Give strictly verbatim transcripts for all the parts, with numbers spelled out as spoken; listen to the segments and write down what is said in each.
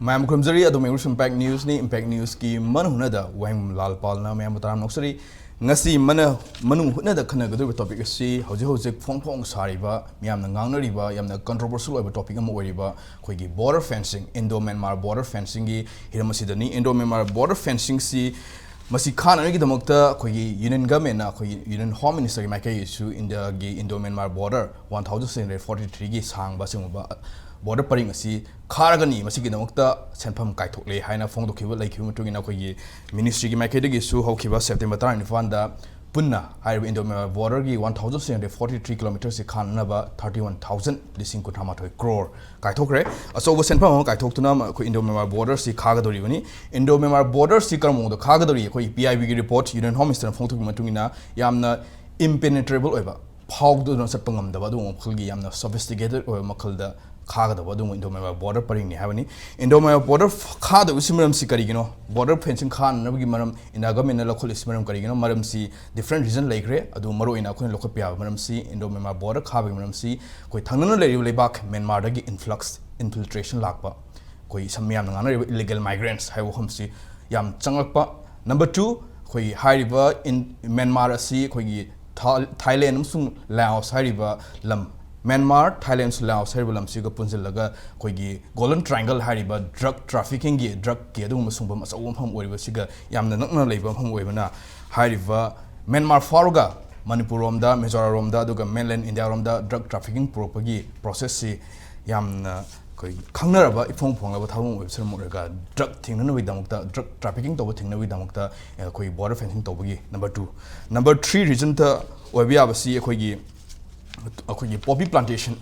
ꯃꯌꯥꯝ ꯈꯨꯔꯨꯝꯖꯔꯤ꯫ ꯑꯗꯨꯝ English impact ꯅ꯭ꯌꯨꯁꯅꯤ꯫ Impact ꯅ꯭ꯌꯨꯁꯀꯤ ꯃꯅꯨꯡ ꯍꯨꯠꯅꯗ ꯋꯥꯍꯦꯡꯕꯝ ꯂꯥꯜꯄꯥꯜꯅ ꯃꯌꯥꯝꯕꯨ ꯇꯔꯥꯝꯅ ꯑꯣꯛꯆꯔꯤ꯫ ꯉꯁꯤ ꯃꯅ ꯃꯅꯨꯡ ꯍꯨꯠꯅꯗ ꯈꯟꯅꯒꯗꯧꯔꯤꯕ ꯇꯣꯄꯤꯛ ꯑꯁꯤ ꯍꯧꯖꯤꯛ ꯍꯧꯖꯤꯛ ꯐꯣꯡ ꯐꯣꯡ ꯁꯥꯔꯤꯕ, ꯃꯤꯌꯥꯝꯅ ꯉꯥꯡꯅꯔꯤꯕ, ꯌꯥꯝꯅ ꯀꯟꯇ꯭ꯔꯣꯚꯔꯁꯤꯌꯦꯜ ꯑꯣꯏꯕ ꯇꯣꯄꯤꯛ ꯑꯃ ꯑꯣꯏꯔꯤꯕ ꯑꯩꯈꯣꯏꯒꯤ border fencing, Indo Myanmar border ꯐꯦꯟꯁꯤꯡꯒꯤ ꯍꯤꯔꯝ ꯑꯁꯤꯗꯅꯤ꯫ ꯏꯟꯗꯣ ꯃ꯭ꯌꯥꯟꯃꯥꯔ ꯕꯣꯔꯗꯔ ꯐꯦꯟꯁꯤꯡꯁꯤ ꯃꯁꯤ ꯈꯥꯅꯕꯒꯤꯗꯃꯛꯇ ꯑꯩꯈꯣꯏꯒꯤ ꯌꯨꯅꯤꯌꯟ ꯒꯚꯔꯟꯃꯦꯟꯠꯅ, ꯑꯩꯈꯣꯏꯒꯤ ꯌꯨꯅꯤꯌꯟ ꯍꯣꯝ ꯃꯤꯅꯤꯁꯇꯔꯒꯤ ꯃꯥꯏꯀꯩꯗꯒꯤꯁꯨ ꯏꯟꯗꯤꯌꯥꯒꯤ Indo Myanmar border one thousand six hundred forty ꯊ꯭ꯔꯤꯒꯤ ꯁꯥꯡꯕ ꯑꯁꯤꯒꯨꯝꯕ ꯕꯣꯔꯗꯔ ꯄꯔꯤꯡ ꯑꯁꯤ ꯈꯥꯔꯒꯅꯤ꯫ ꯃꯁꯤꯒꯤꯗꯃꯛꯇ ꯁꯦꯟꯐꯝ ꯀꯥꯏꯊꯣꯛꯂꯦ ꯍꯥꯏꯅ ꯐꯣꯡꯗꯣꯛꯈꯤꯕ ꯂꯩꯈꯤꯕ ꯃꯇꯨꯡ ꯏꯟꯅ ꯑꯩꯈꯣꯏꯒꯤ ꯃꯤꯅꯤꯁꯇ꯭ꯔꯤꯒꯤ ꯃꯥꯏꯀꯩꯗꯒꯤꯁꯨ ꯍꯧꯈꯤꯕ ꯁꯦꯞꯇꯦꯝꯕꯔ ꯇꯔꯥꯅꯤꯄꯥꯟꯗ ꯄꯨꯟꯅ ꯍꯥꯏꯔꯤꯕ ꯏꯟꯗꯣ ꯃ꯭ꯌꯥꯟꯃꯥꯔ ꯕꯣꯔꯗꯔꯒꯤ one thousand six hundred forty three ꯀꯤꯂꯣꯃꯤꯇꯔꯁꯤ ꯈꯥꯅꯅꯕ ꯊꯥꯔꯇꯤ ꯋꯥꯟ ꯊꯥꯎꯖꯟ, ꯂꯤꯁꯤꯡ ꯀꯨꯟꯊ꯭ꯔꯥ ꯃꯥꯊꯣꯏ ꯀ꯭ꯔꯣꯔ ꯀꯥꯏꯊꯣꯛꯈ꯭ꯔꯦ꯫ ꯑꯆꯧꯕ ꯁꯦꯟꯐꯝ ꯑꯃ ꯀꯥꯏꯊꯣꯛꯇꯨꯅ ꯑꯩꯈꯣꯏ ꯏꯟꯗꯣ ꯃ꯭ꯌꯥꯟꯃꯥꯔ ꯕꯣꯔꯗꯔꯁꯤ ꯈꯥꯒꯗꯧꯔꯤꯕꯅꯤ꯫ ꯏꯟꯗꯣ ꯃ꯭ꯌꯥꯟꯃꯥꯔ ꯕꯣꯔꯗꯔꯁꯤ ꯀꯔꯝꯕ ꯃꯑꯣꯡꯗ ꯈꯥꯒꯗꯧꯔꯤ? ꯑꯩꯈꯣꯏ ꯄꯤ ꯑꯥꯏ ꯕꯤꯒꯤ ꯔꯤꯄꯣꯔꯠ, ꯌꯨꯅꯤꯌꯟ ꯍꯣꯝ ꯃꯤꯅꯤꯁꯇꯔꯅ ꯐꯣꯡꯗꯣꯛꯈꯤꯕ ꯃꯇꯨꯡ ꯏꯟꯅ, ꯌꯥꯝꯅ ꯏꯝꯄꯦꯅꯦꯇ꯭ꯔꯦꯕꯜ ꯑꯣꯏꯕ, ꯐꯥꯎꯗꯨꯅ ꯆꯠꯄ ꯉꯝꯗꯕ ꯑꯗꯨꯒꯨꯝꯕ ꯃꯈꯜꯒꯤ ꯌꯥꯝꯅ ꯁꯣꯐꯤꯁꯇꯤꯀꯦꯇꯦꯗ ꯑꯣꯏꯕ ꯃꯈꯜꯗ ꯈꯥꯒꯗꯕ ꯑꯗꯨꯒꯨꯝꯕ ꯏꯟꯗꯣ ꯃ꯭ꯌꯥꯟꯃꯥꯔ ꯕꯣꯔꯗꯔ ꯄꯔꯤꯡꯅꯤ ꯍꯥꯏꯕꯅꯤ꯫ ꯏꯟꯗꯣ ꯃ꯭ꯌꯥꯟꯃꯥꯔ ꯕꯣꯔꯗꯔ ꯈꯥꯗꯕꯁꯤ ꯃꯔꯝꯁꯤ ꯀꯔꯤꯒꯤꯅꯣ? ꯕꯣꯔꯗꯔ ꯐꯦꯟꯁꯤꯡ ꯈꯥꯅꯅꯕꯒꯤ ꯃꯔꯝ ꯏꯟꯗꯤꯌꯥ ꯒꯚꯔꯟꯃꯦꯟꯠꯅ ꯂꯧꯈꯠꯂꯤꯁꯤ ꯃꯔꯝ ꯀꯔꯤꯒꯤꯅꯣ? ꯃꯔꯝꯁꯤ ꯗꯤꯐ꯭ꯔꯦꯟꯠ ꯔꯤꯖꯟ ꯂꯩꯈ꯭ꯔꯦ꯫ ꯑꯗꯨ ꯃꯔꯨꯑꯣꯏꯅ ꯑꯩꯈꯣꯏꯅ ꯂꯧꯈꯠꯄ ꯌꯥꯕ ꯃꯔꯝꯁꯤ, ꯏꯟꯗꯣ ꯃ꯭ꯌꯥꯟꯃꯥꯔ ꯕꯣꯔꯗꯔ ꯈꯥꯕꯒꯤ ꯃꯔꯝꯁꯤ ꯑꯩꯈꯣꯏ ꯊꯪꯅꯅ ꯂꯩꯔꯤꯕ ꯂꯩꯕꯥꯛ ꯃ꯭ꯌꯥꯟꯃꯥꯔꯗꯒꯤ ꯏꯟꯐ꯭ꯂꯛꯁ, ꯏꯟꯐꯤꯜꯇ꯭ꯔꯦꯁꯟ ꯂꯥꯛꯄ, ꯑꯩꯈꯣꯏ ꯁꯝ ꯃꯌꯥꯝꯅ ꯉꯥꯡꯅꯔꯤꯕ ꯏꯂꯤꯒꯦꯜ ꯃꯥꯏꯒ꯭ꯔꯦꯟꯠꯁ ꯍꯥꯏꯕ ꯋꯥꯐꯝꯁꯤ ꯌꯥꯝ ꯆꯪꯂꯛꯄ꯫ ꯅꯝꯕꯔ ꯇꯨ, ꯑꯩꯈꯣꯏꯒꯤ ꯍꯥꯏꯔꯤꯕ ꯏꯟ-, ꯃ꯭ꯌꯥꯟꯃꯥꯔ ꯑꯁꯤ ꯑꯩꯈꯣꯏꯒꯤ ꯊꯥ-, ꯊꯥꯏꯂꯦꯟ ꯑꯃꯁꯨꯡ ꯂꯥꯑꯣꯁ ꯍꯥꯏꯔꯤꯕ ꯂꯝ, ꯃ꯭ꯌꯥꯟꯃꯥꯔ, ꯊꯥꯏꯂꯦꯟ ꯑꯃꯁꯨꯡ ꯂꯥꯑꯣꯁ ꯍꯥꯏꯔꯤꯕ ꯂꯝꯁꯤꯒ ꯄꯨꯟꯁꯤꯜꯂꯒ ꯑꯩꯈꯣꯏꯒꯤ ꯒꯣꯜꯗꯟ ꯇ꯭ꯔꯥꯏꯡꯒꯜ ꯍꯥꯏꯔꯤꯕ ꯗ꯭ꯔꯒ ꯇ꯭ꯔꯥꯐꯤꯀꯤꯡꯒꯤ, ꯗ꯭ꯔꯒꯀꯤ ꯑꯗꯨꯒꯨꯝꯕ ꯁꯨꯡꯕꯝ ꯑꯆꯧꯕ ꯃꯐꯝ ꯑꯣꯏꯔꯤꯕꯁꯤꯒ ꯌꯥꯝꯅ ꯅꯛꯅ ꯂꯩꯕ ꯃꯐꯝ ꯑꯣꯏꯕꯅ, ꯍꯥꯏꯔꯤꯕ ꯃ꯭ꯌꯥꯟꯃꯥꯔ ꯐꯥꯎꯔꯒ ꯃꯅꯤꯄꯨꯔ ꯔꯣꯝꯗ, ꯃꯤꯖꯣꯔꯥꯝ ꯔꯣꯝꯗ, ꯑꯗꯨꯒ ꯃꯦꯟꯂꯦꯟ ꯏꯟꯗꯤꯌꯥ ꯔꯣꯝꯗ ꯗ꯭ꯔꯒ ꯇ꯭ꯔꯥꯐꯤꯀꯤꯡ ꯄꯨꯔꯛꯄꯒꯤ ꯄ꯭ꯔꯣꯁꯦꯁꯁꯤ ꯌꯥꯝꯅ ꯑꯩꯈꯣꯏ ꯈꯪꯅꯔꯕ, ꯏꯐꯣꯡ ꯐꯣꯡꯂꯕ ꯊꯕꯛ ꯑꯃ ꯑꯣꯏꯕꯁꯤꯅ ꯃꯔꯝ ꯑꯣꯏꯔꯒ ꯗ꯭ꯔꯒ ꯊꯤꯡꯅꯅꯕꯒꯤꯗꯃꯛꯇ, ꯗ꯭ꯔꯒ ꯇ꯭ꯔꯥꯐꯤꯀꯤꯡ ꯇꯧꯕ ꯊꯤꯡꯅꯕꯒꯤꯗꯃꯛꯇ ꯑꯩꯈꯣꯏ ꯕꯣꯔꯗꯔ ꯐꯦꯟꯁꯤꯡ ꯇꯧꯕꯒꯤ ꯅꯝꯕꯔ ꯇꯨ꯫ ꯅꯝꯕꯔ ꯊ꯭ꯔꯤ ꯔꯤꯖꯟꯗ ꯑꯣꯏꯕ ꯌꯥꯕꯁꯤ ꯑꯩꯈꯣꯏꯒꯤ, ꯑꯩꯈꯣꯏꯒꯤ ꯄꯣꯄꯤ ꯄ꯭ꯂꯥꯟꯇꯦꯁꯟ,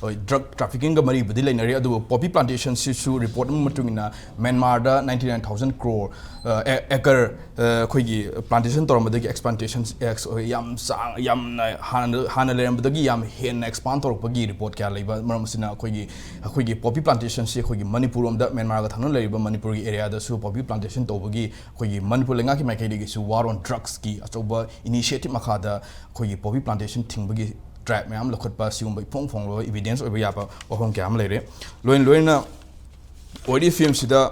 ꯍꯣꯏ, ꯗ꯭ꯔꯒ ꯇ꯭ꯔꯥꯐꯤꯀꯤꯡꯒ ꯃꯔꯤꯕꯨꯗꯤ ꯂꯩꯅꯔꯤ, ꯑꯗꯨꯕꯨ ꯄꯣꯄꯤ ꯄ꯭ꯂꯥꯟꯇꯦꯁꯟꯁꯤꯁꯨ ꯔꯤꯄꯣꯔꯠ ꯑꯃꯒꯤ ꯃꯇꯨꯡ ꯏꯟꯅ ꯃ꯭ꯌꯥꯟꯃꯥꯔꯗ ꯅꯥꯏꯟꯇꯤ ꯅꯥꯏꯟ ꯊꯥꯎꯖꯟ ꯀ꯭ꯔꯣꯔ, ꯑ, ꯑꯦ-, ꯑꯦꯀꯔ, ꯑ, ꯑꯩꯈꯣꯏꯒꯤ ꯄ꯭ꯂꯥꯟꯇꯦꯁꯟ ꯇꯧꯔꯝꯕꯗꯒꯤ ꯑꯦꯛꯁꯄ꯭ꯂꯥꯟꯇꯦꯁꯟ ꯑꯦꯛꯁ-, ꯑ, ꯌꯥꯝ ꯆꯥꯡ, ꯌꯥꯝꯅ ꯍꯥꯟꯅ, ꯍꯥꯟꯅ ꯂꯩꯔꯝꯕꯗꯒꯤ ꯌꯥꯝ ꯍꯦꯟꯅ ꯑꯦꯛꯁꯄꯥꯟ ꯇꯧꯔꯛꯄꯒꯤ ꯔꯤꯄꯣꯔꯠ ꯀꯌꯥ ꯂꯩꯕ ꯃꯔꯝ ꯑꯁꯤꯅ ꯑꯩꯈꯣꯏꯒꯤ, ꯑꯩꯈꯣꯏꯒꯤ ꯄꯣꯄꯤ ꯄ꯭ꯂꯥꯟꯇꯦꯁꯟꯁꯤ ꯑꯩꯈꯣꯏꯒꯤ ꯃꯅꯤꯄꯨꯔ ꯂꯣꯝꯗ, ꯃ꯭ꯌꯥꯟꯃꯥꯔꯒ ꯊꯪꯅꯅ ꯂꯩꯔꯤꯕ ꯃꯅꯤꯄꯨꯔꯒꯤ ꯑꯦꯔꯤꯌꯥꯗꯁꯨ ꯄꯣꯄꯤ ꯄ꯭ꯂꯥꯟꯇꯦꯁꯟ ꯇꯧꯕꯒꯤ ꯑꯩꯈꯣꯏꯒꯤ ꯃꯅꯤꯄꯨꯔ ꯂꯩꯉꯥꯛꯀꯤ ꯃꯥꯏꯀꯩꯗꯒꯤꯁꯨ ꯋꯥꯔ ꯑꯣꯟ ꯗ꯭ꯔꯒꯁꯀꯤ ꯑꯆꯧꯕ ꯏꯅꯤꯁꯤꯌꯦꯇꯤꯚ ꯃꯈꯥꯗ ꯑꯩꯈꯣꯏꯒꯤ ꯄꯣꯄꯤ ꯄ꯭ꯂꯥꯟꯇꯦꯁꯟ ꯊꯤꯡꯕꯒꯤ ꯗ꯭ꯔꯥꯏꯚ ꯃꯌꯥꯝ ꯂꯧꯈꯠꯄ, ꯁꯤꯒꯨꯝꯕ ꯏꯐꯣꯡ ꯐꯣꯡꯂꯕ ꯏꯚꯤꯗꯦꯟꯁ ꯑꯣꯏꯕ ꯌꯥꯕ ꯋꯥꯐꯝ ꯀꯌꯥ ꯑꯃ ꯂꯩꯔꯦ꯫ ꯂꯣꯏꯅ ꯂꯣꯏꯅꯅ ꯑꯣꯏꯔꯤꯕ ꯐꯤꯕꯝꯁꯤꯗ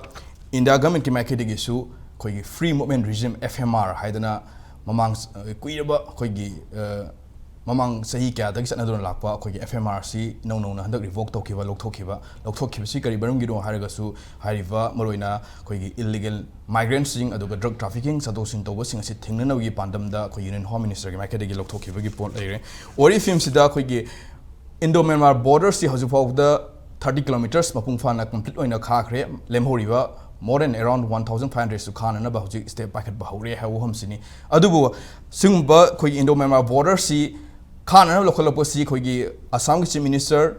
ꯏꯟꯗꯤꯌꯥ ꯒꯚꯔꯟꯃꯦꯟꯠꯀꯤ ꯃꯥꯏꯀꯩꯗꯒꯤꯁꯨ ꯑꯩꯈꯣꯏꯒꯤ Free Movement Regime, F M R, ꯍꯥꯏꯗꯅ ꯃꯃꯥꯡ, ꯑ, ꯀꯨꯏꯔꯕ ꯑꯩꯈꯣꯏꯒꯤ, ꯑ, ꯃꯃꯥꯡ ꯆꯍꯤ ꯀꯌꯥꯗꯒꯤ ꯆꯠꯅꯗꯨꯅ ꯂꯥꯛꯄ ꯑꯩꯈꯣꯏꯒꯤ F M R ꯁꯤ ꯏꯅꯧ ꯅꯧꯅ ꯍꯟꯗꯛ revoke ꯇꯧꯈꯤꯕ, ꯂꯧꯊꯣꯛꯈꯤꯕ꯫ ꯂꯧꯊꯣꯛꯈꯤꯕꯁꯤ ꯀꯔꯤ ꯃꯔꯝꯒꯤꯅꯣ ꯍꯥꯏꯔꯒꯁꯨ, ꯍꯥꯏꯔꯤꯕ ꯃꯔꯨꯑꯣꯏꯅ ꯑꯩꯈꯣꯏꯒꯤ illegal migrantꯁꯤꯡ ꯑꯗꯨꯒ drug trafficking, ꯆꯠꯊꯣꯛ ꯆꯠꯁꯤꯟ ꯇꯧꯕꯁꯤꯡ ꯑꯁꯤ ꯊꯤꯡꯅꯅꯕꯒꯤ ꯄꯥꯟꯗꯝꯗ ꯑꯩꯈꯣꯏ Union Home Ministerꯒꯤ ꯃꯥꯏꯀꯩꯗꯒꯤ ꯂꯧꯊꯣꯛꯈꯤꯕꯒꯤ ꯄꯣꯠ ꯂꯩꯔꯦ꯫ ꯑꯣꯏꯔꯤꯕ ꯐꯤꯕꯝꯁꯤꯗ ꯑꯩꯈꯣꯏꯒꯤ Indo-Myanmar borderꯁꯤ ꯍꯧꯖꯤꯛ ꯐꯥꯎꯕꯗ thirty kilometres ꯃꯄꯨꯡ ꯐꯥꯅ complete ꯑꯣꯏꯅ ꯈꯥꯈ꯭ꯔꯦ꯫ ꯂꯦꯝꯍꯧꯔꯤꯕ more than around one thousand five hundredꯁꯨ ꯈꯥꯅꯅꯕ ꯍꯧꯖꯤꯛ step ꯄꯥꯏꯈꯠꯄ ꯍꯧꯔꯦ ꯍꯥꯏꯕ ꯋꯥꯐꯝꯁꯤꯅꯤ꯫ ꯑꯗꯨꯕꯨ ꯁꯤꯒꯨꯝꯕ ꯑꯩꯈꯣꯏꯒꯤ Indo-Myanmar borderꯁꯤ ꯈꯥꯅꯅꯕ ꯂꯧꯈꯠꯂꯛꯄꯁꯤ ꯑꯩꯈꯣꯏꯒꯤ ꯑꯁꯥꯝꯒꯤ Chief Minister,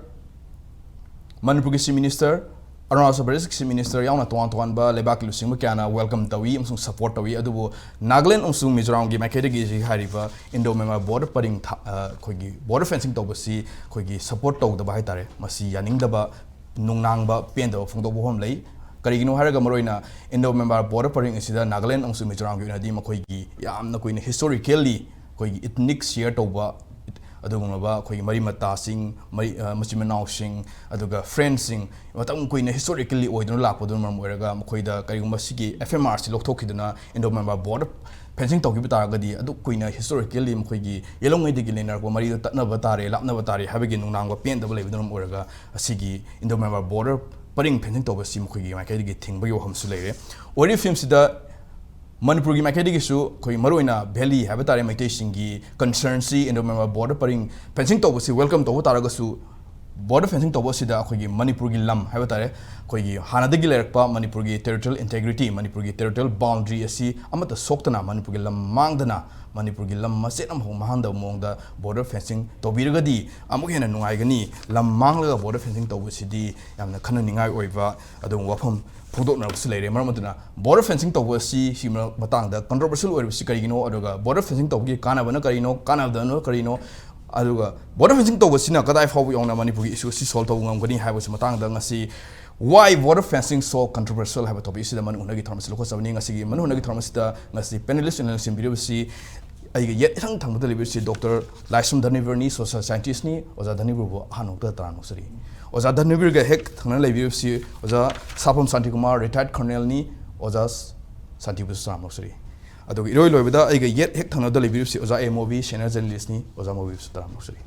ꯃꯅꯤꯄꯨꯔꯒꯤ Chief Minister, ꯑꯔꯨꯅꯥꯆꯜ ꯄ꯭ꯔꯗꯦꯁꯀꯤ Chief Minister ꯌꯥꯎꯅ ꯇꯣꯉꯥꯟ ꯇꯣꯉꯥꯟꯕ ꯂꯩꯕꯥꯛꯀꯤ ꯂꯨꯆꯤꯡꯕ ꯀꯌꯥꯅ welcome ꯇꯧꯏ ꯑꯃꯁꯨꯡ support ꯇꯧꯏ꯫ ꯑꯗꯨꯕꯨ ꯅꯥꯒꯥꯂꯦꯟ ꯑꯃꯁꯨꯡ ꯃꯤꯖꯣꯔꯥꯝꯒꯤ ꯃꯥꯏꯀꯩꯗꯒꯤ ꯍꯧꯖꯤꯛ ꯍꯥꯏꯔꯤꯕ Indo-Myanmar border ꯄꯔꯤꯡ ꯊ-, ꯑ, ꯑꯩꯈꯣꯏꯒꯤ border fencing ꯇꯧꯕꯁꯤ ꯑꯩꯈꯣꯏꯒꯤ support ꯇꯧꯗꯕ ꯍꯥꯏꯇꯥꯔꯦ, ꯃꯁꯤ ꯌꯥꯅꯤꯡꯗꯕ, ꯅꯨꯡꯅꯥꯡꯕ, ꯄꯦꯟꯗꯕ ꯐꯣꯡꯗꯣꯛꯄ ꯋꯥꯐꯝ ꯂꯩ꯫ ꯀꯔꯤꯒꯤꯅꯣ ꯍꯥꯏꯔꯒ, ꯃꯔꯨꯑꯣꯏꯅ Indo-Myanmar border ꯄꯔꯤꯡ ꯑꯁꯤꯗ ꯅꯥꯒꯥꯂꯦꯟ ꯑꯃꯁꯨꯡ ꯃꯤꯖꯣꯔꯥꯝꯒꯤ ꯑꯣꯏꯅꯗꯤ ꯃꯈꯣꯏꯒꯤ ꯌꯥꯝꯅ ꯀꯨꯏꯅ historically ꯑꯩꯈꯣꯏꯒꯤ ethnic share ꯇꯧꯕ, ꯑꯗꯨꯒꯨꯝꯂꯕ ꯑꯩꯈꯣꯏꯒꯤ ꯃꯔꯤ ꯃꯇꯥꯁꯤꯡ, ꯃꯔꯤ, ꯑ, ꯃꯆꯤꯟ ꯃꯅꯥꯎꯁꯤꯡ, ꯑꯗꯨꯒ friendꯁꯤꯡ ꯃꯇꯝ ꯀꯨꯏꯅ historically ꯑꯣꯏꯗꯨꯅ ꯂꯥꯛꯄꯗꯨꯅ ꯃꯔꯝ ꯑꯣꯏꯔꯒ ꯃꯈꯣꯏꯗ ꯀꯔꯤꯒꯨꯝꯕ ꯁꯤꯒꯤ F M Rꯁꯤ ꯂꯧꯊꯣꯛꯈꯤꯗꯨꯅ Indo-Myanmar border fencing ꯇꯧꯈꯤꯕ ꯇꯥꯔꯒꯗꯤ, ꯑꯗꯨꯛ ꯀꯨꯏꯅ historically ꯃꯈꯣꯏꯒꯤ ꯌꯦꯜꯍꯧꯉꯩꯗꯒꯤ ꯂꯩꯅꯔꯛꯄ ꯃꯔꯤꯗꯣ ꯇꯠꯅꯕ ꯇꯥꯔꯦ, ꯂꯥꯞꯅꯕ ꯇꯥꯔꯦ ꯍꯥꯏꯕꯒꯤ ꯅꯨꯡꯅꯥꯡꯕ ꯄꯦꯟꯗꯕ ꯂꯩꯕꯗꯨꯅ ꯃꯔꯝ ꯑꯣꯏꯔꯒ ꯑꯁꯤꯒꯤ Indo-Myanmar border ꯄꯔꯤꯡ fencing ꯇꯧꯕꯁꯤ ꯃꯈꯣꯏꯒꯤ ꯃꯥꯏꯀꯩꯗꯒꯤ ꯊꯤꯡꯕꯒꯤ ꯋꯥꯐꯝꯁꯨ ꯂꯩꯔꯦ꯫ ꯑꯣꯏꯔꯤꯕ ꯐꯤꯕꯝꯁꯤꯗ ꯃꯅꯤꯄꯨꯔꯒꯤ ꯃꯥꯏꯀꯩꯗꯒꯤꯁꯨ ꯑꯩꯈꯣꯏ ꯃꯔꯨꯑꯣꯏꯅ valley ꯍꯥꯏꯕ ꯇꯥꯔꯦ, ꯃꯩꯇꯩꯁꯤꯡꯒꯤ concernꯁꯤ Indo-Myanmar border ꯄꯔꯤꯡ fencing ꯇꯧꯕꯁꯤ welcome ꯇꯧꯕ ꯇꯥꯔꯒꯁꯨ, border fencing ꯇꯧꯕ ꯑꯁꯤꯗ ꯑꯩꯈꯣꯏꯒꯤ ꯃꯅꯤꯄꯨꯔꯒꯤ ꯂꯝ ꯍꯥꯏꯕ ꯇꯥꯔꯦ, ꯑꯩꯈꯣꯏꯒꯤ ꯍꯥꯟꯅꯗꯒꯤ ꯂꯩꯔꯛꯄ ꯃꯅꯤꯄꯨꯔꯒꯤ territorial integrity, ꯃꯅꯤꯄꯨꯔꯒꯤ territorial boundary ꯑꯁꯤ ꯑꯃꯠꯇ ꯁꯣꯛꯇꯅ ꯃꯅꯤꯄꯨꯔꯒꯤ ꯂꯝ ꯃꯥꯡꯗꯅ ꯃꯅꯤꯄꯨꯔꯒꯤ ꯂꯝ ꯃꯆꯦꯠ ꯑꯃꯐꯥꯎ ꯃꯥꯡꯍꯟꯗꯕ ꯃꯑꯣꯡꯗ border fencing ꯇꯧꯕꯤꯔꯒꯗꯤ ꯑꯃꯨꯛꯀ ꯍꯦꯟꯅ ꯅꯨꯡꯉꯥꯏꯒꯅꯤ꯫ ꯂꯝ ꯃꯥꯡꯂꯒ border fencing ꯇꯧꯕꯁꯤꯗꯤ ꯌꯥꯝꯅ ꯈꯟꯅꯅꯤꯡꯉꯥꯏ ꯑꯣꯏꯕ ꯑꯗꯨꯒꯨꯝꯕ ꯋꯥꯐꯝ ꯐꯣꯡꯗꯣꯛꯅꯔꯛꯄꯁꯨ ꯂꯩꯔꯦ꯫ ꯃꯔꯝ ꯑꯗꯨꯅ border fencing ꯇꯧꯕ ꯑꯁꯤ ꯁꯤ ꯃꯇꯥꯡꯗ controversial ꯑꯣꯏꯔꯤꯕꯁꯤ ꯀꯔꯤꯒꯤꯅꯣ, ꯑꯗꯨꯒ border fencing ꯇꯧꯕꯒꯤ ꯀꯥꯟꯅꯕꯅ ꯀꯔꯤꯅꯣ, ꯀꯥꯟꯅꯕꯗꯅ ꯀꯔꯤꯅꯣ, ꯑꯗꯨꯒ border fencing ꯇꯧꯕꯁꯤꯅ ꯀꯗꯥꯏ ꯐꯥꯎꯕ ꯌꯧꯅ ꯃꯅꯤꯄꯨꯔꯒꯤ issue ꯑꯁꯤ solve ꯇꯧꯕ ꯉꯝꯒꯅꯤ ꯍꯥꯏꯕꯁꯤ ꯃꯇꯥꯡꯗ ꯉꯁꯤ Why border fencing so controversial ꯍꯥꯏꯕ topic ꯑꯁꯤꯗ ꯃꯅꯨꯡ ꯍꯨꯠꯅꯒꯤ ꯊꯧꯔꯝ ꯑꯁꯤ ꯂꯧꯈꯠꯆꯕꯅꯤ꯫ ꯉꯁꯤꯒꯤ ꯃꯅꯨꯡ ꯍꯨꯠꯅꯒꯤ ꯊꯧꯔꯝ ꯑꯁꯤꯗ ꯉꯁꯤ panelist ꯑꯣꯏꯅ ꯂꯧꯁꯤꯟꯕꯤꯔꯤꯕꯁꯤ ꯑꯩꯒ ꯌꯦꯠ ꯏꯊꯪ ꯊꯪꯕꯗ ꯂꯩꯕꯤꯔꯤꯕꯁꯤ ꯗꯣꯛꯇꯔ ꯂꯥꯏꯁ꯭ꯔꯝ ꯙꯅꯤꯕꯤꯔꯅꯤ, ꯁꯣꯁꯤꯌꯦꯜ ꯁꯥꯏꯟꯇꯤꯁ꯭ꯠꯅꯤ꯫ ꯑꯣꯖꯥ ꯙꯅꯤꯕꯤꯔꯕꯨ ꯑꯍꯥꯟꯕ ꯃꯛꯇꯗ ꯇꯔꯥꯝꯅ ꯑꯣꯛꯆꯔꯤ꯫ ꯑꯣꯖꯥ ꯙꯅꯤꯕꯤꯔꯒ ꯍꯦꯛ ꯊꯪꯅ ꯂꯩꯕꯤꯔꯤꯕꯁꯤ ꯑꯣꯖꯥ ꯁꯥꯐꯝ ꯁꯥꯟꯇꯤꯀꯨꯃꯥꯔ, ꯔꯤꯇꯥꯌꯔꯗ ꯀꯔꯅꯦꯜꯅꯤ꯫ ꯑꯣꯖꯥ ꯁꯥꯟꯇꯤꯕꯨꯁꯨ ꯇꯔꯥꯝꯅ ꯑꯣꯛꯆꯔꯤ꯫ ꯑꯗꯨꯒ ꯏꯔꯣꯏ ꯂꯣꯏꯕꯗ ꯑꯩꯒ ꯌꯦꯠ ꯍꯦꯛ ꯊꯪꯅꯕꯗ ꯂꯩꯕꯤꯔꯤꯕꯁꯤ ꯑꯣꯖꯥ ꯑꯦ ꯃꯣꯕꯤ, ꯁꯦꯅꯤꯌꯔ ꯖꯔꯅꯦꯂꯤꯁ꯭ꯠꯅꯤ꯫ ꯑꯣꯖꯥ ꯃꯣꯕꯤꯕꯨꯁꯨ ꯇꯔꯥꯝꯅ ꯑꯣꯛꯆꯔꯤ꯫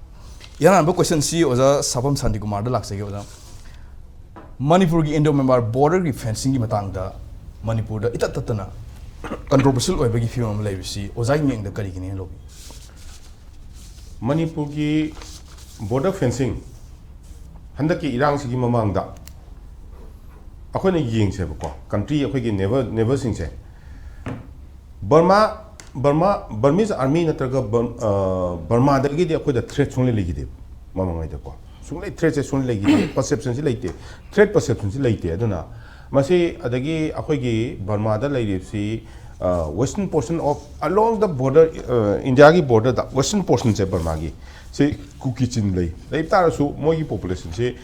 ꯏꯍꯥꯟ ꯍꯥꯟꯕ ꯀꯣꯏꯁꯟꯁꯤ ꯑꯣꯖꯥ ꯁꯥꯐꯝ ꯁꯥꯟꯇꯤꯀꯨꯃꯥꯔꯗ ꯂꯥꯛꯆꯒꯦ꯫ ꯑꯣꯖꯥ, ꯃꯅꯤꯄꯨꯔꯒꯤ ꯏꯟꯗꯣ ꯃꯌꯥꯟꯃꯥꯔ ꯕꯣꯔꯗꯔꯒꯤ ꯐꯦꯟꯁꯤꯡꯒꯤ ꯃꯇꯥꯡꯗ ꯃꯅꯤꯄꯨꯔꯗ ꯏꯇꯠ ꯇꯠꯇꯅ ꯀꯟꯇ꯭ꯔꯣꯚꯔꯁꯤꯌꯦꯜ ꯑꯣꯏꯕꯒꯤ ꯐꯤꯕꯝ ꯑꯃ ꯂꯩꯕꯁꯤ ꯑꯣꯖꯥꯒꯤ ꯃꯤꯠꯌꯦꯡꯗ ꯀꯔꯤꯒꯤꯅꯦꯅ ꯂꯧꯕꯤ? ꯃꯅꯤꯄꯨꯔꯒꯤ ꯕꯣꯔꯗꯔ ꯐꯦꯟꯁꯤꯡ ꯍꯟꯗꯛꯀꯤ ꯏꯔꯥꯡꯁꯤꯒꯤ ꯃꯃꯥꯡꯗ ꯑꯩꯈꯣꯏꯅ ꯌꯦꯡꯁꯦꯕꯀꯣ, ꯀꯟꯇ꯭ꯔꯤ ꯑꯩꯈꯣꯏꯒꯤ ꯅꯦꯕꯔ ꯅꯦꯕꯔꯁꯤꯡꯁꯦ, ꯕꯔꯃꯥ ꯕꯔꯃꯥ ꯕꯔꯃꯤꯁ ꯑꯥꯔꯃꯤ ꯅꯠꯇ꯭ꯔꯒ ꯕꯔ- ꯑ, ꯕꯔꯃꯥꯗꯒꯤꯗꯤ ꯑꯩꯈꯣꯏꯗ ꯊ꯭ꯔꯦꯠ ꯁꯨꯡꯂꯩ ꯂꯩꯈꯤꯗꯦꯕ ꯃꯃꯥꯡꯉꯩꯗꯀꯣ꯫ ꯁꯨꯡꯂꯩ ꯊ꯭ꯔꯦꯠꯁꯦ ꯁꯨꯡꯂꯩ ꯂꯩꯈꯤꯗꯦ꯫ ꯄꯔꯁꯦꯞꯁꯟꯁꯤ ꯂꯩꯇꯦ꯫ ꯊ꯭ꯔꯦꯠ ꯄꯔꯁꯦꯞꯁꯟꯁꯤ ꯂꯩꯇꯦ꯫ ꯑꯗꯨꯅ ꯃꯁꯤ ꯑꯗꯒꯤ ꯑꯩꯈꯣꯏꯒꯤ ꯕꯔꯃꯥꯗ ꯂꯩꯔꯤꯕꯁꯤ, western portion of along the border, ꯏꯟꯗꯤꯌꯥꯒꯤ ꯕꯣꯔꯗꯔꯗ ꯋꯦꯁꯇꯔꯟ ꯄꯣꯔꯁꯟꯁꯦ ꯕꯔꯃꯥꯒꯤ ꯁꯤ ꯀꯨꯀꯤ ꯆꯤꯟ ꯂꯩ꯫ ꯂꯩ ꯇꯥꯔꯁꯨ ꯃꯣꯏꯒꯤ ꯄꯣꯄꯨꯂꯦꯁꯟꯁꯤ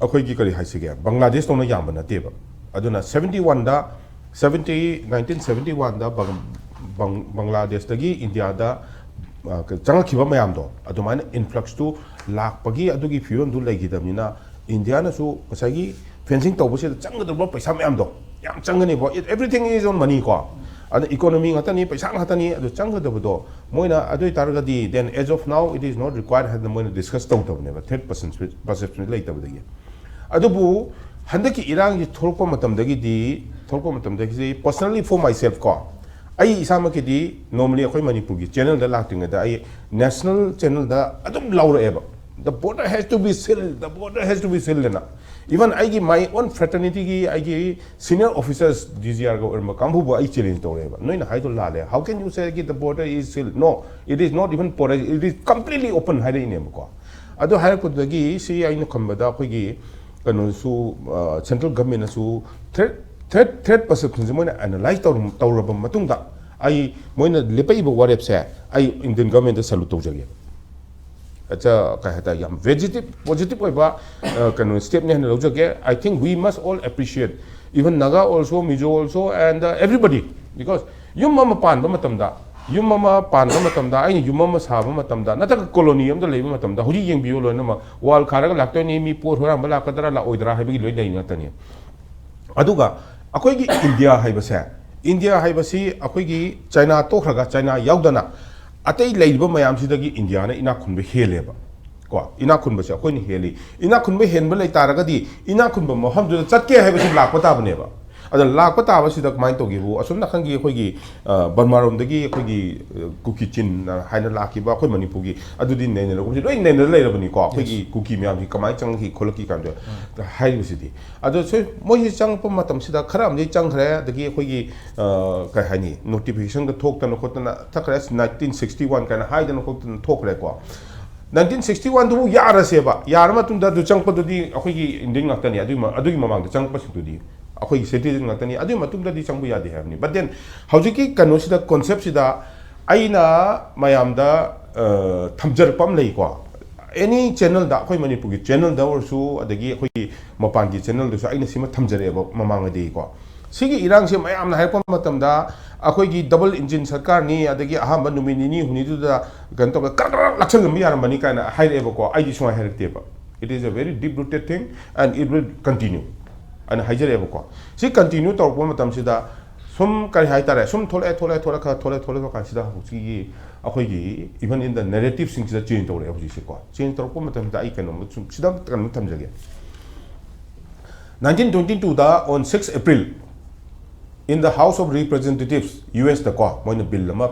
ꯑꯩꯈꯣꯏꯒꯤ ꯀꯔꯤ ꯍꯥꯏꯁꯤꯒꯦ, ꯕꯪꯒ꯭ꯂꯥꯗꯦꯁꯇꯧꯅ ꯌꯥꯝꯕ ꯅꯠꯇꯦꯕ꯫ ꯑꯗꯨꯅ ꯁꯕꯦꯟꯇꯤ ꯋꯥꯟꯗ ꯁꯕꯦꯟꯇꯤ ꯅꯥꯏꯟꯇꯤꯟ ꯁꯕꯦꯟꯇꯤ ꯋꯥꯟꯗ ꯕꯪꯒ꯭ꯂꯥꯗꯦꯁꯇꯒꯤ ꯏꯟꯗꯤꯌꯥꯗ ꯑ, ꯆꯪꯉꯛꯈꯤꯕ ꯃꯌꯥꯝꯗꯣ ꯑꯗꯨꯃꯥꯏꯅ ꯏꯟꯐ꯭ꯂꯛꯁꯇꯨ ꯂꯥꯛꯄꯒꯤ ꯑꯗꯨꯒꯤ ꯐꯤꯕꯝꯗꯨ ꯂꯩꯈꯤꯗꯕꯅꯤꯅ, ꯏꯟꯗꯤꯌꯥꯅꯁꯨ ꯉꯁꯥꯏꯒꯤ ꯐꯦꯟꯁꯤꯡ ꯇꯧꯕꯁꯤꯗ ꯆꯪꯒꯗꯕ ꯄꯩꯁꯥ ꯃꯌꯥꯝꯗꯣ ꯌꯥꯝ ꯆꯪꯒꯅꯦꯕ꯫ Everything is on money ꯀꯣ꯫ ꯑꯗ ꯏꯀꯣꯅꯣꯃꯤ ꯉꯥꯛꯇꯅꯤ, ꯄꯩꯁꯥ ꯉꯥꯛꯇꯅꯤ꯫ ꯑꯗꯨ ꯆꯪꯒꯗꯕꯗꯣ ꯃꯣꯏꯅ ꯑꯗꯨ ꯑꯣꯏꯇꯥꯔꯒꯗꯤ, then as of now it is not required ꯍꯥꯏꯗꯅ ꯃꯣꯏꯅ ꯗꯤꯁꯀꯁ ꯇꯧꯗꯕꯅꯦꯕ, ꯊ꯭ꯔꯦꯠ ꯄꯔꯁꯦꯞꯁꯟ ꯂꯩꯇꯕꯗꯒꯤ꯫ ꯑꯗꯨꯕꯨ ꯍꯟꯗꯛꯀꯤ ꯏꯔꯥꯡꯁꯤ ꯊꯣꯛꯂꯛꯄ ꯃꯇꯝꯗꯒꯤꯗꯤ, ꯊꯣꯛꯂꯛꯄ ꯃꯇꯝꯗꯒꯤꯗꯤ personally for myself ꯀꯣ, ꯑꯩ ꯏꯁꯥꯃꯛꯀꯤꯗꯤ normally ꯑꯩꯈꯣꯏ ꯃꯅꯤꯄꯨꯔꯒꯤ ꯆꯦꯅꯦꯜꯗ ꯂꯥꯛꯇ꯭ꯔꯤꯉꯩꯗ ꯑꯩ ꯅꯦꯁꯅꯦꯜ ꯆꯦꯅꯦꯜꯗ ꯑꯗꯨꯝ ꯂꯥꯎꯔꯛꯑꯦꯕ, "The border has to be sealed, the border has to be sealed" ꯑꯅ꯫ Even ꯑꯩꯒꯤ my own fraternityꯒꯤ ꯑꯩꯒꯤ senior officers, DGRꯒ ꯑꯣꯏꯔꯝꯕ ꯀꯥꯡꯕꯨꯕꯨ ꯑꯩ ꯆꯦꯂꯦꯟꯖ ꯇꯧꯔꯛꯑꯦꯕ, "ꯅꯣꯏꯅ ꯍꯥꯏꯗꯣ ꯂꯥꯜꯂꯦ, how can you say that the border is sealed? No, it is not even porous, it is completely open" ꯍꯥꯏꯔꯛꯏꯅꯦꯕꯀꯣ꯫ ꯑꯗꯨ ꯍꯥꯏꯔꯛꯄꯗꯨꯗꯒꯤ ꯁꯤ ꯑꯩꯅ ꯈꯟꯕꯗ ꯑꯩꯈꯣꯏꯒꯤ ꯀꯩꯅꯣꯁꯨ, ꯁꯦꯟꯇ꯭ꯔꯦꯜ ꯒꯚꯔꯟꯃꯦꯟꯅꯁꯨ ꯊ꯭ꯔꯦꯠ ꯊ꯭ꯔꯦꯠ ꯊ꯭ꯔꯦꯠ ꯄꯔꯁꯦꯞꯁꯟꯁꯦ ꯃꯣꯏꯅ ꯑꯦꯅꯥꯂꯥꯏꯁ ꯇꯧꯔ ꯇꯧꯔꯕ ꯃꯇꯨꯡꯗ, ꯑꯩ ꯃꯣꯏꯅ ꯂꯦꯞꯄꯛꯏꯕ ꯋꯥꯔꯦꯞꯁꯦ ꯑꯩ ꯏꯟꯗꯤꯌꯟ ꯒꯚꯔꯟꯃꯦꯟꯗ ꯁꯦꯂꯨꯠ ꯇꯧꯖꯒꯦ꯫ ꯑꯠꯆꯥ, ꯀꯩ ꯍꯥꯏꯇꯥꯔꯦ, ꯌꯥꯝ ꯄꯣꯖꯤꯇꯤꯚ ꯄꯣꯖꯤꯇꯤꯚ ꯑꯣꯏꯕ ꯑ, ꯀꯩꯅꯣ ꯁ꯭ꯇꯦꯞꯅꯤ ꯍꯥꯏꯅ ꯂꯧꯖꯒꯦ꯫ I think we must all appreciate, even Naga also, Mizo also, and uh, everybody, because ꯌꯨꯝ ꯑꯃ ꯄꯥꯟꯕ ꯃꯇꯝꯗ ꯌꯨꯝ ꯑꯃ ꯄꯥꯟꯕ ꯃꯇꯝꯗ, ꯑꯩꯅ ꯌꯨꯝ ꯑꯃ ꯁꯥꯕ ꯃꯇꯝꯗ, ꯅꯠꯇ꯭ꯔꯒ ꯀꯣꯂꯣꯅꯤ ꯑꯃꯗ ꯂꯩꯕ ꯃꯇꯝꯗ, ꯍꯧꯖꯤꯛ ꯌꯦꯡꯕꯤꯌꯨ ꯂꯣꯏꯅꯃꯛ, ꯋꯥꯜ ꯈꯥꯔꯒ ꯂꯥꯛꯇꯣꯏꯅꯤ, ꯃꯤ ꯄꯣꯠ ꯍꯨꯔꯥꯟꯕ ꯂꯥꯛꯀꯗ꯭ꯔꯥ ꯂꯥꯛꯑꯣꯏꯗ꯭ꯔꯥ ꯍꯥꯏꯕꯒꯤ ꯂꯣꯏ ꯂꯩ ꯉꯥꯛꯇꯅꯤ꯫ ꯑꯗꯨꯒ ꯑꯩꯈꯣꯏꯒꯤ ꯏꯟꯗꯤꯌꯥ ꯍꯥꯏꯕꯁꯦ, ꯏꯟꯗꯤꯌꯥ ꯍꯥꯏꯕꯁꯤ ꯑꯩꯈꯣꯏꯒꯤ ꯆꯥꯏꯅꯥ ꯇꯣꯛꯈ꯭ꯔꯒ, ꯆꯥꯏꯅꯥ ꯌꯥꯎꯗꯅ ꯑꯇꯩ ꯂꯩꯔꯤꯕ ꯃꯌꯥꯝꯁꯤꯗꯒꯤ ꯏꯟꯗꯤꯌꯥꯅ ꯏꯅꯥꯛ ꯈꯨꯟꯕ ꯍꯦꯜꯂꯦꯕ꯫ ꯀꯣ, ꯏꯅꯥꯛ ꯈꯨꯟꯕꯁꯦ ꯑꯩꯈꯣꯏꯅ ꯍꯦꯜꯂꯤ꯫ ꯏꯅꯥꯛ ꯈꯨꯟꯕ ꯍꯦꯟꯕ ꯂꯩ ꯇꯥꯔꯒꯗꯤ, ꯏꯅꯥꯛ ꯈꯨꯟꯕ ꯃꯐꯝꯗꯨꯗ ꯆꯠꯀꯦ ꯍꯥꯏꯕꯁꯤ ꯂꯥꯛꯄ ꯇꯥꯕꯅꯦꯕ꯫ ꯑꯗ ꯂꯥꯛꯄ ꯇꯥꯕꯁꯤꯗ ꯀꯃꯥꯏꯅ ꯇꯧꯒꯦꯕꯨ, ꯑꯁꯣꯝ ꯅꯥꯀꯟꯒꯤ ꯑꯩꯈꯣꯏꯒꯤ, ꯑ, ꯕꯔꯃꯥꯔꯣꯝꯗꯒꯤ ꯑꯩꯈꯣꯏꯒꯤ, ꯑ, ꯀꯨꯀꯤ ꯆꯤꯟ ꯍꯥꯏꯅ ꯂꯥꯛꯈꯤꯕ ꯑꯩꯈꯣꯏ ꯃꯅꯤꯄꯨꯔꯒꯤ, ꯑꯗꯨꯗꯤ ꯅꯩꯅꯔꯒꯨꯝꯁꯤ ꯂꯣꯏ ꯅꯩꯅꯔ ꯂꯩꯔꯕꯅꯤꯀꯣ꯫ ꯑꯩꯈꯣꯏꯒꯤ ꯀꯨꯀꯤ ꯃꯌꯥꯝꯁꯤ ꯀꯃꯥꯏꯅ ꯆꯪꯉꯛꯈꯤ ꯈꯣꯠꯂꯛꯈꯤ ꯀꯥꯟꯗ ꯍꯥꯏꯔꯤꯕꯁꯤꯗꯤ꯫ ꯑꯗꯣ ꯁꯤ ꯃꯣꯏꯁꯤ ꯆꯪꯉꯛꯄ ꯃꯇꯝꯁꯤꯗ ꯈꯔ ꯑꯃꯗꯤ ꯆꯪꯈ꯭ꯔꯦ, ꯑꯗꯒꯤ ꯑꯩꯈꯣꯏꯒꯤ, ꯑ, ꯀꯩ ꯍꯥꯏꯅꯤ, ꯅꯣꯇꯤꯐꯤꯀꯦꯁꯟꯒ ꯊꯣꯛꯇꯅ ꯈꯣꯠꯇꯅ ꯊꯛꯈ꯭ꯔꯦ, ꯅꯥꯏꯟꯇꯤꯟ ꯁꯤꯛꯁꯇꯤ ꯋꯥꯟ ꯀꯥꯏꯅ ꯍꯥꯏꯗꯅ ꯈꯣꯠꯇꯅ ꯊꯣꯛꯈ꯭ꯔꯦꯀꯣ꯫ ꯅꯥꯏꯟꯇꯤꯟ ꯁꯤꯛꯁꯇꯤ ꯋꯥꯟꯗꯨꯕꯨ ꯌꯥꯔꯁꯦꯕ, ꯌꯥꯔ ꯃꯇꯨꯡꯗ ꯑꯗꯨ ꯆꯪꯉꯛꯄꯗꯨꯗꯤ ꯑꯩꯈꯣꯏꯒꯤ ꯏꯟꯗꯤꯌꯟ ꯉꯥꯛꯇꯅꯤ, ꯑꯗꯨꯒꯤ ꯃ-, ꯑꯗꯨꯒꯤ ꯃꯃꯥꯡꯗ ꯆꯪꯉꯛꯄꯁꯤꯡꯗꯨꯗꯤ ꯑꯩꯈꯣꯏꯒꯤ ꯁꯤꯇꯤꯖꯟ ꯉꯥꯛꯇꯅꯤ, ꯑꯗꯨꯒꯤ ꯃꯇꯨꯡꯗꯗꯤ ꯆꯪꯕ ꯌꯥꯗꯦ ꯍꯥꯏꯕꯅꯤ꯫ But then ꯍꯧꯖꯤꯛꯀꯤ ꯀꯩꯅꯣꯁꯤꯗ, ꯀꯣꯟꯁꯦꯞꯁꯤꯗ ꯑꯩꯅ ꯃꯌꯥꯝꯗ, ꯑ, ꯊꯝꯖꯔꯛꯄ ꯑꯃ ꯂꯩꯀꯣ꯫ ꯑꯦꯅꯤ ꯆꯦꯅꯦꯜꯗ, ꯑꯩꯈꯣꯏ ꯃꯅꯤꯄꯨꯔꯒꯤ ꯆꯦꯅꯦꯜꯗ ꯑꯣꯏꯔꯁꯨ, ꯑꯗꯒꯤ ꯑꯩꯈꯣꯏꯒꯤ ꯃꯄꯥꯟꯒꯤ ꯆꯦꯅꯦꯜꯗꯁꯨ ꯑꯩꯅ ꯁꯤꯃ ꯊꯝꯖꯔꯛꯑꯦꯕ ꯃꯃꯥꯡꯉꯩꯗꯒꯤꯀꯣ꯫ ꯁꯤꯒꯤ ꯏꯔꯥꯡꯁꯦ ꯃꯌꯥꯝꯅ ꯍꯥꯏꯔꯛꯄ ꯃꯇꯝꯗ, ꯑꯩꯈꯣꯏꯒꯤ ꯗꯕꯜ ꯏꯟꯖꯤꯟ ꯁꯔꯀꯥꯔꯅꯤ, ꯑꯗꯒꯤ ꯑꯍꯥꯟꯕ ꯅꯨꯃꯤꯠ ꯅꯤꯅꯤ ꯍꯨꯝꯅꯤꯗꯨꯗ ꯀꯩꯅꯣ ꯇꯧꯔꯒ ꯀꯔꯛ ꯀꯔꯛ ꯂꯥꯛꯁꯜꯂꯝꯕ ꯌꯥꯔꯝꯕꯅꯤ ꯀꯥꯏꯅ ꯍꯥꯏꯔꯛꯑꯦꯕꯀꯣ꯫ ꯑꯩꯗꯤ ꯁꯨꯃꯥꯏꯅ ꯍꯥꯏꯔꯛꯇꯦꯕ꯫ It is a very deep rooted thing and it will continue ꯍꯥꯏꯅ ꯍꯥꯏꯖꯔꯛꯑꯦꯕꯀꯣ꯫ ꯁꯤ ꯀꯟꯇꯤꯅ꯭ꯌꯨ ꯇꯧꯔꯛꯄ ꯃꯇꯝꯁꯤꯗ ꯁꯨꯝ, ꯀꯔꯤ ꯍꯥꯏꯇꯥꯔꯦ, ꯁꯨꯝ ꯊꯣꯛꯂꯛꯑꯦ, ꯊꯣꯛꯂꯛꯑꯦ, ꯊꯣꯛꯂꯛꯑꯦ, ꯈꯔ ꯊꯣꯛꯂꯛꯑꯦ, ꯊꯣꯛꯂꯛꯄ ꯀꯥꯟꯁꯤꯗ ꯍꯧꯖꯤꯛꯀꯤ ꯑꯩꯈꯣꯏꯒꯤ even in the narrativeꯁꯤꯡꯁꯤꯗ ꯆꯦꯟꯖ ꯇꯧꯔꯛꯑꯦ ꯍꯧꯖꯤꯛꯁꯦꯀꯣ꯫ ꯆꯦꯟꯖ ꯇꯧꯔꯛꯄ ꯃꯇꯝꯗ ꯑꯩ ꯀꯩꯅꯣꯝꯃ ꯁꯨꯝ ꯁꯤꯗ ꯀꯩꯅꯣꯝ ꯊꯝꯖꯒꯦ꯫ ꯅꯥꯏꯟꯇꯤꯟ ꯇ꯭ꯋꯦꯟꯇꯤ ꯇꯨꯗ on six April in the House of Representatives, U ꯑꯦꯁꯇꯀꯣ, ꯃꯣꯏꯅ ꯕꯤꯜ ꯑꯃ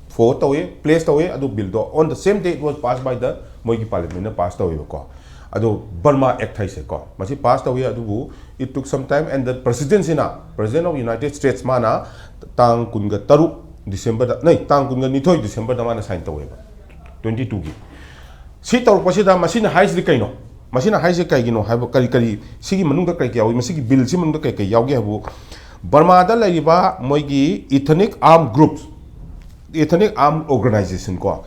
ꯐꯣꯔꯋꯥꯔꯗ ꯇꯧꯋꯤ, ꯄ꯭ꯂꯦꯁ ꯇꯧꯋꯤ꯫ ꯑꯗꯨ ꯕꯤꯜꯗꯣ on the same day it was passed by the, ꯃꯣꯏꯒꯤ ꯄꯥꯔꯂꯤꯌꯥꯃꯦꯟꯅ ꯄꯥꯁ ꯇꯧꯋꯦꯕꯀꯣ꯫ ꯑꯗꯣ ꯕꯔꯃꯥ ꯑꯦꯛ ꯍꯥꯏꯁꯦꯀꯣ, ꯃꯁꯤ ꯄꯥꯁ ꯇꯧꯋꯤ꯫ ꯑꯗꯨꯕꯨ it took some time and the presidentꯁꯤꯅ, President of United States, ꯃꯥꯅ ꯇꯥꯡ ꯀꯨꯟꯒ ꯇꯔꯨꯛ ꯗꯤꯁꯦꯝꯕꯔꯗ, ꯅꯩ, ꯇꯥꯡ ꯀꯨꯟꯒ ꯅꯤꯊꯣꯏ ꯗꯤꯁꯦꯝꯕꯔꯗ ꯃꯥꯅ ꯁꯥꯏꯟ ꯇꯧꯋꯦꯕ, ꯇ꯭ꯋꯦꯟꯇꯤ ꯇꯨꯒꯤ꯫ ꯁꯤ ꯇꯧꯔꯛꯄꯁꯤꯗ ꯃꯁꯤꯅ ꯍꯥꯏꯔꯤꯁꯤꯗꯤ ꯀꯩꯅꯣ? ꯃꯁꯤꯅ ꯍꯥꯏꯔꯤꯁꯤ ꯀꯩꯒꯤꯅꯣ ꯍꯥꯏꯕ, ꯀꯔꯤ, ꯀꯔꯤ, ꯁꯤꯒꯤ ꯃꯅꯨꯡꯗ ꯀꯔꯤ ꯀꯔꯤ ꯌꯥꯎꯏ? ꯃꯁꯤꯒꯤ ꯕꯤꯜꯁꯤ ꯃꯅꯨꯡꯗ ꯀꯔꯤ ꯀꯔꯤ ꯌꯥꯎꯒꯦ ꯍꯥꯏꯕꯨ, ꯕꯔꯃꯥꯗ ꯂꯩꯔꯤꯕ ꯃꯣꯏꯒꯤ ethnic armed groups, ethnic armed organization ꯀꯣ,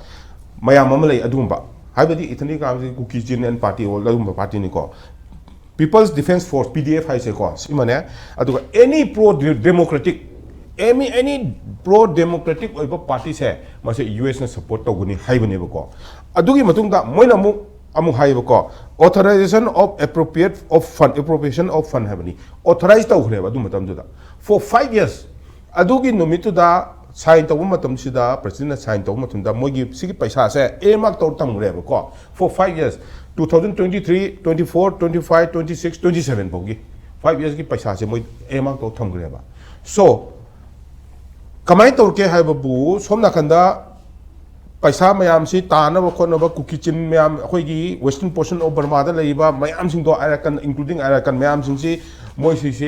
ꯃꯌꯥꯝ ꯑꯃ ꯂꯩ ꯑꯗꯨꯒꯨꯝꯕ, ꯍꯥꯏꯕꯗꯤ ethnic armed ꯀꯨꯀꯤ ꯆꯤꯟ ꯑꯦꯟ ꯄꯥꯔꯇꯤ ꯑꯣꯜ ꯑꯗꯨꯒꯨꯝꯕ ꯄꯥꯔꯇꯤꯅꯤꯀꯣ꯫ People's Defence Force, ꯄꯤ ꯗꯤ ꯑꯦꯐ ꯍꯥꯏꯁꯦꯀꯣ, ꯁꯤꯃꯅꯦ꯫ ꯑꯗꯨꯒ any pro democratic any any pro democratic ꯑꯣꯏꯕ party ꯁꯦ ꯃꯁꯦ ꯌꯨ ꯑꯦꯁꯅ support ꯇꯧꯒꯅꯤ ꯍꯥꯏꯕꯅꯦꯕꯀꯣ꯫ ꯑꯗꯨꯒꯤ ꯃꯇꯨꯡꯗ ꯃꯣꯏꯅ ꯑꯃꯨꯛ ꯑꯃꯨꯛ ꯍꯥꯏꯌꯦꯕꯀꯣ, authorization of appropriate of fund, appropriation of fund ꯍꯥꯏꯕꯅꯤ, authorize ꯇꯧꯈ꯭ꯔꯦꯕ ꯑꯗꯨ ꯃꯇꯝꯗꯨꯗ for five years꯫ ꯑꯗꯨꯒꯤ ꯅꯨꯃꯤꯠꯇꯨꯗ sign ꯇꯧꯕ ꯃꯇꯝꯁꯤꯗ, president ꯅ sign ꯇꯧꯕ ꯃꯇꯝꯗ ꯃꯣꯏꯒꯤ ꯁꯤꯒꯤ ꯄꯩꯁꯥꯁꯦ earmark ꯇꯧꯔ ꯊꯝꯈ꯭ꯔꯦꯕꯀꯣ for five years, two thousand twenty three, twenty four, twenty five, twenty six, twenty seven ꯐꯥꯎꯒꯤ five years ꯀꯤ ꯄꯩꯁꯥꯁꯦ ꯃꯣꯏ earmark ꯇꯧꯔ ꯊꯝꯈ꯭ꯔꯦꯕ꯫ So ꯀꯃꯥꯏꯅ ꯇꯧꯔꯛꯀꯦ ꯍꯥꯏꯕꯕꯨ, ꯁꯣꯝ ꯅꯥꯀꯟꯗ ꯄꯩꯁꯥ ꯃꯌꯥꯝꯁꯤ ꯇꯥꯅꯕ ꯈꯣꯠꯅꯕ ꯀꯨꯀꯤ ꯆꯤꯟ ꯃꯌꯥꯝ, ꯑꯩꯈꯣꯏꯒꯤ western portion of Burma ꯗ ꯂꯩꯔꯤꯕ ꯃꯌꯥꯝꯁꯤꯡꯗꯣ, ꯑꯔꯥꯀꯟ, including ꯑꯔꯥꯀꯟ ꯃꯌꯥꯝꯁꯤꯡꯁꯤ, ꯃꯣꯏꯁꯤꯁꯤ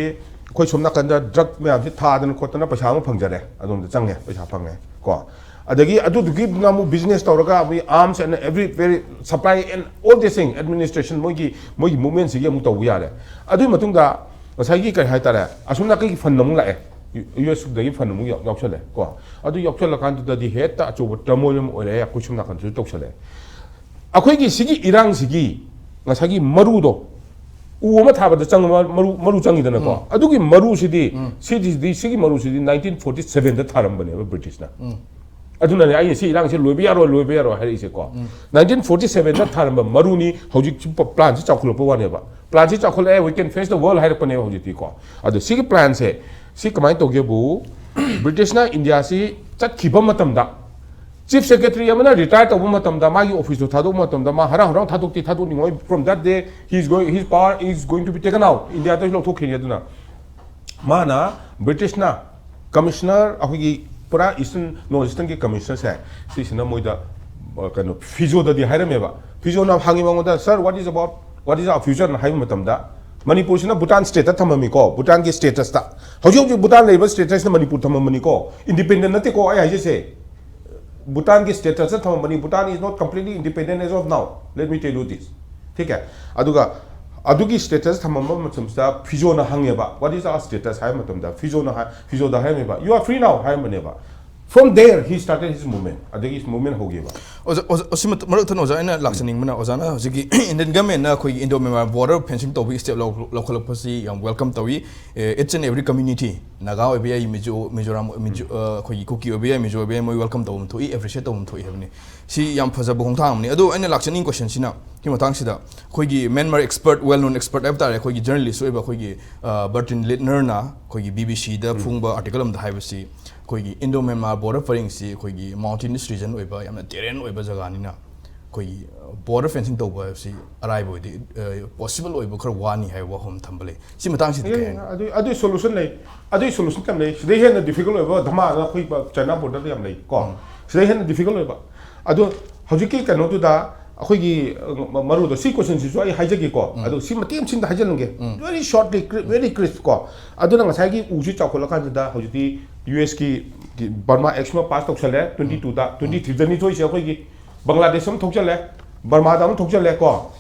ꯑꯩꯈꯣꯏ ꯁꯣꯝ ꯅꯥꯀꯟꯗ drug ꯃꯌꯥꯝꯁꯤ ꯊꯥꯗꯅ ꯈꯣꯠꯇꯅ ꯄꯩꯁꯥ ꯑꯃ ꯐꯪꯖꯔꯦ, ꯑꯗꯣꯝꯗ ꯆꯪꯉꯦ, ꯄꯩꯁꯥ ꯐꯪꯉꯦ ꯀꯣ꯫ ꯑꯗꯒꯤ ꯑꯗꯨꯗꯨꯒꯤ ꯑꯃꯨꯛ business ꯇꯧꯔꯒ ꯑꯩꯈꯣꯏ arms and every very supply and all this thing, administration, ꯃꯣꯏꯒꯤ ꯃꯣꯏꯒꯤ movement ꯁꯤꯒꯤ ꯑꯃꯨꯛ ꯇꯧꯕ ꯌꯥꯔꯦ꯫ ꯑꯗꯨꯒꯤ ꯃꯇꯨꯡꯗ ꯉꯁꯥꯏꯒꯤ ꯀꯔꯤ ꯍꯥꯏꯇꯥꯔꯦ, ꯑꯁꯣꯝ ꯅꯥꯀꯟꯒꯤ fund ꯑꯃꯨꯛ ꯂꯥꯛꯑꯦ, ꯌꯨ ꯑꯦꯁ ꯗꯒꯤ fund ꯑꯃꯨꯛ ꯌꯥꯎ- ꯌꯥꯎꯁꯜꯂꯦ ꯀꯣ꯫ ꯑꯗꯨ ꯌꯥꯎꯁꯜꯂꯀꯥꯟꯗꯨꯗꯗꯤ ꯍꯦꯛꯇ ꯑꯆꯧꯕ turmoil ꯑꯃ ꯑꯣꯏꯔꯦ, ꯑꯩꯈꯣꯏ ꯁꯣꯝ ꯅꯥꯀꯟꯗꯁꯨ ꯇꯧꯁꯜꯂꯦ꯫ ꯑꯩꯈꯣꯏꯒꯤ ꯁꯤꯒꯤ ꯏꯔꯥꯡꯁꯤꯒꯤ ꯉꯁꯥꯏꯒꯤ ꯃꯔꯨꯗꯣ, ꯎ ꯑꯃ ꯊꯥꯕꯗ ꯆꯪꯕ ꯃꯔꯨ, ꯃꯔꯨ ꯆꯪꯉꯤꯗꯅꯀꯣ꯫ ꯑꯗꯨꯒꯤ ꯃꯔꯨꯁꯤꯗꯤ, ꯁꯤꯗꯤ, ꯁꯤꯒꯤ ꯃꯔꯨꯁꯤꯗꯤ nineteen forty seven ꯗ ꯊꯥꯔꯝꯕꯅꯦꯕ ꯕ꯭ꯔꯤꯇꯤꯁꯅ꯫ ꯑꯗꯨꯅꯅꯦ ꯑꯩꯅ ꯁꯤ ꯏꯔꯥꯡꯁꯤ ꯂꯣꯏꯕ ꯌꯥꯔꯣꯏ, ꯂꯣꯏꯕ ꯌꯥꯔꯣꯏ ꯍꯥꯏꯔꯛꯏꯁꯦꯀꯣ꯫ Nineteen forty seven ꯗ ꯊꯥꯔꯝꯕ ꯃꯔꯨꯅꯤ, ꯍꯧꯖꯤꯛ ꯁꯤ ꯄ-, plan ꯁꯤ ꯆꯥꯎꯈꯠꯂꯛꯄ ꯋꯥꯅꯦꯕ꯫ Plan ꯁꯤ ꯆꯥꯎꯈꯠꯂꯛꯑꯦ, we can face the world ꯍꯥꯏꯔꯛꯄꯅꯦꯕ ꯍꯧꯖꯤꯛꯇꯤꯀꯣ꯫ ꯑꯗꯣ ꯁꯤꯒꯤ plan ꯁꯦ, ꯁꯤ ꯀꯃꯥꯏꯅ ꯇꯧꯒꯦꯕꯨ, ꯕ꯭ꯔꯤꯇꯤꯁꯅ ꯏꯟꯗꯤꯌꯥꯁꯤ ꯆꯠꯈꯤꯕ ꯃꯇꯝꯗ, chief secretary ꯑꯃꯅ retire ꯇꯧꯕ ꯃꯇꯝꯗ, ꯃꯥꯒꯤ office ꯇꯣ ꯊꯥꯗꯣꯛꯄ ꯃꯇꯝꯗ, ꯃꯥ ꯍꯔꯥꯎ ꯍꯔꯥꯎ ꯊꯥꯗꯣꯛꯇꯤ ꯊꯥꯗꯣꯛꯅꯤꯡꯉꯣꯏ꯫ From that day, he is going, his power is going to be taken out. ꯏꯟꯗꯤꯌꯥꯗꯒꯤ ꯂꯧꯊꯣꯛꯈꯤꯅꯤ꯫ ꯑꯗꯨꯅ ꯃꯥꯅ, ꯕ꯭ꯔꯤꯇꯤꯁꯅ commissioner, ꯑꯩꯈꯣꯏꯒꯤ ꯄꯨꯔꯥ eastern, north eastern ꯒꯤ commissioner ꯁꯦ, ꯁꯤꯁꯤꯅ ꯃꯣꯏꯗ, ꯑ, ꯀꯩꯅꯣ, ꯐꯤꯖꯣꯗꯗꯤ ꯍꯥꯏꯔꯝꯃꯦꯕ꯫ ꯐꯤꯖꯣꯅ ꯍꯪꯉꯤ ꯃꯉꯣꯟꯗ, "Sir, what is about, what is our future?" ꯍꯥꯏꯕ ꯃꯇꯝꯗ, ꯃꯅꯤꯄꯨꯔꯁꯤꯅ ꯚꯨꯇꯥꯟ state ꯇ ꯊꯝꯃꯝꯃꯤꯀꯣ, ꯚꯨꯇꯥꯟꯒꯤ status ꯇ꯫ ꯍꯧꯖꯤꯛ ꯍꯧꯖꯤꯛ ꯚꯨꯇꯥꯟ ꯂꯩꯔꯤꯕ status ꯅ ꯃꯅꯤꯄꯨꯔ ꯊꯝꯃꯝꯕꯅꯤꯀꯣ, independent ꯅꯠꯇꯦꯀꯣ ꯑꯩ ꯍꯥꯏꯖꯩꯁꯦ꯫ ꯚꯨꯇꯥꯟꯒꯤ status ꯇ ꯊꯝꯃꯝꯕꯅꯤ, Bhutan is not completely independent as of now, let me tell you this. ꯊꯤꯛ ꯍꯦ? ꯑꯗꯨꯒ ꯑꯗꯨꯒꯤ status ꯊꯝꯃꯝꯕ ꯃꯇꯝꯁꯤꯗ ꯐꯤꯖꯣꯅ ꯍꯪꯉꯦꯕ, "What is our status?" ꯍꯥꯏꯕ ꯃꯇꯝꯗ ꯐꯤꯖꯣꯅ ꯍꯥꯏ, ꯐꯤꯖꯣꯗ ꯍꯥꯏꯔꯝꯃꯦꯕ, "You are free now" ꯍꯥꯏꯔꯝꯕꯅꯦꯕ꯫ From there, he started his movement. ꯑꯗꯒꯤ movement ꯍꯧꯈꯤꯕ. ꯑꯣꯖꯥ, ꯑꯣꯖꯥ, ꯑꯁꯤ ꯃꯔꯛ ꯊꯠꯅ ꯑꯣꯖꯥ, ꯑꯩꯅ ꯂꯥꯛꯆꯅꯤꯡꯕꯅ, ꯑꯣꯖꯥꯅ ꯍꯧꯖꯤꯛꯀꯤ Indian government ꯅ ꯑꯩꯈꯣꯏꯒꯤ Indo Myanmar border fencing ꯇꯧꯕꯒꯤ step ꯂꯧ-, ꯂꯧꯈꯠꯂꯛꯄꯁꯤ ꯌꯥꯝ welcome ꯇꯧꯏ꯫ Each and every community, Naga ꯑꯣꯏꯕ ꯌꯥꯏ, ꯃꯤꯖꯣ, ꯃꯤꯖꯣꯔꯥꯝ, ꯃꯤꯖꯣ, ꯑ, ꯑꯩꯈꯣꯏꯒꯤ ꯀꯨꯀꯤ ꯑꯣꯏꯕ ꯌꯥꯏ, ꯃꯤꯖꯣ ꯑꯣꯏꯕ ꯌꯥꯏ, ꯃꯣꯏ welcome ꯇꯧꯐꯝ ꯊꯣꯛꯏ, appreciate ꯇꯧꯐꯝ ꯊꯣꯛꯏ ꯍꯥꯏꯕꯅꯤ꯫ ꯁꯤ ꯌꯥꯝ ꯐꯖꯕ ꯈꯣꯡꯊꯥꯡ ꯑꯃꯅꯤ꯫ ꯑꯗꯣ ꯑꯩꯅ ꯂꯥꯛꯆꯅꯤꯡꯉꯤ question ꯁꯤꯅ, ꯁꯤ ꯃꯇꯥꯡꯁꯤꯗ ꯑꯩꯈꯣꯏꯒꯤ Myanmar expert, well known expert ꯍꯥꯏꯕ ꯇꯥꯔꯦ, ꯑꯩꯈꯣꯏꯒꯤ journalist ꯑꯣꯏꯕ ꯑꯩꯈꯣꯏꯒꯤ, ꯑ, Bertrand Littner ꯅ ꯑꯩꯈꯣꯏꯒꯤ B B C ꯗ ꯐꯣꯡꯕ article ꯑꯃꯗ ꯍꯥꯏꯕꯁꯤ, ꯑꯩꯈꯣꯏꯒꯤ Indo Myanmar border ꯄꯔꯤꯡꯁꯤ ꯑꯩꯈꯣꯏꯒꯤ mountainous region ꯑꯣꯏꯕ, ꯌꯥꯝꯅ terrain ꯑꯣꯏꯕ ꯖꯒꯥꯅꯤꯅ, ꯑꯩꯈꯣꯏꯒꯤ border fencing ꯇꯧꯕ ꯍꯥꯏꯕꯁꯤ ꯑꯔꯥꯏꯕ ꯑꯣꯏꯗꯤ, ꯑ, possible ꯑꯣꯏꯕ ꯈꯔ ꯋꯥꯅꯤ ꯍꯥꯏꯕ ꯋꯥꯐꯝ ꯊꯝꯕ ꯂꯩ꯫ ꯁꯤ ꯃꯇꯥꯡꯁꯤꯗ ꯀꯩ ꯍꯥꯏꯅꯤ? ꯑꯗꯨ, ꯑꯗꯨꯒꯤ solution ꯂꯩ꯫ ꯑꯗꯨꯒꯤ solution ꯌꯥꯝ ꯂꯩ꯫ ꯁꯤꯗꯩ ꯍꯦꯟꯅ difficult ꯑꯣꯏꯕ ꯙꯃꯥꯅ ꯑꯩꯈꯣꯏ China border ꯗ ꯌꯥꯝ ꯂꯩ ꯀꯣ꯫ ꯁꯤꯗꯩ ꯍꯦꯟꯅ difficult ꯑꯣꯏꯕ꯫ ꯑꯗꯣ ꯍꯧꯖꯤꯛꯀꯤ ꯀꯩꯅꯣꯗꯨꯗ ꯑꯩꯈꯣꯏꯒꯤ, ꯑ, ꯃ-, ꯃꯔꯨꯗꯣ, ꯁꯤ question ꯁꯤꯁꯨ ꯑꯩ ꯍꯥꯏꯖꯒꯦꯀꯣ꯫ ꯑꯗꯣ ꯁꯤ ꯃꯇꯦꯛ ꯑꯃ ꯁꯤꯝꯗ ꯍꯥꯏꯖꯜꯂꯝꯒꯦ꯫ Very shortly, cri-, very crisp ꯀꯣ꯫ ꯑꯗꯨꯅ ꯉꯁꯥꯏꯒꯤ ꯎꯁꯤ ꯆꯥꯎꯈꯠꯂꯀꯥꯟꯁꯤꯗ ꯍꯧꯖꯤꯛꯇꯤ U S ꯀꯤ, ꯀꯤ Burma Act ꯁꯤꯃ pass ꯇꯧꯁꯜꯂꯦ, twenty two ꯗ, twenty three ꯗ ꯅꯤꯊꯣꯏꯁꯦ ꯑꯩꯈꯣꯏꯒꯤ ꯕꯪꯒ꯭ꯂꯥꯗꯦꯁ ꯑꯃ ꯊꯣꯛꯆꯜꯂꯦ, ꯕꯔꯃꯥꯗ ꯑꯃ ꯊꯣꯛꯆꯜꯂꯦ ꯀꯣ꯫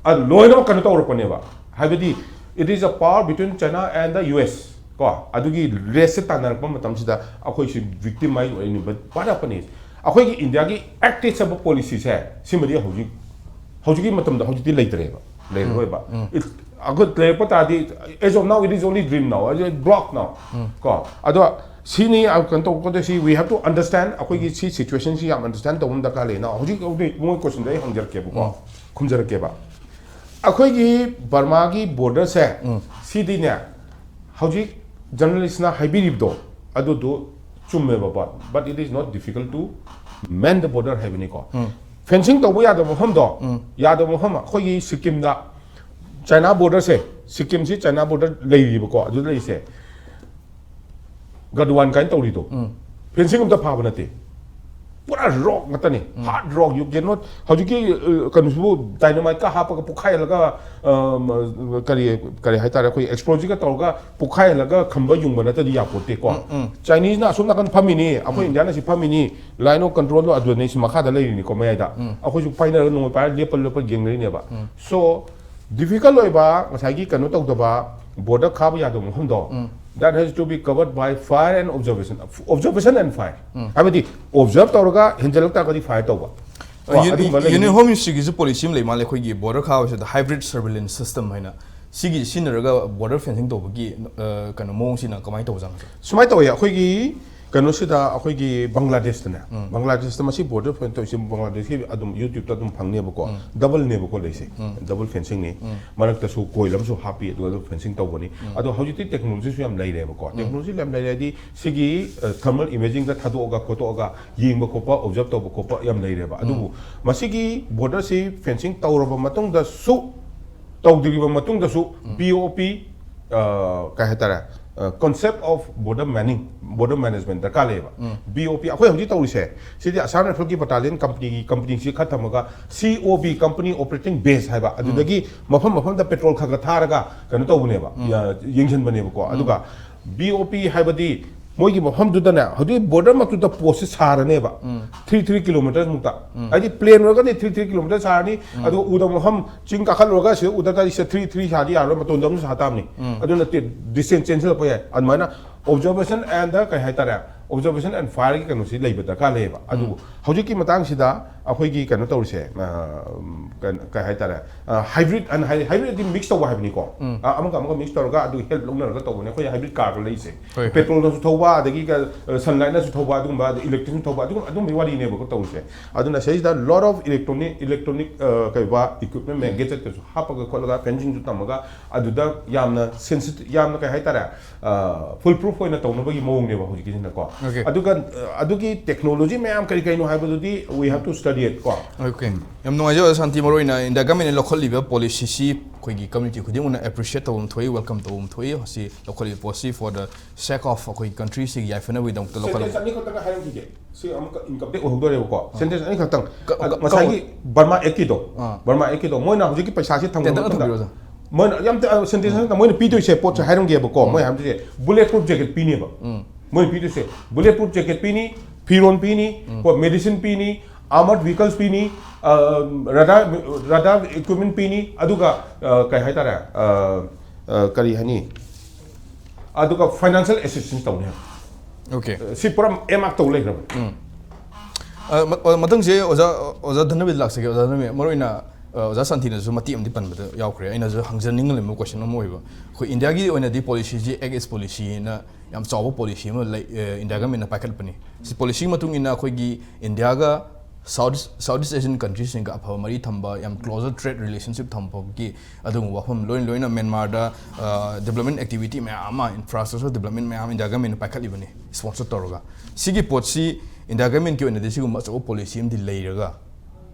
ꯑ, ꯂꯣꯏꯅꯃꯛ ꯀꯩꯅꯣ ꯇꯧꯔꯛꯄꯅꯦꯕ꯫ ꯍꯥꯏꯕꯗꯤ, it is a power between China and the U S ꯀꯣ꯫ ꯑꯗꯨꯒꯤ race ꯁꯦ ꯇꯥꯟꯅꯔꯛꯄ ꯃꯇꯝꯁꯤꯗ ꯑꯩꯈꯣꯏꯁꯤ victimize ꯑꯣꯏꯅꯤ꯫ But what happened is, ꯑꯩꯈꯣꯏꯒꯤ ꯏꯟꯗꯤꯌꯥꯒꯤ active ꯑꯣꯏꯕ policy ꯁꯦ ꯁꯤꯃꯗꯤ ꯍꯧꯖꯤꯛ, ꯍꯧꯖꯤꯛꯀꯤ ꯃꯇꯝꯗ ꯍꯧꯖꯤꯛꯇꯤ ꯂꯩꯇ꯭ꯔꯦꯕ, ꯂꯩꯔꯔꯣꯏꯕ꯫ It, ꯑꯩꯈꯣꯏ ꯂꯩꯔꯛꯄ ꯇꯥꯔꯗꯤ, as of now, it is only dream now, it is block now ꯀꯣ꯫ ꯑꯗꯣ ꯁꯤꯅꯤ, ꯑ, ꯀꯩꯅꯣ ꯇꯧꯔꯛꯄꯗ ꯁꯤ, we have to understand, ꯑꯩꯈꯣꯏꯒꯤ ꯁꯤ situation ꯁꯤ ꯌꯥꯝ understand ꯇꯧꯕ ꯑꯃ ꯗꯔꯀꯥꯔ ꯂꯩ꯫ Now, ꯍꯧꯖꯤꯛ, ꯍꯧꯖꯤꯛ ꯃꯣꯏ question ꯗꯣ ꯑꯩ ꯍꯪꯖꯔꯛꯀꯦꯕꯀꯣ, ꯈꯨꯝꯖꯔꯛꯀꯦꯕ꯫ ꯑꯩꯈꯣꯏꯒꯤ ꯕꯔꯃꯥꯒꯤ border ꯁꯦ ꯁꯤꯗꯤꯅꯦ, ꯍꯧꯖꯤꯛ journalist ꯅ ꯍꯥꯏꯕꯤꯔꯤꯕꯗꯣ ꯑꯗꯨꯗꯣ ꯆꯨꯝꯃꯦꯕ, but, but it is not difficult to man the border ꯍꯥꯏꯕꯅꯤꯀꯣ꯫ Fencing ꯇꯧꯕ ꯌꯥꯗꯕ ꯃꯐꯝꯗꯣ, ꯌꯥꯗꯕ ꯃꯐꯝ ꯑꯩꯈꯣꯏꯒꯤ ꯁꯤꯛꯀꯤꯝꯗ China border ꯁꯦ, ꯁꯤꯛꯀꯤꯝꯁꯤ China border ꯂꯩꯔꯤꯕꯀꯣ, ꯑꯗꯨꯗ ꯂꯩꯔꯤꯁꯦ꯫ ꯒꯗꯋꯥꯟ ꯀꯥꯏꯅ ꯇꯧꯔꯤꯗꯣ, fencing ꯑꯝꯇ ꯐꯥꯕ ꯅꯠꯇꯦ, ꯄꯨꯔꯥ rock ꯉꯥꯛꯇꯅꯤ, hard rock, you cannot, ꯍꯧꯖꯤꯛꯀꯤ, ꯑ, ꯀꯩꯅꯣꯁꯤꯕꯨ dynamite ꯀ ꯍꯥꯞꯄꯒ ꯄꯣꯛꯈꯥꯏꯍꯜꯂꯒ, ꯑ, ꯀꯔꯤ, ꯀꯔꯤ ꯍꯥꯏꯇꯥꯔꯦ, ꯑꯩꯈꯣꯏ explosive ꯀ ꯇꯧꯔꯒ ꯄꯣꯛꯈꯥꯏꯍꯜꯂꯒ ꯈꯝꯕ ꯌꯨꯡꯕ ꯅꯠꯇ꯭ꯔꯗꯤ ꯌꯥꯄꯣꯠꯇꯦꯀꯣ꯫ Chinese ꯅ ꯑꯁꯣꯝ ꯅꯥꯀꯟ ꯐꯝꯃꯤꯅꯤ, ꯑꯩꯈꯣꯏ India ꯅ ꯁꯤ ꯐꯝꯃꯤꯅꯤ, line of control ꯗꯣ ꯑꯗꯨꯅꯤ, ꯁꯤ ꯃꯈꯥꯗ ꯂꯩꯔꯤꯅꯤꯀꯣ, ꯃꯌꯥꯏꯗ꯫ ꯑꯩꯈꯣꯏꯁꯨ ꯄꯥꯏꯅꯔꯒ ꯅꯣꯡꯃꯩ ꯄꯥꯏꯔꯒ ꯂꯦꯞꯄ ꯂꯦꯞꯄ ꯌꯦꯡꯅꯔꯤꯅꯦꯕ꯫ So, difficult ꯑꯣꯏꯕ, ꯉꯁꯥꯏꯒꯤ ꯀꯩꯅꯣ ꯇꯧꯗꯕ, border ꯈꯥꯕ ꯌꯥꯗꯕ ꯃꯐꯝꯗꯣ, that has to be covered by fire and observation, observation and fire. ꯍꯥꯏꯕꯗꯤ observe ꯇꯧꯔꯒ ꯍꯦꯟꯖꯜꯂꯛ ꯇꯥꯔꯒꯗꯤ fire ꯇꯧꯕ꯫ ꯀꯣ, ꯑꯗꯨꯒꯨꯝꯕ ꯂꯩꯒꯅꯤ꯫ Union Home Ministryꯒꯤꯁꯨ policy ꯑꯃ ꯂꯩ ꯃꯥꯜꯂꯦ, ꯑꯩꯈꯣꯏꯒꯤ border ꯈꯥꯕꯁꯤꯗ hybrid surveillance system ꯍꯥꯏꯅ꯫ ꯁꯤꯒꯤ ꯁꯤꯖꯤꯟꯅꯔꯒ border fencing ꯇꯧꯕꯒꯤ ꯑ, ꯀꯩꯅꯣ ꯃꯑꯣꯡꯁꯤꯅ ꯀꯃꯥꯏꯅ ꯇꯧꯕꯖꯥꯠꯅꯣ? ꯁꯨꯃꯥꯏꯅ ꯇꯧꯋꯦ, ꯑꯩꯈꯣꯏꯒꯤ ꯀꯩꯅꯣꯁꯤꯗ, ꯑꯩꯈꯣꯏꯒꯤ ꯕꯪꯒ꯭ꯂꯥꯗꯦꯁꯇꯅꯦ, ꯕꯪꯒ꯭ꯂꯥꯗꯦꯁꯇ ꯃꯁꯤ border fence ꯇꯧꯔꯤꯁꯦ, ꯕꯪꯒ꯭ꯂꯥꯗꯦꯁꯀꯤ ꯑꯗꯨꯝ YouTubeꯇ ꯑꯗꯨꯝ ꯐꯪꯅꯦꯕꯀꯣ, doubleꯅꯦꯕꯀꯣ ꯂꯩꯁꯦ, double fencingꯅꯤ꯫ ꯃꯔꯛꯇꯁꯨ coil ꯑꯃꯁꯨ ꯍꯥꯞꯄꯤ, ꯑꯗꯨꯒ ꯑꯗꯨꯝ fencing ꯇꯧꯕꯅꯤ꯫ ꯑꯗꯣ ꯍꯧꯖꯤꯛꯇꯤ technologyꯁꯨ ꯌꯥꯝ ꯂꯩꯔꯦꯕꯀꯣ꯫ Technology ꯌꯥꯝ ꯂꯩꯔꯦ ꯍꯥꯏꯗꯤ ꯁꯤꯒꯤ ꯑ, thermal imagingꯗ ꯊꯥꯗꯣꯛꯑꯒ ꯈꯣꯠꯇꯣꯛꯑꯒ ꯌꯦꯡꯕ ꯈꯣꯠꯄ, observe ꯇꯧꯕ ꯈꯣꯠꯄ ꯌꯥꯝ ꯂꯩꯔꯦꯕ꯫ ꯑꯗꯨꯕꯨ ꯃꯁꯤꯒꯤ borderꯁꯤ fencing ꯇꯧꯔꯕ ꯃꯇꯨꯡꯗꯁꯨ, ꯇꯧꯗ꯭ꯔꯤꯕ ꯃꯇꯨꯡꯗꯁꯨ BOP, ꯑ, ꯀꯩ ꯍꯥꯏꯇꯥꯔꯦ, concept of border manning, border management ꯗꯔꯀꯥꯔ ꯂꯩꯌꯦꯕ꯫ BOP ꯑꯩꯈꯣꯏ ꯍꯧꯖꯤꯛ ꯇꯧꯔꯤꯁꯦ, ꯁꯤꯗꯤ Assam Riflesꯀꯤ battalion companyꯒꯤ, companyꯁꯤ ꯈꯔ ꯊꯝꯃꯒ COB, company operating base ꯍꯥꯏꯕ, ꯑꯗꯨꯗꯒꯤ ꯃꯐꯝ ꯃꯐꯝꯗ patrol ꯈꯔ ꯈꯔ ꯊꯥꯔꯒ ꯀꯩꯅꯣ ꯇꯧꯕꯅꯦꯕ, ꯌꯥ-, ꯌꯦꯡꯁꯤꯟꯕꯅꯦꯕꯀꯣ꯫ ꯑꯗꯨꯒ BOP ꯍꯥꯏꯕꯗꯤ ꯃꯣꯏꯒꯤ ꯃꯐꯝꯗꯨꯗꯅꯦ, ꯍꯧꯖꯤꯛ border ꯃꯛꯇꯨꯗ postꯁꯦ ꯁꯥꯔꯅꯦꯕ, three three kilometres ꯃꯨꯛꯇ꯫ ꯍꯥꯏꯗꯤ plain ꯑꯣꯏꯔꯒꯗꯤ three three kilometres ꯁꯥꯔꯅꯤ, ꯑꯗꯨꯒ ꯎꯗ ꯃꯐꯝ, ꯆꯤꯡ ꯀꯥꯈꯠꯂꯨꯔꯒ ꯁꯤꯗ ꯎꯗ ꯇꯥꯔꯗꯤ ꯁꯤꯗ three three ꯁꯥꯗꯤ ꯌꯥꯔꯣꯏ, ꯃꯇꯣꯟꯗ ꯑꯃꯁꯨ ꯁꯥ ꯇꯥꯕꯅꯤ꯫ ꯑꯗꯨꯅ distance ꯆꯦꯟꯁꯤꯜꯂꯛꯄ ꯌꯥꯏ꯫ ꯑꯗꯨꯃꯥꯏꯅ observation and ꯀꯩ ꯍꯥꯏꯇꯥꯔꯦ, observation and fireꯒꯤ ꯀꯩꯅꯣꯁꯤ ꯂꯩꯕ ꯗꯔꯀꯥꯔ ꯂꯩꯌꯦꯕ꯫ ꯑꯗꯨꯕꯨ ꯍꯧꯖꯤꯛꯀꯤ ꯃꯇꯥꯡꯁꯤꯗ ꯑꯩꯈꯣꯏꯒꯤ ꯀꯩꯅꯣ ꯇꯧꯔꯤꯁꯦ, ꯑ, ꯀꯩ, ꯀꯩ ꯍꯥꯏꯇꯥꯔꯦ, hybrid and hybridꯗꯤ mix ꯇꯧꯕ ꯍꯥꯏꯕꯅꯤꯀꯣ꯫ ꯑ, ꯑꯃꯒ ꯑꯃꯒ mix ꯇꯧꯔꯒ ꯑꯗꯨ help ꯂꯧꯅꯔꯒ ꯇꯧꯕꯅꯦ꯫ ꯑꯩꯈꯣꯏ hybrid carꯒ ꯂꯩꯁꯦ, ꯍꯣꯏ, ꯍꯣꯏ꯫ petrolꯅꯁꯨ ꯊꯧꯕ, ꯑꯗꯒꯤ ꯀ-, sunlightꯅꯁꯨ ꯊꯧꯕ, ꯑꯗꯨꯒꯨꯝꯕ, ꯑꯗꯩ electricꯅꯁꯨ ꯊꯧꯕ, ꯑꯗꯨꯒꯨꯝꯕ, ꯑꯗꯨꯒꯨꯝꯕꯒꯤ ꯋꯥꯔꯤꯅꯦꯕꯀꯣ ꯇꯧꯔꯤꯁꯦ꯫ ꯑꯗꯨꯅ ꯁꯤꯗꯩꯁꯤꯗ lot of electronic, electronic, ꯑ, ꯀꯩꯕ, equipment ꯃꯌꯥꯝ gadgetꯀꯁꯨ ꯍꯥꯞꯄꯒ ꯈꯣꯠꯂꯒ fencingꯁꯨ ꯇꯝꯃꯒ ꯑꯗꯨꯗ ꯌꯥꯝꯅ sensitive, ꯌꯥꯝꯅ ꯀꯩ ꯍꯥꯏꯇꯥꯔꯦ, fool proof ꯑꯣꯏꯅ ꯇꯧꯅꯕꯒꯤ ꯃꯑꯣꯡꯅꯦꯕ ꯍꯧꯖꯤꯛꯀꯤꯁꯤꯅꯀꯣ꯫ Okay. ꯑꯗꯨꯒ, ꯑ, ꯑꯗꯨꯒꯤ technology ꯃꯌꯥꯝ ꯀꯔꯤ ꯀꯔꯤꯅꯣ ꯍꯥꯏꯕꯗꯨꯗꯤ we have to study it ꯀꯣ꯫ Okay. ꯌꯥꯝ ꯅꯨꯡꯉꯥꯏꯖꯩ ꯑꯣꯖꯥ ꯁꯥꯟꯇꯤ, ꯃꯔꯨꯑꯣꯏꯅ India governmentꯅ ꯂꯧꯈꯠꯂꯤꯕ policyꯁꯤ ꯑꯩꯈꯣꯏꯒꯤ community ꯈꯨꯗꯤꯡꯃꯛꯅ appreciate ꯇꯧꯕ ꯑꯃ ꯊꯣꯛꯏ, welcome ꯇꯧꯕ ꯑꯃ ꯊꯣꯛꯏ꯫ ꯃꯁꯤ ꯂꯧꯈꯠꯂꯤꯕ ꯄꯣꯠꯁꯤ for the sake of ꯑꯩꯈꯣꯏꯒꯤ countryꯁꯤꯒꯤ ꯌꯥꯏꯐꯅꯕꯒꯤꯗꯃꯛꯇ ꯂꯧꯈꯠꯂꯕ꯫ Sentence ꯑꯅꯤꯈꯛꯇꯪꯒ ꯍꯥꯏꯔꯝꯈꯤꯒꯦ꯫ ꯁꯤ ꯑꯃꯨꯛꯀ income tax ꯑꯣꯏꯍꯧꯗꯣꯔꯦꯕꯀꯣ꯫ Sentence ꯑꯅꯤꯈꯛꯇꯪ꯫ ꯀ-, ꯑ, ꯀ-, ꯉꯁꯥꯏꯒꯤ ꯕꯔꯃꯥ ꯑꯦꯛꯀꯤꯗꯣ, ꯑꯥ. ꯕꯔꯃꯥ ꯑꯦꯛꯀꯤꯗꯣ ꯃꯣꯏꯅ ꯍꯧꯖꯤꯛꯀꯤ ꯄꯩꯁꯥꯁꯤ ꯊꯝꯈ꯭ꯔ ꯇꯦꯟꯇꯛꯅ ꯃꯇꯨꯡꯗ ꯊꯝꯕꯤꯔꯣ, sir. ꯃꯣꯏꯅ ꯌꯥꯝ ꯇ-, sentence ꯑꯃꯇ ꯃꯣꯏꯅ ꯄꯤꯗꯣꯏꯁꯦ ꯄꯣꯠꯁꯦ ꯍꯥꯏꯔꯝꯒꯦꯕꯀꯣ꯫ ꯃꯣꯏ ꯍꯥꯏꯕꯗꯨꯁꯦ bullet proof jacket ꯄꯤꯅꯦꯕ꯫ ꯃꯣꯏꯅ ꯄꯤꯗꯣꯏꯁꯦ bullet proof jacket ꯄꯤꯅꯤ, ꯐꯤꯔꯣꯟ ꯄꯤꯅꯤ, ꯀꯣ, medicine ꯄꯤꯅꯤ, armored vehicles ꯄꯤꯅꯤ, ꯑ, radar, radar equipment ꯄꯤꯅꯤ, ꯑꯗꯨꯒ, ꯑ, ꯀꯩ ꯍꯥꯏꯇꯥꯔꯦ, ꯑ, ꯑ, ꯀꯔꯤ ꯍꯥꯏꯅꯤ, ꯑꯗꯨꯒ ꯐꯥꯏꯅꯥꯟꯁꯤꯌꯦꯜ ꯑꯦꯁꯤꯁꯇꯦꯟꯁ ꯇꯧꯅꯤ ꯍꯥꯏꯕ꯫ ꯑꯣꯀꯦ꯫ ꯁꯤ ꯄꯨꯔꯥ ꯑꯦꯝ ꯑꯥꯔꯛ ꯇꯧ ꯂꯩꯈ꯭ꯔꯕꯅꯤ꯫ ꯑ, ꯃ-, ꯑ, ꯃꯊꯪꯁꯦ ꯑꯣꯖꯥ, ꯑꯣꯖꯥ ꯙꯅꯕꯤꯗ ꯂꯥꯛꯆꯒꯦ꯫ ꯑꯣꯖꯥ ꯙꯅꯕꯤꯗ, ꯃꯔꯨ ꯑꯣꯏꯅ, ꯑ, ꯑꯣꯖꯥ ꯁꯥꯟꯇꯤꯅꯁꯨ ꯃꯇꯦꯛ ꯑꯃꯗꯤ ꯄꯟꯕꯗ ꯌꯥꯎꯈ꯭ꯔꯦ꯫ ꯑꯩꯅꯁꯨ ꯍꯪꯖꯅꯤꯡꯂꯤꯕ ꯀꯣꯏꯁꯟ ꯑꯃ ꯑꯣꯏꯕ, ꯑꯩꯈꯣꯏ ꯏꯟꯗꯤꯌꯥꯒꯤ ꯑꯣꯏꯅꯗꯤ ꯄꯣꯂꯤꯁꯤꯁꯤ ꯑꯦꯛ ꯏꯁ ꯄꯣꯂꯤꯁꯤꯅ ꯌꯥꯝ ꯆꯥꯎꯕ ꯄꯣꯂꯤꯁꯤ ꯑꯃ ꯂꯩ, ꯑ, ꯏꯟꯗꯤꯌꯥ ꯒꯃꯦꯟꯅ ꯄꯥꯏꯈꯠꯄꯅꯤ꯫ ꯁꯤ ꯄꯣꯂꯤꯁꯤꯒꯤ ꯃꯇꯨꯡ ꯏꯟꯅ ꯑꯩꯈꯣꯏꯒꯤ ꯏꯟꯗꯤꯌꯥꯒ ꯁꯥꯎꯠ, ꯁꯥꯎꯠ ꯏꯁ ꯑꯦꯁꯤꯌꯟ ꯀꯟꯇ꯭ꯔꯤꯁꯤꯡꯒ ꯑꯐꯕ ꯃꯔꯤ ꯊꯝꯕ, ꯌꯥꯝ ꯀ꯭ꯂꯣꯖꯔ ꯇ꯭ꯔꯦꯗ ꯔꯤꯂꯦꯁꯟꯁꯤꯞ ꯊꯝꯕꯒꯤ ꯑꯗꯨꯒꯨꯝꯕ ꯋꯥꯐꯝ, ꯂꯣꯏꯅ ꯂꯣꯏꯅ ꯃ꯭ꯌꯥꯟꯃꯥꯔꯗ, ꯑ, ꯗꯤꯕ꯭ꯂꯞꯃꯦꯟ ꯑꯦꯛꯇꯤꯚꯤꯇꯤ ꯃꯌꯥꯝ ꯑꯃ, ꯏꯟꯐ꯭ꯔꯥꯁ꯭ꯇ꯭ꯔꯛꯆꯔ ꯗꯤꯕ꯭ꯂꯞꯃꯦꯟ ꯃꯌꯥꯝ ꯏꯟꯗꯤꯌꯥ ꯒꯃꯦꯟꯅ ꯄꯥꯏꯈꯠꯂꯤꯕꯅꯤ, ꯁ꯭ꯄꯣꯟꯁꯔ ꯇꯧꯔꯒ꯫ ꯁꯤꯒꯤ ꯄꯣꯠꯁꯤ ꯏꯟꯗꯤꯌꯥ ꯒꯃꯦꯟꯒꯤ ꯑꯣꯏꯅꯗꯤ ꯁꯤꯒꯨꯝꯕ ꯑꯆꯧꯕ ꯄꯣꯂꯤꯁꯤ ꯑꯃꯗꯤ ꯂꯩꯔꯒ,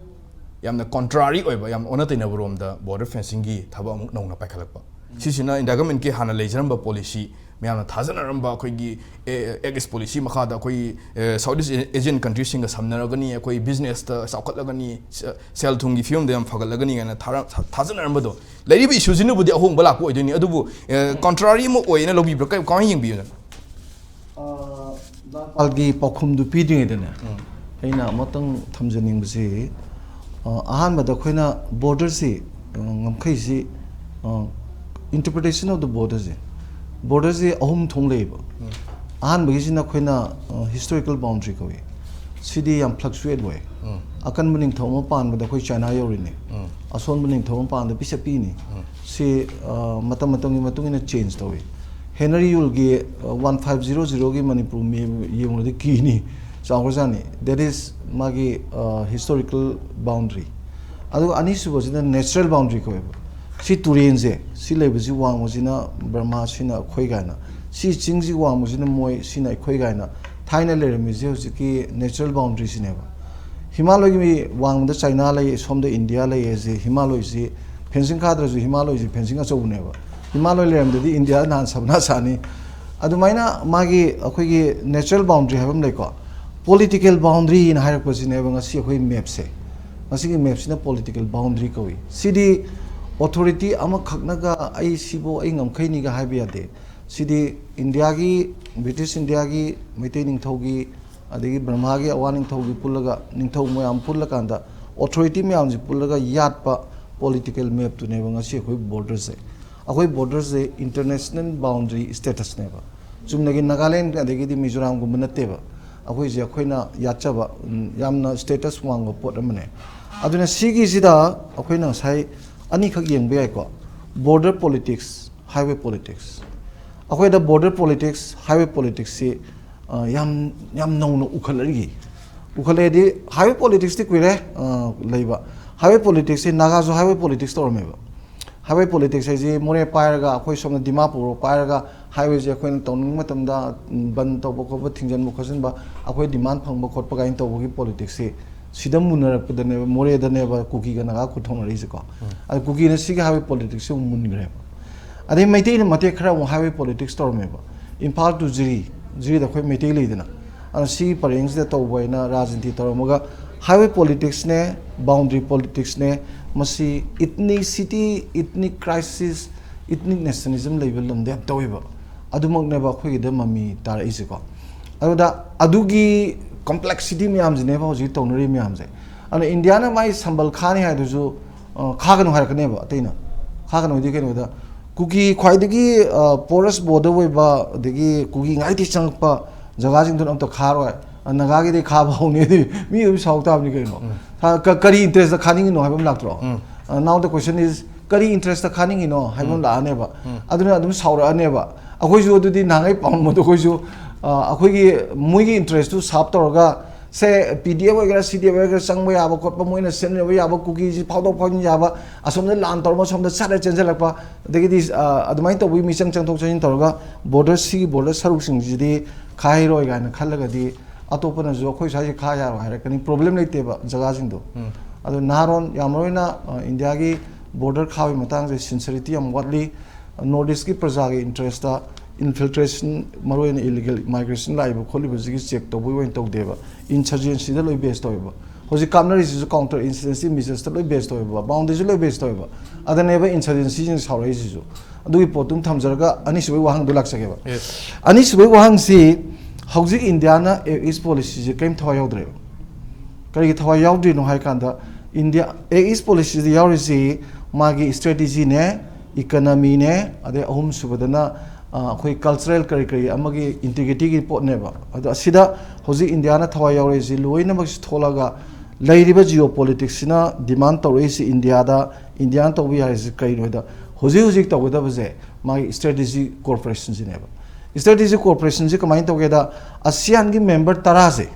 ꯌꯥꯝꯅ ꯀꯣꯟꯇ꯭ꯔꯥꯔꯤ ꯑꯣꯏꯕ, ꯌꯥꯝ ꯑꯣꯟꯅ ꯇꯩꯅꯕ ꯔꯣꯝꯗ ꯕꯣꯔꯗꯔ ꯐꯦꯟꯁꯤꯡꯒꯤ ꯊꯕꯛ ꯑꯃꯨꯛ ꯅꯧꯅ ꯄꯥꯏꯈꯠꯂꯛꯄ꯫ ꯁꯤꯁꯤꯅ ꯏꯟꯗꯤꯌꯥ ꯒꯃꯦꯟꯒꯤ ꯍꯥꯟꯅ ꯂꯩꯖꯔꯝꯕ ꯄꯣꯂꯤꯁꯤ, ꯃꯌꯥꯝꯅ ꯊꯥꯖꯅꯔꯝꯕ ꯑꯩꯈꯣꯏꯒꯤ, ꯑꯦ, ꯑꯦꯛ ꯏꯁ ꯄꯣꯂꯤꯁꯤ ꯃꯈꯥꯗ ꯑꯩꯈꯣꯏꯒꯤ, ꯑꯦ, ꯁꯥꯎꯠ ꯏꯁ ꯑꯦꯁꯤꯌꯟ ꯀꯟꯇ꯭ꯔꯤꯁꯤꯡꯒ ꯁꯝꯅꯔꯒꯅꯤ, ꯑꯩꯈꯣꯏ ꯕꯤꯖꯤꯅꯦꯁꯇ ꯆꯥꯎꯈꯠꯂꯒꯅꯤ, ꯁꯦ-, ꯁꯦꯜ ꯊꯨꯝꯒꯤ ꯐꯤꯕꯝꯗ ꯌꯥꯝ ꯐꯒꯠꯂꯒꯅꯤ ꯀꯥꯏꯅ ꯊꯥꯔ-, ꯊꯥ-, ꯊꯥꯖꯅꯔꯝꯕꯗꯣ, ꯂꯩꯔꯤꯕ ꯏꯁꯨꯁꯤꯅꯕꯨꯗꯤ ꯑꯍꯣꯡꯕ ꯂꯥꯛꯄ ꯑꯣꯏꯗꯣꯏꯅꯤ, ꯑꯗꯨꯕꯨ, ꯑꯦ, ꯀꯣꯟꯇ꯭ꯔꯥꯔꯤ ꯑꯃ ꯑꯣꯏꯅ ꯂꯧꯕꯤꯕ꯭ꯔꯥ? ꯀꯩ-, ꯀꯃꯥꯏꯅ ꯌꯦꯡꯕꯤꯕꯅꯣ? ꯂꯥꯟꯄꯥꯜꯒꯤ ꯄꯥꯎꯈꯨꯝꯗꯨ ꯄꯤꯗ꯭ꯔꯤꯉꯩꯗꯅꯦ, ꯑꯩꯅ ꯑꯃꯇꯪ ꯊꯝꯖꯅꯤꯡꯕꯁꯤ, ꯑ, ꯑꯍꯥꯟꯕꯗ ꯑꯩꯈꯣꯏꯅ ꯕꯣꯔꯗꯔꯁꯤ, ꯑ, ꯉꯝꯈꯩꯁꯤ, ꯑ, interpretation of the borderꯁꯦ, ꯕꯣꯔꯗꯔꯁꯤ ꯑꯍꯨꯝ ꯊꯣꯛꯅ ꯂꯩꯌꯦꯕ꯫ ꯑꯍꯥꯟꯕꯒꯤꯁꯤꯅ ꯑꯩꯈꯣꯏꯅ, ꯑ, historical boundary ꯀꯧꯏ꯫ ꯁꯤꯗꯤ ꯌꯥꯝ fluctuate ꯑꯣꯏ꯫ ꯑꯀꯟꯕ ꯅꯤꯡꯊꯧ ꯑꯃ ꯄꯥꯟꯕꯗ ꯑꯩꯈꯣꯏ ꯆꯥꯏꯅꯥ ꯌꯧꯔꯤꯅꯤ꯫ ꯑꯁꯣꯟꯕ ꯅꯤꯡꯊꯧ ꯑꯃ ꯄꯥꯟꯕꯗ ꯄꯤꯁꯛ ꯄꯤꯛꯏꯅꯤ꯫ ꯁꯤ, ꯑ, ꯃꯇꯝ ꯃꯇꯝꯒꯤ ꯃꯇꯨꯡ ꯏꯟꯅ change ꯇꯧꯏ꯫ ꯍꯦꯅꯔꯤ ꯌꯨꯜꯒꯤ, ꯑ, one five zero zeroꯒꯤ Manipur map ꯌꯦꯡꯂꯨꯔꯗꯤ ꯀꯤꯅꯤ, ꯆꯥꯎꯈ꯭ꯔꯖꯥꯠꯅꯤ꯫ That is ꯃꯥꯒꯤ, ꯑ, historical boundary꯫ ꯑꯗꯨꯒ ꯑꯅꯤꯁꯨꯕꯁꯤꯅ natural boundary ꯀꯧꯋꯦꯕ꯫ ꯁꯤ ꯇꯨꯔꯦꯟꯁꯦ, ꯁꯤ ꯂꯩꯕꯁꯤ ꯋꯥꯡꯕꯁꯤꯅ ꯕꯔꯃꯥ, ꯁꯤꯅ ꯑꯩꯈꯣꯏ ꯀꯥꯏꯅ, ꯁꯤ ꯆꯤꯡꯁꯤ ꯋꯥꯡꯕꯁꯤꯅ ꯃꯣꯏ, ꯁꯤꯅ ꯑꯩꯈꯣꯏ ꯀꯥꯏꯅ ꯊꯥꯏꯅ ꯂꯩꯔꯝꯃꯤꯁꯦ ꯍꯧꯖꯤꯛꯀꯤ natural boundaryꯁꯤꯅꯦꯕ꯫ ꯍꯤꯃꯥꯂꯣꯏꯒꯤ ꯋꯥꯡꯃꯗ ꯆꯥꯏꯅꯥ ꯂꯩ, ꯁꯣꯝꯗ ꯏꯟꯗꯤꯌꯥ ꯂꯩ ꯍꯥꯏꯁꯦ, ꯍꯤꯃꯥꯂꯣꯏꯁꯤ ꯐꯦꯟꯁꯤꯡ ꯈꯥꯗ꯭ꯔꯁꯨ ꯍꯤꯃꯥꯂꯣꯏꯁꯤ ꯐꯦꯟꯁꯤꯡ ꯑꯆꯧꯕꯅꯦꯕ꯫ ꯍꯤꯃꯥꯂꯣꯏ ꯂꯩꯔꯝꯗꯗꯤ ꯏꯟꯗꯤꯌꯥ ꯅꯍꯥꯟ ꯁꯕꯅꯥ ꯁꯥꯅꯤ꯫ ꯑꯗꯨꯃꯥꯏꯅ ꯃꯥꯒꯤ ꯑꯩꯈꯣꯏꯒꯤ natural boundary ꯍꯥꯏꯕ ꯑꯃ ꯂꯩꯀꯣ, political boundaryꯅ ꯍꯥꯏꯔꯛꯄꯁꯤꯅꯦꯕ ꯉꯁꯤ ꯑꯩꯈꯣꯏ mapꯁꯦ꯫ ꯃꯁꯤꯒꯤ mapꯁꯤꯅ political boundary ꯀꯧꯏ꯫ ꯁꯤꯗꯤ authority ꯑꯃꯈꯛꯅꯒ "ꯑꯩ ꯁꯤꯕꯨ ꯑꯩ ꯉꯝꯈꯩꯅꯤꯒ" ꯍꯥꯏꯕ ꯌꯥꯗꯦ꯫ ꯁꯤꯗꯤ ꯏꯟꯗꯤꯌꯥꯒꯤ, ꯕ꯭ꯔꯤꯇꯤꯁ ꯏꯟꯗꯤꯌꯥꯒꯤ, ꯃꯩꯇꯩ ꯅꯤꯡꯊꯧꯒꯤ, ꯑꯗꯒꯤ ꯕ꯭ꯔꯍꯃꯥꯒꯤ ꯑꯋꯥ ꯅꯤꯡꯊꯧꯒꯤ ꯄꯨꯜꯂꯒ, ꯅꯤꯡꯊꯧ ꯃꯌꯥꯝ ꯄꯨꯜꯂꯀꯥꯟꯗ, authority ꯃꯌꯥꯝꯁꯤ ꯄꯨꯜꯂꯒ ꯌꯥꯠꯄ political mapꯇꯨꯅꯦꯕ ꯉꯁꯤ ꯑꯩꯈꯣꯏ borderꯁꯦ꯫ ꯑꯩꯈꯣꯏ ꯕꯣꯔꯗꯔꯁꯦ ꯏꯟꯇꯔꯅꯦꯁꯅꯦꯜ ꯕꯥꯎꯟꯗꯔꯤ ꯁ꯭ꯇꯦꯇꯁꯅꯦꯕ꯫ ꯆꯨꯝꯅꯒꯤ ꯅꯥꯒꯥꯂꯦꯟ ꯑꯗꯒꯤꯗꯤ ꯃꯤꯖꯣꯔꯥꯝꯒꯨꯝꯕ ꯅꯠꯇꯦꯕ꯫ ꯑꯩꯈꯣꯏꯁꯦ ꯑꯩꯈꯣꯏꯅ ꯌꯥꯠꯆꯕ, ꯎꯝ, ꯌꯥꯝꯅ ꯁ꯭ꯇꯦꯇꯁ ꯋꯥꯡꯕ ꯄꯣꯠ ꯑꯃꯅꯦ꯫ ꯑꯗꯨꯅ ꯁꯤꯒꯤꯁꯤꯗ ꯑꯩꯈꯣꯏꯅ ꯉꯁꯥꯏ ꯑꯅꯤꯈꯛ ꯌꯦꯡꯕ ꯌꯥꯏꯀꯣ, ꯕꯣꯔꯗꯔ ꯄꯣꯂꯤꯇꯤꯛꯁ, ꯍꯥꯏꯋꯦ ꯄꯣꯂꯤꯇꯤꯛꯁ꯫ ꯑꯩꯈꯣꯏꯗ ꯕꯣꯔꯗꯔ ꯄꯣꯂꯤꯇꯤꯛꯁ, ꯍꯥꯏꯋꯦ ꯄꯣꯂꯤꯇꯤꯛꯁꯁꯤ, ꯑ, ꯌꯥꯝ, ꯌꯥꯝ ꯅꯧꯅ ꯎꯈꯠꯂꯛꯏ꯫ ꯎꯈꯠꯂꯛꯑꯗꯤ ꯍꯥꯏꯋꯦ ꯄꯣꯂꯤꯇꯤꯛꯁꯇꯤ ꯀꯨꯏꯔꯦ, ꯑ, ꯂꯩꯕ꯫ ꯍꯥꯏꯋꯦ ꯄꯣꯂꯤꯇꯤꯛꯁꯁꯤ ꯅꯥꯒꯥꯁꯨ ꯍꯥꯏꯋꯦ ꯄꯣꯂꯤꯇꯤꯛꯁ ꯇꯧꯔꯝꯃꯦꯕ꯫ ꯍꯥꯏꯋꯦ ꯄꯣꯂꯤꯇꯤꯛꯁ ꯍꯥꯏꯁꯤ ꯃꯣꯔꯦ ꯄꯥꯏꯔꯒ ꯑꯩꯈꯣꯏ ꯁꯣꯝꯗ ꯗꯤꯃꯥꯄꯨꯔ ꯄꯥꯏꯔꯒ ꯍꯥꯏꯋꯦꯁꯦ ꯑꯩꯈꯣꯏꯅ ꯇꯧꯅꯤꯡꯕ ꯃꯇꯝꯗ, ꯎꯝ, ꯕꯟ ꯇꯧꯕ ꯈꯣꯠꯄ, ꯊꯤꯡꯖꯤꯟꯕ ꯈꯣꯠꯆꯤꯟꯕ, ꯑꯩꯈꯣꯏ ꯗꯤꯃꯥꯟ ꯐꯪꯕ ꯈꯣꯠꯄ ꯀꯥꯏꯅ ꯇꯧꯕꯒꯤ ꯄꯣꯂꯤꯇꯤꯛꯁꯁꯤ ꯁꯤꯗ ꯃꯨꯟꯅꯔꯛꯄꯗꯅꯦꯕ, ꯃꯣꯔꯦꯗꯅꯦꯕ ꯀꯨꯀꯤꯒ ꯅꯥꯒꯥ ꯈꯨꯠ ꯊꯣꯛꯅꯔꯛꯏꯁꯦꯀꯣ꯫ ꯑꯗ ꯀꯨꯀꯤꯅ ꯁꯤꯒꯤ ꯍꯥꯏꯋꯦ ꯄꯣꯂꯤꯇꯤꯛꯁꯁꯤ ꯑꯃꯨꯛ ꯃꯨꯟꯈ꯭ꯔꯦꯕ꯫ ꯑꯗꯩ ꯃꯩꯇꯩꯅ ꯃꯇꯦꯛ ꯈꯔ ꯑꯃꯨꯛ ꯍꯥꯏꯋꯦ ꯄꯣꯂꯤꯇꯤꯛꯁ ꯇꯧꯔꯝꯃꯦꯕ꯫ ꯏꯝꯐꯥꯜ to ꯖꯤꯔꯤ, ꯖꯤꯔꯤꯗ ꯑꯩꯈꯣꯏ ꯃꯩꯇꯩ ꯂꯩꯗꯅ, ꯑꯗꯨꯅ ꯁꯤꯒꯤ ꯄꯔꯦꯡꯁꯤꯗ ꯇꯧꯕ ꯍꯥꯏꯅ ꯔꯥꯖꯅꯤꯇꯤ ꯇꯧꯔꯝꯃꯒ ꯍꯥꯏꯋꯦ ꯄꯣꯂꯤꯇꯤꯛꯁꯅꯦ, ꯕꯥꯎꯟꯗꯔꯤ ꯄꯣꯂꯤꯇꯤꯛꯁꯅꯦ, ꯃꯁꯤ ꯏꯊꯅꯤꯁꯤꯇꯤ, ꯏꯊꯅꯤꯛ ꯀ꯭ꯔꯥꯏꯁꯤꯁ, ꯏꯊꯅꯤꯛ ꯅꯦꯁꯅꯦꯂꯤꯖꯝ ꯂꯩꯕ ꯂꯝꯗ ꯌꯥꯝ ꯇꯧꯋꯦꯕ꯫ ꯑꯗꯨꯃꯛꯅꯦꯕ ꯑꯩꯈꯣꯏꯒꯤꯗ ꯃꯃꯤ ꯇꯥꯔꯛꯏꯁꯦꯀꯣ꯫ ꯑꯗꯨꯗ ꯑꯗꯨꯒꯤ ꯀꯝꯄ꯭ꯂꯦꯛꯁꯤꯇꯤ ꯃꯌꯥꯝꯁꯤꯅꯦꯕ ꯍꯧꯖꯤꯛ ꯇꯧꯅꯔꯤ ꯃꯌꯥꯝꯁꯦ꯫ ꯑꯗꯨꯅ ꯏꯟꯗꯤꯌꯥꯅ ꯃꯥꯒꯤ ꯁꯝꯕꯜ ꯈꯥꯅꯤ ꯍꯥꯏꯗꯨꯁꯨ, ꯑ, ꯈꯥꯒꯅꯨ ꯍꯥꯏꯔꯛꯀꯅꯦꯕ꯫ ꯑꯇꯩꯅ ꯈꯥꯒꯅꯨ ꯍꯥꯏꯗꯤ ꯀꯩꯅꯣꯗ, ꯀꯨꯀꯤ ꯈ꯭ꯋꯥꯏꯗꯒꯤ, ꯑ, ꯄꯣꯔꯁ ꯕꯣꯔꯗꯔ ꯑꯣꯏꯕ, ꯑꯗꯒꯤ ꯀꯨꯀꯤ ꯉꯥꯏꯗꯤ ꯆꯪꯉꯛꯄ ꯖꯒꯥꯁꯤꯡꯗꯨꯅ ꯑꯝꯇ ꯈꯥꯔꯣꯏ꯫ ꯑ, ꯅꯥꯒꯥꯒꯤꯗꯤ ꯈꯥꯕ ꯍꯧꯅꯤ, ꯑꯗꯨꯗꯤ ꯃꯤ ꯑꯗꯨꯝ ꯁꯥꯎ ꯇꯥꯕꯅꯤ ꯀꯩꯅꯣ꯫ ꯎꯝ꯫ ꯀ-, ꯀꯔꯤ ꯏꯟꯇꯔꯦꯁꯇ ꯈꯥꯅꯤꯡꯉꯤꯅꯣ ꯍꯥꯏꯕ ꯑꯃ ꯂꯥꯛꯇ꯭ꯔꯣ? ꯎꯝ꯫ ꯑ, now the question is, ꯀꯔꯤ ꯏꯟꯇꯔꯦꯁꯇ ꯈꯥꯅꯤꯡꯉꯤꯅꯣ ꯍꯥꯏꯕ ꯑꯃ ꯎꯝ꯫ ꯂꯥꯛꯑꯅꯦꯕ꯫ ꯎꯝ꯫ ꯑꯗꯨꯅ ꯑꯗꯨꯝ ꯁꯥꯎꯔꯛꯑꯅꯦꯕ꯫ ꯑꯩꯈꯣꯏꯁꯨ ꯑꯗꯨꯗꯤ ꯅꯍꯥꯟꯒꯩ ꯄꯥꯝꯕꯗꯣ ꯑꯩꯈꯣꯏꯁꯨ, ꯑ, ꯑꯩꯈꯣꯏꯒꯤ ꯃꯣꯏꯒꯤ ꯏꯟꯇꯔꯦꯁꯇꯨ ꯁꯥꯔꯞ ꯇꯧꯔꯒ, ꯁꯦ ꯄꯤ ꯗꯤ ꯑꯦꯐ ꯑꯣꯏꯒꯦꯔꯥ ꯁꯤ ꯗꯤ ꯑꯦꯐ ꯑꯣꯏꯒꯦꯔꯥ ꯆꯪꯕ ꯌꯥꯕ ꯈꯣꯠꯄ, ꯃꯣꯏꯅ ꯁꯤꯖꯤꯟꯅꯕ ꯌꯥꯕ ꯀꯨꯀꯤꯁꯤ ꯐꯥꯎꯗꯣꯛ ꯐꯥꯎꯖꯤꯟ ꯌꯥꯕ, ꯑꯁꯣꯝꯗ ꯂꯥꯟ ꯇꯧꯔꯒ ꯁꯣꯝꯗ ꯁꯠꯂ ꯆꯦꯟꯁꯤꯜꯂꯛꯄ, ꯑꯗꯒꯤꯗꯤ, ꯑ, ꯑꯗꯨꯃꯥꯏꯅ ꯇꯧꯕꯒꯤ ꯃꯤꯆꯪ ꯆꯪꯊꯣꯛ ꯆꯪꯁꯤꯟ ꯇꯧꯔꯒ ꯕꯣꯔꯗꯔ, ꯁꯤꯒꯤ ꯕꯣꯔꯗꯔ ꯁꯔꯨꯛꯁꯤꯡꯁꯤꯗꯤ ꯈꯥꯏꯔꯣꯏ ꯀꯥꯏꯅ ꯈꯜꯂꯒꯗꯤ ꯑꯇꯣꯞꯄꯅꯁꯨ ꯑꯩꯈꯣꯏ ꯁ꯭ꯋꯥꯏꯁꯦ ꯈꯥ ꯌꯥꯔꯣꯏ ꯍꯥꯏꯔꯛꯀꯅꯤ, ꯄ꯭ꯔꯣꯕ꯭ꯂꯦꯝ ꯂꯩꯇꯦꯕ ꯖꯒꯥꯁꯤꯡꯗꯣ꯫ ꯎꯝ꯫ ꯑꯗꯣ ꯅꯍꯥꯔꯣꯟ ꯌꯥꯝ ꯃꯔꯨ ꯑꯣꯏꯅ, ꯑ, ꯏꯟꯗꯤꯌꯥꯒꯤ ꯕꯣꯔꯗꯔ ꯈꯥꯕꯒꯤ ꯃꯇꯥꯡꯁꯦ ꯁꯤꯟꯁꯔꯤꯇꯤ ꯌꯥꯝ ꯋꯥꯠꯂꯤ꯫ ꯅꯣꯔꯠ ꯏꯁꯀꯤ ꯄ꯭ꯔꯖꯥꯒꯤ ꯏꯟꯇꯔꯦꯁꯇ ꯏꯟꯐꯤꯜꯇ꯭ꯔꯦꯁꯟ, ꯃꯔꯨꯑꯣꯏꯅ ꯏꯂꯤꯒꯦꯜ ꯃꯥꯏꯒ꯭ꯔꯦꯁꯟ ꯂꯥꯛꯏꯕ ꯈꯣꯠꯂꯤꯕꯁꯤꯒꯤ ꯆꯦꯛ ꯇꯧꯕꯒꯤ ꯑꯣꯏꯅ ꯇꯧꯗꯦꯕ, ꯏꯟꯁꯔꯖꯦꯟꯁꯤꯗ ꯂꯣꯏ ꯕꯦꯁ ꯇꯧꯋꯦꯕ꯫ ꯍꯧꯖꯤꯛ ꯀꯥꯞꯅꯔꯤꯁꯤꯁꯨ ꯀꯥꯎꯟꯇꯔ ꯏꯟꯁꯔꯖꯦꯟꯁꯤ ꯃꯤꯖꯔꯁꯇ ꯂꯣꯏ ꯕꯦꯁ ꯇꯧꯋꯦꯕ, ꯕꯥꯎꯟꯗꯔꯤꯁꯨ ꯂꯣꯏ ꯕꯦꯁ ꯇꯧꯋꯦꯕ꯫ ꯑꯗꯅꯦꯕ ꯏꯟꯁꯔꯖꯦꯟꯁꯤꯁꯤꯡ ꯁꯥꯎꯔꯛꯏꯁꯤꯁꯨ꯫ ꯑꯗꯨꯒꯤ ꯄꯣꯠꯇꯨꯝ ꯊꯝꯖꯔꯒ ꯑꯅꯤꯁꯨꯕꯒꯤ ꯋꯥꯍꯪꯗꯣ ꯂꯥꯛꯆꯒꯦꯕ꯫ Yes. ꯑꯅꯤꯁꯨꯕꯒꯤ ꯋꯥꯍꯪꯁꯤ, ꯍꯧꯖꯤꯛ ꯏꯟꯗꯤꯌꯥꯅ ꯑꯦꯛ ꯏꯁ ꯄꯣꯂꯤꯁꯤꯁꯦ ꯀꯔꯤꯝ ꯊꯋꯥꯏ ꯌꯥꯎꯗ꯭ꯔꯦꯕ꯫ ꯀꯔꯤꯒꯤ ꯊꯋꯥꯏ ꯌꯥꯎꯗ꯭ꯔꯤꯅꯣ ꯍꯥꯏ ꯀꯥꯟꯗ, ꯏꯟꯗꯤꯌꯥ ꯑꯦꯛ ꯏꯁ ꯄꯣꯂꯤꯁꯤꯗ ꯌꯥꯎꯔꯤꯁꯤ ꯃꯥꯒꯤ ꯏꯁꯇ꯭ꯔꯦꯇꯦꯖꯤꯅꯦ, ꯏꯀꯅꯃꯤꯅꯦ, ꯑꯗꯩ ꯑꯍꯨꯝꯁꯨꯕꯗꯅ ꯑꯩꯈꯣꯏ ꯀꯜꯆꯔꯦꯜ ꯀꯔꯤ ꯀꯔꯤ ꯑꯃꯒꯤ ꯏꯟꯇꯤꯒ꯭ꯔꯤꯇꯤꯒꯤ ꯄꯣꯠꯅꯦꯕ꯫ ꯑꯗꯣ ꯑꯁꯤꯗ ꯍꯧꯖꯤꯛ ꯏꯟꯗꯤꯌꯥꯅ ꯊꯋꯥꯏ ꯌꯥꯎꯔꯛꯏꯁꯤ ꯂꯣꯏꯅꯃꯛꯁꯤ ꯊꯣꯛꯂꯒ ꯂꯩꯔꯤꯕ ꯖꯤꯑꯣ ꯄꯣꯂꯤꯇꯤꯛꯁꯁꯤꯅ ꯗꯤꯃꯥꯟ ꯇꯧꯔꯛꯏꯁꯤ ꯏꯟꯗꯤꯌꯥꯗ, ꯏꯟꯗꯤꯌꯥꯅ ꯇꯧꯕ ꯌꯥꯔꯤꯁꯤ ꯀꯩꯅꯣ ꯍꯥꯏꯗ, ꯍꯧꯖꯤꯛ ꯍꯧꯖꯤꯛ ꯇꯧꯒꯗꯕꯁꯦ ꯃꯥꯒꯤ ꯏꯁꯇ꯭ꯔꯦꯇꯦꯖꯤꯛ ꯀꯣꯑꯣꯄꯔꯦꯁꯟꯁꯤꯅꯦꯕ꯫ ꯏꯁꯇ꯭ꯔꯦꯇꯦꯖꯤꯛ ꯀꯣꯑꯣꯄꯔꯦꯁꯟꯁꯤ ꯀꯃꯥꯏꯅ ꯇꯧꯒꯦꯗ, ꯑꯁꯤꯌꯥꯟꯒꯤ ꯃꯦꯝꯕꯔ ꯇꯔꯥꯁꯦ,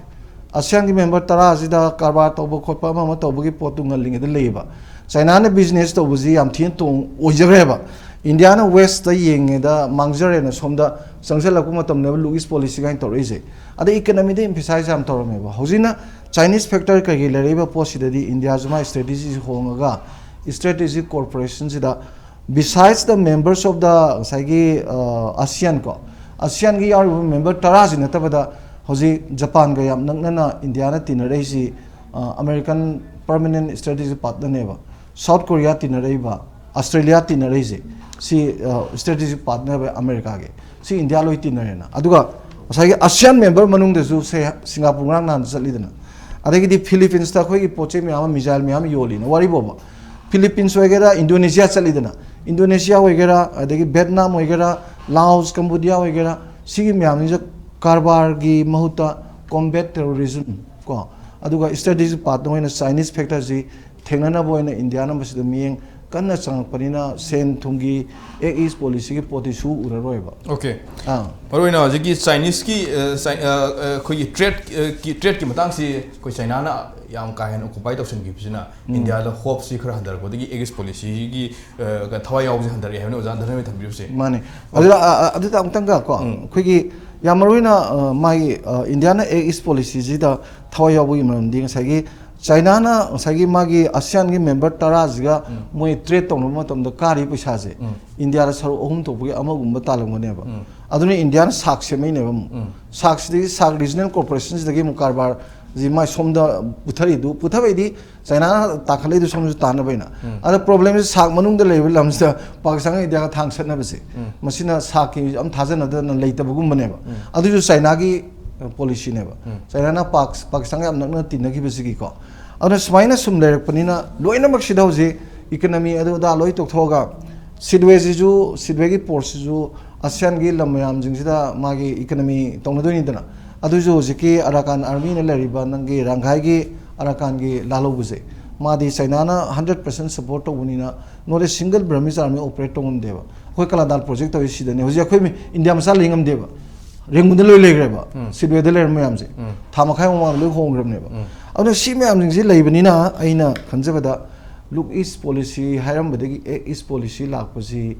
ꯑꯁꯤꯌꯥꯟꯒꯤ ꯃꯦꯝꯕꯔ ꯇꯔꯥꯁꯤꯗ ꯀꯔꯕꯥꯔ ꯇꯧꯕ ꯈꯣꯠꯄ ꯑꯃ ꯑꯃ ꯇꯧꯕꯒꯤ ꯄꯣꯠꯇꯨ ꯉꯜꯂꯤꯉꯩꯗ ꯂꯩꯌꯦꯕ꯫ ꯆꯥꯏꯅꯥꯅ ꯕꯤꯖꯤꯅꯦꯁ ꯇꯧꯕꯁꯤ ꯌꯥꯝ ꯊꯤꯅ ꯇꯣꯡ ꯑꯣꯏꯖꯈ꯭ꯔꯦꯕ꯫ ꯏꯟꯗꯤꯌꯥꯅ ꯋꯦꯁꯇ ꯌꯦꯡꯉꯦꯗ ꯃꯥꯡꯖꯔꯦꯅ ꯁꯣꯝꯗ ꯆꯪꯁꯤꯜꯂꯛꯄ ꯃꯇꯝꯗ ꯂꯨꯛ ꯏꯁ ꯄꯣꯂꯤꯁꯤ ꯀꯥꯏꯅ ꯇꯧꯔꯛꯏꯁꯦ꯫ ꯑꯗꯩ ꯏꯀꯅꯃꯤꯗ ꯏꯝꯐꯤꯁꯥꯏꯁ ꯌꯥꯝ ꯇꯧꯔꯝꯃꯦꯕ꯫ ꯍꯧꯖꯤꯛꯅ ꯆꯥꯏꯅꯤꯁ ꯐꯦꯛꯇꯔ ꯀꯩꯀꯩ ꯂꯩꯔꯛꯏꯕ ꯄꯣꯠꯁꯤꯗꯗꯤ ꯏꯟꯗꯤꯌꯥꯁꯨ ꯃꯥꯏ ꯏꯁꯇ꯭ꯔꯦꯇꯦꯖꯤꯁꯤ ꯍꯣꯡꯉꯒ strategic ꯀꯣꯑꯣꯄꯔꯦꯁꯟꯁꯤꯗ, besides the members of the ꯉꯁꯥꯏꯒꯤ ꯑꯁꯤꯌꯥꯟ ꯀꯣ, ꯑꯁꯤꯌꯥꯟꯒꯤ ꯌꯥꯎꯔꯤꯕ ꯃꯦꯝꯕꯔ ꯇꯔꯥꯁꯤ ꯅꯠꯇꯕꯗ ꯍꯧꯖꯤꯛ ꯖꯄꯥꯟꯒ ꯌꯥꯝ ꯅꯛꯅꯅ ꯏꯟꯗꯤꯌꯥꯅ ꯇꯤꯟꯅꯔꯛꯏꯁꯤ ꯑꯃꯦꯔꯤꯀꯟ ꯄꯔꯃꯅꯦꯟ ꯏꯁꯇ꯭ꯔꯦꯇꯦꯖꯤꯛ ꯄꯥꯔꯠꯅꯔꯅꯦꯕ꯫ ꯁꯥꯎꯠ ꯀꯣꯔꯤꯌꯥ ꯇꯤꯟꯅꯔꯛꯏꯕ, ꯑꯁꯇ꯭ꯔꯦꯂꯤꯌꯥ ꯇꯤꯟꯅꯔꯛꯏꯁꯦ, ꯁꯤ ꯏꯁꯇ꯭ꯔꯦꯇꯦꯖꯤꯛ ꯄꯥꯔꯠꯅꯔ ꯑꯃꯦꯔꯤꯀꯥꯒꯤ, ꯁꯤ ꯏꯟꯗꯤꯌꯥ ꯂꯣꯏ ꯇꯤꯟꯅꯔꯦꯅ꯫ ꯑꯗꯨꯒ ꯉꯁꯥꯏꯒꯤ ꯑꯁꯤꯌꯥꯟ ꯃꯦꯝꯕꯔ ꯃꯅꯨꯡꯗꯁꯨ ꯁꯦ ꯁꯤꯡꯒꯥꯄꯨꯔ ꯉꯔꯥꯡ ꯅꯍꯥꯟ ꯆꯠꯂꯤꯗꯅ, ꯑꯗꯒꯤꯗꯤ ꯐꯤꯂꯤꯄꯤꯟꯁꯇ ꯑꯩꯈꯣꯏꯒꯤ ꯄꯣꯠ ꯆꯩ ꯃꯌꯥꯝ ꯑꯃ, ꯃꯤꯖꯥꯏꯜ ꯃꯌꯥꯝ ꯑꯃ ꯌꯣꯜꯂꯤꯅ ꯋꯥꯔꯤꯕꯣꯕ꯫ ꯐꯤꯂꯤꯄꯤꯟꯁ ꯑꯣꯏꯒꯦꯔꯥ, ꯏꯟꯗꯣꯅꯦꯁꯤꯌꯥ ꯆꯠꯂꯤꯗꯅ, ꯏꯟꯗꯣꯅꯦꯁꯤꯌꯥ ꯑꯣꯏꯒꯦꯔꯥ, ꯑꯗꯒꯤ ꯚꯦꯠꯅꯥꯝ ꯑꯣꯏꯒꯦꯔꯥ, ꯂꯥꯑꯣꯁ, ꯀꯝꯕꯣꯗꯤꯌꯥ ꯑꯣꯏꯒꯦꯔꯥ, ꯁꯤꯒꯤ ꯃꯌꯥꯝꯁꯤꯗ ꯀꯔꯕꯥꯔꯒꯤ ꯃꯍꯨꯠꯇ ꯀꯣꯝꯕꯦꯠ ꯇꯦꯔꯣꯔꯤꯖꯝ ꯀꯣ, ꯑꯗꯨꯒ ꯏꯁꯇ꯭ꯔꯦꯇꯦꯖꯤꯛ ꯄꯥꯔꯠꯅꯔ ꯑꯣꯏꯅ ꯆꯥꯏꯅꯤꯁ ꯐꯦꯛꯇꯔꯁꯤ ꯊꯦꯡꯅꯅꯕ ꯑꯣꯏꯅ ꯏꯟꯗꯤꯌꯥꯅ ꯃꯁꯤꯗ ꯃꯤꯠꯌꯦꯡ ꯀꯟꯅ ꯆꯪꯉꯛꯄꯅꯤꯅ ꯁꯦꯟ ꯊꯨꯝꯒꯤ ꯑꯦꯛ ꯏꯁ ꯄꯣꯂꯤꯁꯤꯒꯤ ꯄꯣꯠꯇꯤ ꯁꯨ ꯎꯔꯔꯣꯏꯕ꯫ ꯑꯣꯀꯦ꯫ ꯑꯥ꯫ ꯃꯔꯨꯑꯣꯏꯅ ꯍꯧꯖꯤꯛꯀꯤ ꯆꯥꯏꯅꯤꯁꯀꯤ, ꯑ, ꯆꯥꯏ-, ꯑ, ꯑ, ꯑꯩꯈꯣꯏꯒꯤ ꯇ꯭ꯔꯦꯗ, ꯑ, ꯀꯤ, ꯇ꯭ꯔꯦꯗꯀꯤ ꯃꯇꯥꯡꯁꯤ ꯑꯩꯈꯣꯏ ꯆꯥꯏꯅꯥꯅ ꯌꯥꯝ ꯀꯥ ꯍꯦꯟꯅ ꯑꯣꯀꯨꯄꯥꯏ ꯇꯧꯁꯤꯟꯈꯤꯕꯁꯤꯅ ꯏꯟꯗꯤꯌꯥꯗ ꯍꯣꯞꯁꯤ ꯈꯔ ꯍꯟꯊꯔꯛꯄꯗꯒꯤ ꯑꯦꯛ ꯏꯁ ꯄꯣꯂꯤꯁꯤꯒꯤ, ꯑ, ꯊꯋꯥꯏ ꯌꯥꯎꯕꯁꯤ ꯍꯟꯊꯔꯛꯑꯦ ꯍꯥꯏꯕꯅꯤ ꯑꯣꯖꯥ ꯙꯔꯃꯦ ꯊꯝꯕꯤꯔꯤꯕꯁꯦ꯫ ꯃꯥꯅꯦ꯫ ꯑꯗꯨꯗ, ꯑ, ꯑ, ꯑꯗꯨꯗ ꯑꯃꯨꯛꯇꯪꯒ ꯀꯣ, ꯎꯝ꯫ ꯑꯩꯈꯣꯏꯒꯤ ꯌꯥꯝ ꯃꯔꯨ ꯑꯣꯏꯅ, ꯑ, ꯃꯥꯒꯤ, ꯑ, ꯏꯟꯗꯤꯌꯥꯅ ꯑꯦꯛ ꯏꯁ ꯄꯣꯂꯤꯁꯤꯁꯤꯗ ꯊꯋꯥꯏ ꯌꯥꯎꯕꯒꯤ ꯃꯔꯝꯗꯤ ꯉꯁꯥꯏꯒꯤ ꯆꯥꯏꯅꯥꯅ ꯉꯁꯥꯏꯒꯤ ꯃꯥꯒꯤ ꯑꯁꯤꯌꯥꯟꯒꯤ ꯃꯦꯝꯕꯔ ꯇꯔꯥꯁꯤꯒ ꯃꯣꯏ ꯇ꯭ꯔꯦꯗ ꯇꯧꯅꯕ ꯃꯇꯝꯗ ꯀꯥꯔꯤ ꯄꯩꯁꯥꯁꯦ ꯏꯟꯗꯤꯌꯥꯗ ꯁꯔꯨꯛ ꯑꯍꯨꯝ ꯊꯣꯛꯄꯒꯤ ꯑꯃꯒꯨꯝꯕ ꯇꯥꯜꯂꯝꯒꯅꯦꯕ꯫ ꯑꯗꯨꯅ ꯏꯟꯗꯤꯌꯥꯅ ꯁꯥꯛ ꯁꯦꯝꯃꯛꯏꯅꯦꯕ ꯑꯃꯨꯛ꯫ ꯁꯥꯛꯁꯤꯗꯒꯤ, ꯁꯥꯛ ꯔꯤꯖꯅꯦꯜ ꯀꯣꯔꯄꯣꯔꯦꯁꯟꯁꯤꯗꯒꯤ ꯑꯃꯨꯛ ꯀꯔꯕꯥꯔꯁꯤ ꯃꯥꯏ ꯁꯣꯝꯗ ꯄꯨꯊꯔꯛꯏꯗꯨ, ꯄꯨꯊꯕꯩꯗꯤ ꯆꯥꯏꯅꯥꯅ ꯇꯥꯈꯠꯂꯛꯏꯗꯨ ꯁꯣꯝꯗꯁꯨ ꯇꯥꯟꯅꯕ ꯑꯩꯅ꯫ ꯑꯗ ꯄ꯭ꯔꯣꯕ꯭ꯂꯦꯝꯁꯤ ꯁꯥꯛ ꯃꯅꯨꯡꯗ ꯂꯩꯕ ꯂꯝꯁꯤꯗ ꯄꯥꯀꯤꯁꯇꯥꯟꯒ ꯏꯟꯗꯤꯌꯥꯒ ꯊꯥꯡ ꯁꯠꯅꯕꯁꯦ, ꯃꯁꯤꯅ ꯁꯥꯛꯀꯤ ꯌꯥꯝ ꯊꯥꯖꯅꯗꯅ ꯂꯩꯇꯕꯒꯨꯝꯕꯅꯦꯕ꯫ ꯑꯗꯨꯁꯨ ꯆꯥꯏꯅꯥꯒꯤ, ꯑ, ꯄꯣꯂꯤꯁꯤꯅꯦꯕ꯫ ꯆꯥꯏꯅꯥꯅ ꯄꯥꯛ-, ꯄꯥꯀꯤꯁꯇꯥꯟꯒ ꯌꯥꯝ ꯅꯛꯅ ꯇꯤꯟꯅꯈꯤꯕꯁꯤꯒꯤꯀꯣ꯫ ꯑꯗꯨꯅ ꯁꯨꯃꯥꯏꯅ ꯁꯨꯝ ꯂꯩꯔꯛꯄꯅꯤꯅ ꯂꯣꯏꯅꯃꯛꯁꯤꯗ ꯍꯧꯖꯤꯛ ꯏꯀꯅꯃꯤ ꯑꯗꯨ ꯑꯗꯥ ꯂꯣꯏ ꯇꯣꯛꯊꯣꯛꯑꯒ ꯁꯤꯗꯋꯦꯁꯤꯁꯨ, ꯁꯤꯗꯋꯦꯒꯤ ꯄꯣꯔꯠꯁꯤꯁꯨ ꯑꯁꯤꯌꯥꯟꯒꯤ ꯂꯝ ꯃꯌꯥꯝꯁꯤꯡꯁꯤꯗ ꯃꯥꯒꯤ ꯏꯀꯅꯃꯤ ꯇꯧꯅꯗꯣꯏꯅꯤꯗꯅ꯫ ꯑꯗꯨꯁꯨ ꯍꯧꯖꯤꯛꯀꯤ ꯑꯔꯥꯀꯥꯟ ꯑꯥꯔꯃꯤꯅ ꯂꯩꯔꯤꯕ ꯅꯪꯒꯤ ꯔꯥꯡꯈꯥꯏꯒꯤ ꯑꯔꯥꯀꯥꯟꯒꯤ ꯂꯥꯜꯍꯧꯕꯁꯦ, ꯃꯥꯗꯤ ꯆꯩꯅꯥꯅ ꯍꯟꯗ꯭ꯔꯦꯠ ꯄꯥꯔꯁꯦꯟ ꯁꯞꯄꯣꯔꯠ ꯇꯧꯕꯅꯤꯅ, not a single Burmese army operate ꯇꯧ ꯉꯝꯗꯦꯕ꯫ ꯑꯩꯈꯣꯏ ꯀꯂꯥꯗꯥꯜ ꯄ꯭ꯔꯣꯖꯦꯛ ꯇꯧꯔꯤ ꯁꯤꯗꯅꯦ꯫ ꯍꯧꯖꯤꯛ ꯑꯩꯈꯣꯏ ꯃꯤ-, ꯏꯟꯗꯤꯌꯥ ꯃꯆꯥ ꯂꯩ ꯉꯝꯗꯦꯕ, ꯔꯦꯡꯒꯨꯟꯗ ꯂꯣꯏ ꯂꯩꯈ꯭ꯔꯦꯕ꯫ ꯎꯝ꯫ ꯁꯤꯗꯋꯦꯗ ꯂꯩꯔꯝꯕ ꯃꯌꯥꯝꯁꯦ ꯎꯝ꯫ ꯊꯥ ꯃꯈꯥꯏ ꯃꯃꯥꯡꯗ ꯂꯣꯏ ꯍꯣꯡꯈ꯭ꯔꯕꯅꯦꯕ꯫ ꯎꯝ꯫ ꯑꯗꯨꯅ ꯁꯤ ꯃꯌꯥꯝꯁꯤꯡꯁꯤ ꯂꯩꯕꯅꯤꯅ, ꯑꯩꯅ ꯈꯟꯖꯕꯗ, ꯂꯨꯛ ꯏꯁ ꯄꯣꯂꯤꯁꯤ ꯍꯥꯏꯔꯝꯕꯗꯒꯤ ꯑꯦꯛ ꯏꯁ ꯄꯣꯂꯤꯁꯤ ꯂꯥꯛꯄꯁꯤ,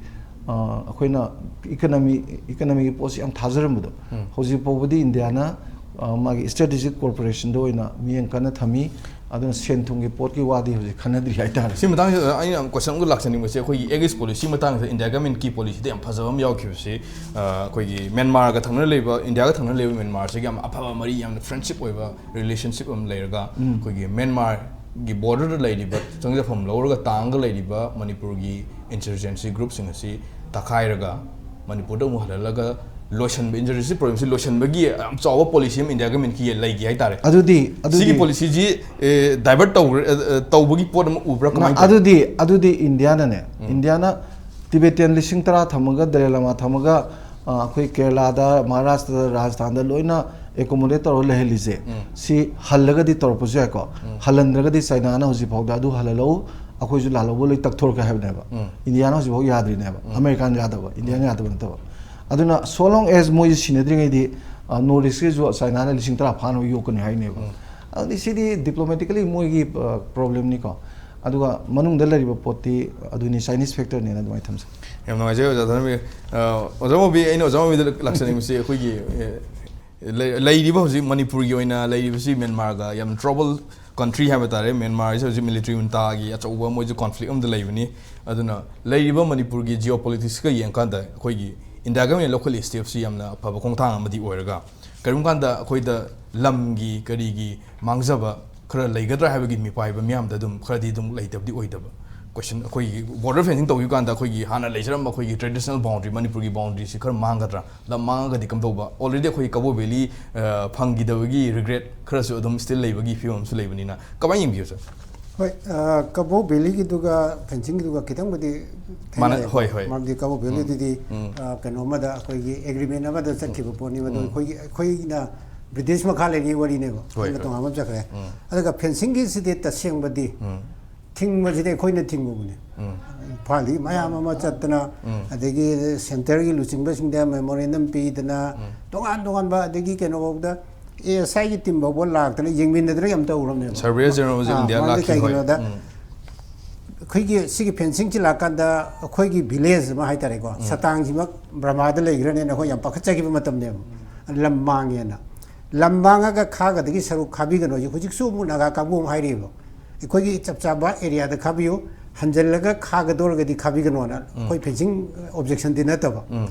ꯑ, ꯑꯩꯈꯣꯏꯅ ꯏꯀꯅꯃꯤ, ꯏꯀꯅꯃꯤꯒꯤ ꯄꯣꯠꯁꯤ ꯌꯥꯝ ꯊꯥꯖꯔꯝꯕꯗꯣ, ꯎꯝ꯫ ꯍꯧꯖꯤꯛ ꯐꯥꯎꯕꯗꯤ ꯏꯟꯗꯤꯌꯥꯅ, ꯑ, ꯃꯥꯒꯤ ꯁ꯭ꯇ꯭ꯔꯦꯇꯦꯖꯤꯛ ꯀꯣꯔꯄꯣꯔꯦꯁꯟꯗ ꯑꯣꯏꯅ ꯃꯤꯠꯌꯦꯡ ꯀꯟꯅ ꯊꯝꯃꯤ꯫ ꯑꯗꯨꯅ ꯁꯦꯟ ꯊꯨꯝꯒꯤ ꯄꯣꯠꯀꯤ ꯋꯥꯗꯤ ꯍꯧꯖꯤꯛ ꯈꯟꯅꯗ꯭ꯔꯤ ꯍꯥꯏꯇꯥꯔꯦ꯫ ꯁꯤ ꯃꯇꯥꯡꯁꯤꯗ ꯑꯩꯅ ꯀꯣꯏꯁꯟ ꯑꯃꯒ ꯂꯥꯛꯆꯅꯤꯡꯕꯁꯦ, ꯑꯩꯈꯣꯏꯒꯤ ꯑꯦꯛ ꯏꯁ ꯄꯣꯂꯤꯁꯤ ꯃꯇꯥꯡꯁꯤꯗ ꯏꯟꯗꯤꯌꯥ ꯒꯃꯦꯟꯀꯤ ꯄꯣꯂꯤꯁꯤꯗ ꯌꯥꯝ ꯐꯖꯕ ꯑꯃ ꯌꯥꯎꯈꯤꯕꯁꯤ, ꯑ, ꯑꯩꯈꯣꯏꯒꯤ ꯃ꯭ꯌꯥꯟꯃꯥꯔꯒ ꯊꯪꯅꯅ ꯂꯩꯕ, ꯏꯟꯗꯤꯌꯥꯒ ꯊꯪꯅꯅ ꯂꯩꯕ ꯃ꯭ꯌꯥꯟꯃꯥꯔꯁꯤꯒ ꯌꯥꯝ ꯑꯐꯕ ꯃꯔꯤ, ꯌꯥꯝꯅ ꯐ꯭ꯔꯦꯟꯁꯤꯞ ꯑꯣꯏꯕ ꯔꯤꯂꯦꯁꯟꯁꯤꯞ ꯑꯃ ꯂꯩꯔꯒ, ꯎꯝ꯫ ꯑꯩꯈꯣꯏꯒꯤ ꯃ꯭ꯌꯥꯟꯃꯥꯔꯒꯤ ꯕꯣꯔꯗꯔꯗ ꯂꯩꯔꯤꯕ, ꯆꯪꯖꯐꯝ ꯂꯧꯔꯒ ꯇꯥꯡꯒ ꯂꯩꯔꯤꯕ ꯃꯅꯤꯄꯨꯔꯒꯤ ꯏꯟꯁꯔꯖꯦꯟꯁꯤ ꯒ꯭ꯔꯨꯞꯁꯤꯡ ꯑꯁꯤ ꯇꯛꯈꯥꯏꯔꯒ ꯃꯅꯤꯄꯨꯔꯗ ꯑꯃꯨꯛ ꯍꯜꯍꯜꯂꯒ ꯂꯣꯏꯁꯤꯟꯕ, ꯏꯟꯁꯔꯖꯦꯟꯁꯤ ꯄ꯭ꯔꯣꯕ꯭ꯂꯦꯝꯁꯤ ꯂꯣꯏꯁꯤꯟꯕꯒꯤ ꯌꯥꯝ ꯆꯥꯎꯕ ꯄꯣꯂꯤꯁꯤ ꯑꯃ ꯏꯟꯗꯤꯌꯥ ꯒꯃꯦꯟꯀꯤ ꯂꯩꯒꯦ ꯍꯥꯏꯇꯥꯔꯦ꯫ ꯑꯗꯨꯗꯤ, ꯑꯗꯨꯗꯤ ꯁꯤꯒꯤ ꯄꯣꯂꯤꯁꯤꯁꯤ, ꯑꯦ, ꯗꯥꯏꯚꯔꯠ ꯇꯧꯕ, ꯑꯦ, ꯑꯦ, ꯇꯧꯕꯒꯤ ꯄꯣꯠ ꯑꯃ ꯎꯕ꯭ꯔꯥ? ꯀꯃꯥꯏꯅ ꯇꯧꯏ? ꯑꯗꯨꯗꯤ, ꯑꯗꯨꯗꯤ ꯏꯟꯗꯤꯌꯥꯅꯅꯦ, ꯎꯝ꯫ ꯏꯟꯗꯤꯌꯥꯅ ꯇꯤꯕꯦꯇꯤꯌꯟ ꯂꯤꯁꯤꯡ ꯇꯔꯥ ꯊꯝꯃꯒ, ꯗꯂꯥꯏ ꯂꯥꯃꯥ ꯊꯝꯃꯒ, ꯑ, ꯑꯩꯈꯣꯏ ꯀꯦꯔꯂꯥꯗ, ꯃꯍꯥꯔꯥꯁꯇ꯭ꯔꯗ, ꯔꯥꯖꯁꯊꯥꯟꯗ ꯂꯣꯏꯅ ꯑꯦꯀꯣꯃꯣꯗꯦꯠ ꯇꯧꯔꯒ ꯂꯩꯍꯜꯂꯤꯁꯦ, ꯎꯝ꯫ ꯁꯤ ꯍꯜꯂꯒꯗꯤ ꯇꯧꯔꯛꯄꯁꯨ ꯌꯥꯏꯀꯣ꯫ ꯎꯝ꯫ ꯍꯜꯍꯟꯗ꯭ꯔꯒꯗꯤ ꯆꯩꯅꯥꯅ ꯍꯧꯖꯤꯛ ꯐꯥꯎꯗ ꯑꯗꯨ ꯍꯜꯍꯜꯂꯛꯎ, ꯑꯩꯈꯣꯏꯁꯨ ꯂꯥꯜꯍꯧꯕ ꯂꯣꯏ ꯇꯛꯊꯣꯔꯛꯀꯦ ꯍꯥꯏꯕꯅꯦꯕ꯫ ꯎꯝ꯫ ꯏꯟꯗꯤꯌꯥꯅ ꯍꯧꯖꯤꯛ ꯐꯥꯎ ꯌꯥꯗ꯭ꯔꯤꯅꯦꯕ꯫ ꯎꯝ꯫ ꯑꯃꯦꯔꯤꯀꯥꯟ ꯌꯥꯗꯕ, ꯏꯟꯗꯤꯌꯥꯅ ꯎꯝ꯫ ꯌꯥꯗꯕ ꯅꯠꯇꯕ꯫ ꯑꯗꯨꯅ so long as ꯃꯣꯏꯁꯦ ꯁꯤꯟꯅꯗ꯭ꯔꯤꯉꯩꯗꯤ, ꯑ, ꯅꯣꯔꯠ ꯏꯁ꯭ꯠꯀꯤꯁꯨ ꯆꯩꯅꯥꯅ ꯂꯤꯁꯤꯡ ꯇꯔꯥ ꯐꯥꯅꯕ ꯌꯣꯛꯀꯅꯤ ꯍꯥꯏꯅꯦꯕ꯫ ꯎꯝ꯫ ꯑꯗꯨꯗꯤ ꯁꯤꯗꯤ ꯗꯤꯄ꯭ꯂꯣꯃꯦꯇꯤꯀꯦꯂꯤ ꯃꯣꯏꯒꯤ, ꯑ, ꯄ꯭ꯔꯣꯕ꯭ꯂꯦꯝꯅꯤꯀꯣ꯫ ꯑꯗꯨꯒ ꯃꯅꯨꯡꯗ ꯂꯩꯔꯤꯕ ꯄꯣꯠꯇꯤ ꯑꯗꯨꯅꯤ, ꯆꯥꯏꯅꯤꯁ ꯐꯦꯛꯇꯔꯅꯦꯅ ꯑꯗꯨꯃꯥꯏꯅ ꯊꯝꯖꯩ꯫ ꯌꯥꯝ ꯅꯨꯡꯉꯥꯏꯖꯩ ꯑꯣꯖꯥ ꯙꯔꯃꯕꯤꯔ꯫ ꯑ, ꯑꯣꯖꯥ ꯃꯣꯕꯤ, ꯑꯩꯅ ꯑꯣꯖꯥ ꯃꯣꯕꯤꯗ ꯂꯥꯛꯆꯅꯤꯡꯕꯁꯤ ꯑꯩꯈꯣꯏꯒꯤ, ꯑꯦ, ꯂꯩ-, ꯂꯩꯔꯤꯕ ꯍꯧꯖꯤꯛ ꯃꯅꯤꯄꯨꯔꯒꯤ ꯑꯣꯏꯅ ꯂꯩꯔꯤꯕꯁꯤ ꯃ꯭ꯌꯥꯟꯃꯥꯔꯒ ꯌꯥꯝ ꯇ꯭ꯔꯕꯜ ꯀꯟꯇ꯭ꯔꯤ ꯍꯥꯏꯕ ꯇꯥꯔꯦ꯫ ꯃ꯭ꯌꯥꯟꯃꯥꯔꯁꯤ ꯍꯧꯖꯤꯛ ꯃꯤꯂꯤꯇꯔꯤ ꯖꯨꯟꯇꯥꯒꯤ ꯑꯆꯧꯕ ꯃꯣꯏꯁꯨ ꯀꯣꯟꯐ꯭ꯂꯤꯛ ꯑꯃꯗ ꯂꯩꯕꯅꯤ꯫ ꯑꯗꯨꯅ ꯂꯩꯔꯤꯕ ꯃꯅꯤꯄꯨꯔꯒꯤ ꯖꯤꯑꯣ ꯄꯣꯂꯤꯇꯤꯛꯁꯀ ꯌꯦꯡꯀꯥꯟꯗ ꯑꯩꯈꯣꯏꯒꯤ ꯏꯟꯗꯤꯌꯥ ꯒꯃꯦꯟꯅ ꯂꯧꯈꯠꯂꯤꯕ ꯁ꯭ꯇꯦꯞꯁꯤ ꯌꯥꯝꯅ ꯑꯐꯕ ꯈꯣꯡꯊꯥꯡ ꯑꯃꯗꯤ ꯑꯣꯏꯔꯒ, ꯀꯔꯤꯒꯨꯝꯕ ꯀꯥꯟꯗ ꯑꯩꯈꯣꯏꯗ ꯂꯝꯒꯤ ꯀꯔꯤꯒꯤ ꯃꯥꯡꯖꯕ ꯈꯔ ꯂꯩꯒꯗ꯭ꯔꯥ ꯍꯥꯏꯕꯒꯤ ꯃꯤꯄꯥꯏꯕ ꯃꯤꯌꯥꯝꯗ ꯑꯗꯨꯝ ꯈꯔꯗꯤ ꯑꯗꯨꯝ ꯂꯩꯇꯕꯗꯤ ꯑꯣꯏꯗꯕ꯫ ꯀꯣꯏꯁꯟ, ꯑꯩꯈꯣꯏꯒꯤ ꯕꯣꯔꯗꯔ ꯐꯦꯟꯁꯤꯡ ꯇꯧꯈꯤꯕ ꯀꯥꯟꯗ ꯑꯩꯈꯣꯏꯒꯤ ꯍꯥꯟꯅ ꯂꯩꯖꯔꯝꯕ ꯑꯩꯈꯣꯏꯒꯤ ꯇ꯭ꯔꯦꯗꯤꯁꯅꯦꯜ ꯕꯥꯎꯟꯗ꯭ꯔꯤ, ꯃꯅꯤꯄꯨꯔꯒꯤ ꯕꯥꯎꯟꯗ꯭ꯔꯤꯁꯤ ꯈꯔ ꯃꯥꯡꯒꯗ꯭ꯔꯥ? ꯂꯝ ꯃꯥꯡꯉꯒꯗꯤ ꯀꯝꯗꯧꯕ? Already ꯑꯩꯈꯣꯏ ꯀꯕꯣ ꯚꯦꯂꯤ, ꯑ, ꯐꯪꯈꯤꯗꯕꯒꯤ ꯔꯤꯒ꯭ꯔꯦꯠ ꯈꯔꯁꯨ ꯑꯗꯨꯝ ꯁ꯭ꯇꯤꯜ ꯂꯩꯕꯒꯤ ꯐꯤꯕꯝ ꯑꯃꯁꯨ ꯂꯩꯕꯅꯤꯅ, ꯀꯃꯥꯏꯅ ꯌꯦꯡꯕꯤꯌꯨ, ꯁꯔ? ꯍꯣꯏ, ꯀꯕꯣꯛ ꯚꯦꯂꯤꯒꯤꯗꯨꯒ ꯐꯦꯟꯁꯤꯡꯒꯤꯗꯨꯒ ꯈꯤꯇꯪꯕꯨꯗꯤ ꯃꯥꯅ- ꯈꯦꯠꯅꯩ꯫ ꯍꯣꯏ, ꯍꯣꯏ꯫ ꯃꯔꯝꯗꯤ ꯀꯕꯣꯛ ꯚꯦꯂꯤꯗꯨꯗꯤ ꯀꯩꯅꯣ ꯑꯃꯗ ꯑꯩꯈꯣꯏꯒꯤ ꯑꯦꯒ꯭ꯔꯤꯃꯦꯟ ꯑꯃꯗ ꯆꯠꯈꯤꯕ ꯄꯣꯠꯅꯤ, ꯃꯗꯨ ꯑꯩꯈꯣꯏꯒꯤ ꯑꯩꯈꯣꯏꯅ ꯕ꯭ꯔꯤꯇꯤꯁ ꯃꯈꯥ ꯂꯩꯔꯤꯉꯩ ꯋꯥꯔꯤꯅꯦꯕ꯫ ꯍꯣꯏ, ꯑꯗꯨꯅ ꯍꯣꯏ꯫ ꯇꯣꯉꯥꯟꯕ ꯑꯃ ꯆꯠꯈ꯭ꯔꯦ꯫ ꯑꯗꯨꯒ ꯐꯦꯟꯁꯤꯡꯒꯤꯁꯤꯗꯤ ꯇꯁꯦꯡꯕꯗꯤ ꯊꯤꯡꯕꯁꯤꯗꯤ ꯑꯩꯈꯣꯏꯅ ꯊꯤꯡꯕꯕꯨꯅꯦ꯫ ꯏꯝꯐꯥꯜꯗꯒꯤ ꯃꯌꯥꯝ ꯑꯃ ꯆꯠꯇꯅ, ꯑꯗꯒꯤ ꯁꯦꯟꯇꯔꯒꯤ ꯂꯨꯆꯤꯡꯕꯁꯤꯡꯗ ꯃꯦꯃꯣꯔꯦꯟꯗꯝ ꯄꯤꯗꯅ, ꯇꯣꯉꯥꯟ ꯇꯣꯉꯥꯟꯕ, ꯑꯗꯒꯤ ꯀꯩꯅꯣꯐꯥꯎꯗ ꯑꯦ ꯑꯦꯁ ꯑꯥꯏꯒꯤ ꯇꯤꯝ ꯐꯥꯎꯕ ꯂꯥꯛꯇꯅ ꯌꯦꯡꯃꯤꯟꯅꯗꯅ ꯌꯥꯝ ꯇꯧꯔꯕꯅꯦꯕ꯫ Surveyor General of India ꯃꯔꯝꯗꯤ ꯂꯥꯛꯈꯤ, ꯍꯣꯏ꯫ ꯀꯩꯒꯤꯅꯣꯗ ꯑꯩꯈꯣꯏꯒꯤ ꯁꯤꯒꯤ ꯐꯦꯟꯁꯤꯡꯁꯤ ꯂꯥꯛꯀꯥꯟꯗ ꯑꯩꯈꯣꯏꯒꯤ ꯚꯤꯂꯦꯖ ꯑꯃ ꯍꯥꯏꯇꯥꯔꯦꯀꯣ, ꯁꯇꯥꯡꯁꯤꯃꯛ ꯕ꯭ꯔꯃꯥꯗ ꯂꯩꯈ꯭ꯔꯅꯦꯅ ꯑꯩꯈꯣꯏ ꯌꯥꯝ ꯄꯥꯈꯠꯆꯈꯤꯕ ꯃꯇꯝꯅꯦꯕ꯫ ꯂꯝ ꯃꯥꯡꯉꯦꯅ꯫ ꯂꯝ ꯃꯥꯡꯉꯒ ꯈꯥꯒꯗꯒꯤ ꯁꯔꯨꯛ ꯈꯥꯕꯤꯒꯅꯣ ꯍꯧꯖꯤꯛ, ꯍꯧꯖꯤꯛꯁꯨ ꯑꯃꯨꯛ ꯅꯥꯒꯥ ꯀꯥꯡꯕꯨ ꯑꯃ ꯍꯥꯏꯔꯤꯕ꯫ ꯑꯩꯈꯣꯏꯒꯤ ꯆꯞ ꯆꯥꯕ ꯑꯦꯔꯤꯌꯥꯗ ꯈꯥꯕꯤꯌꯨ, ꯍꯟꯖꯜꯂꯒ ꯈꯥꯒꯗꯧꯔꯒꯗꯤ ꯈꯥꯕꯤꯒꯅꯣꯅ ꯑꯩꯈꯣꯏ ꯐꯦꯟꯁꯤꯡ ꯑꯣꯕꯖꯦꯛꯁꯟꯗꯤ ꯅꯠꯇꯕ꯫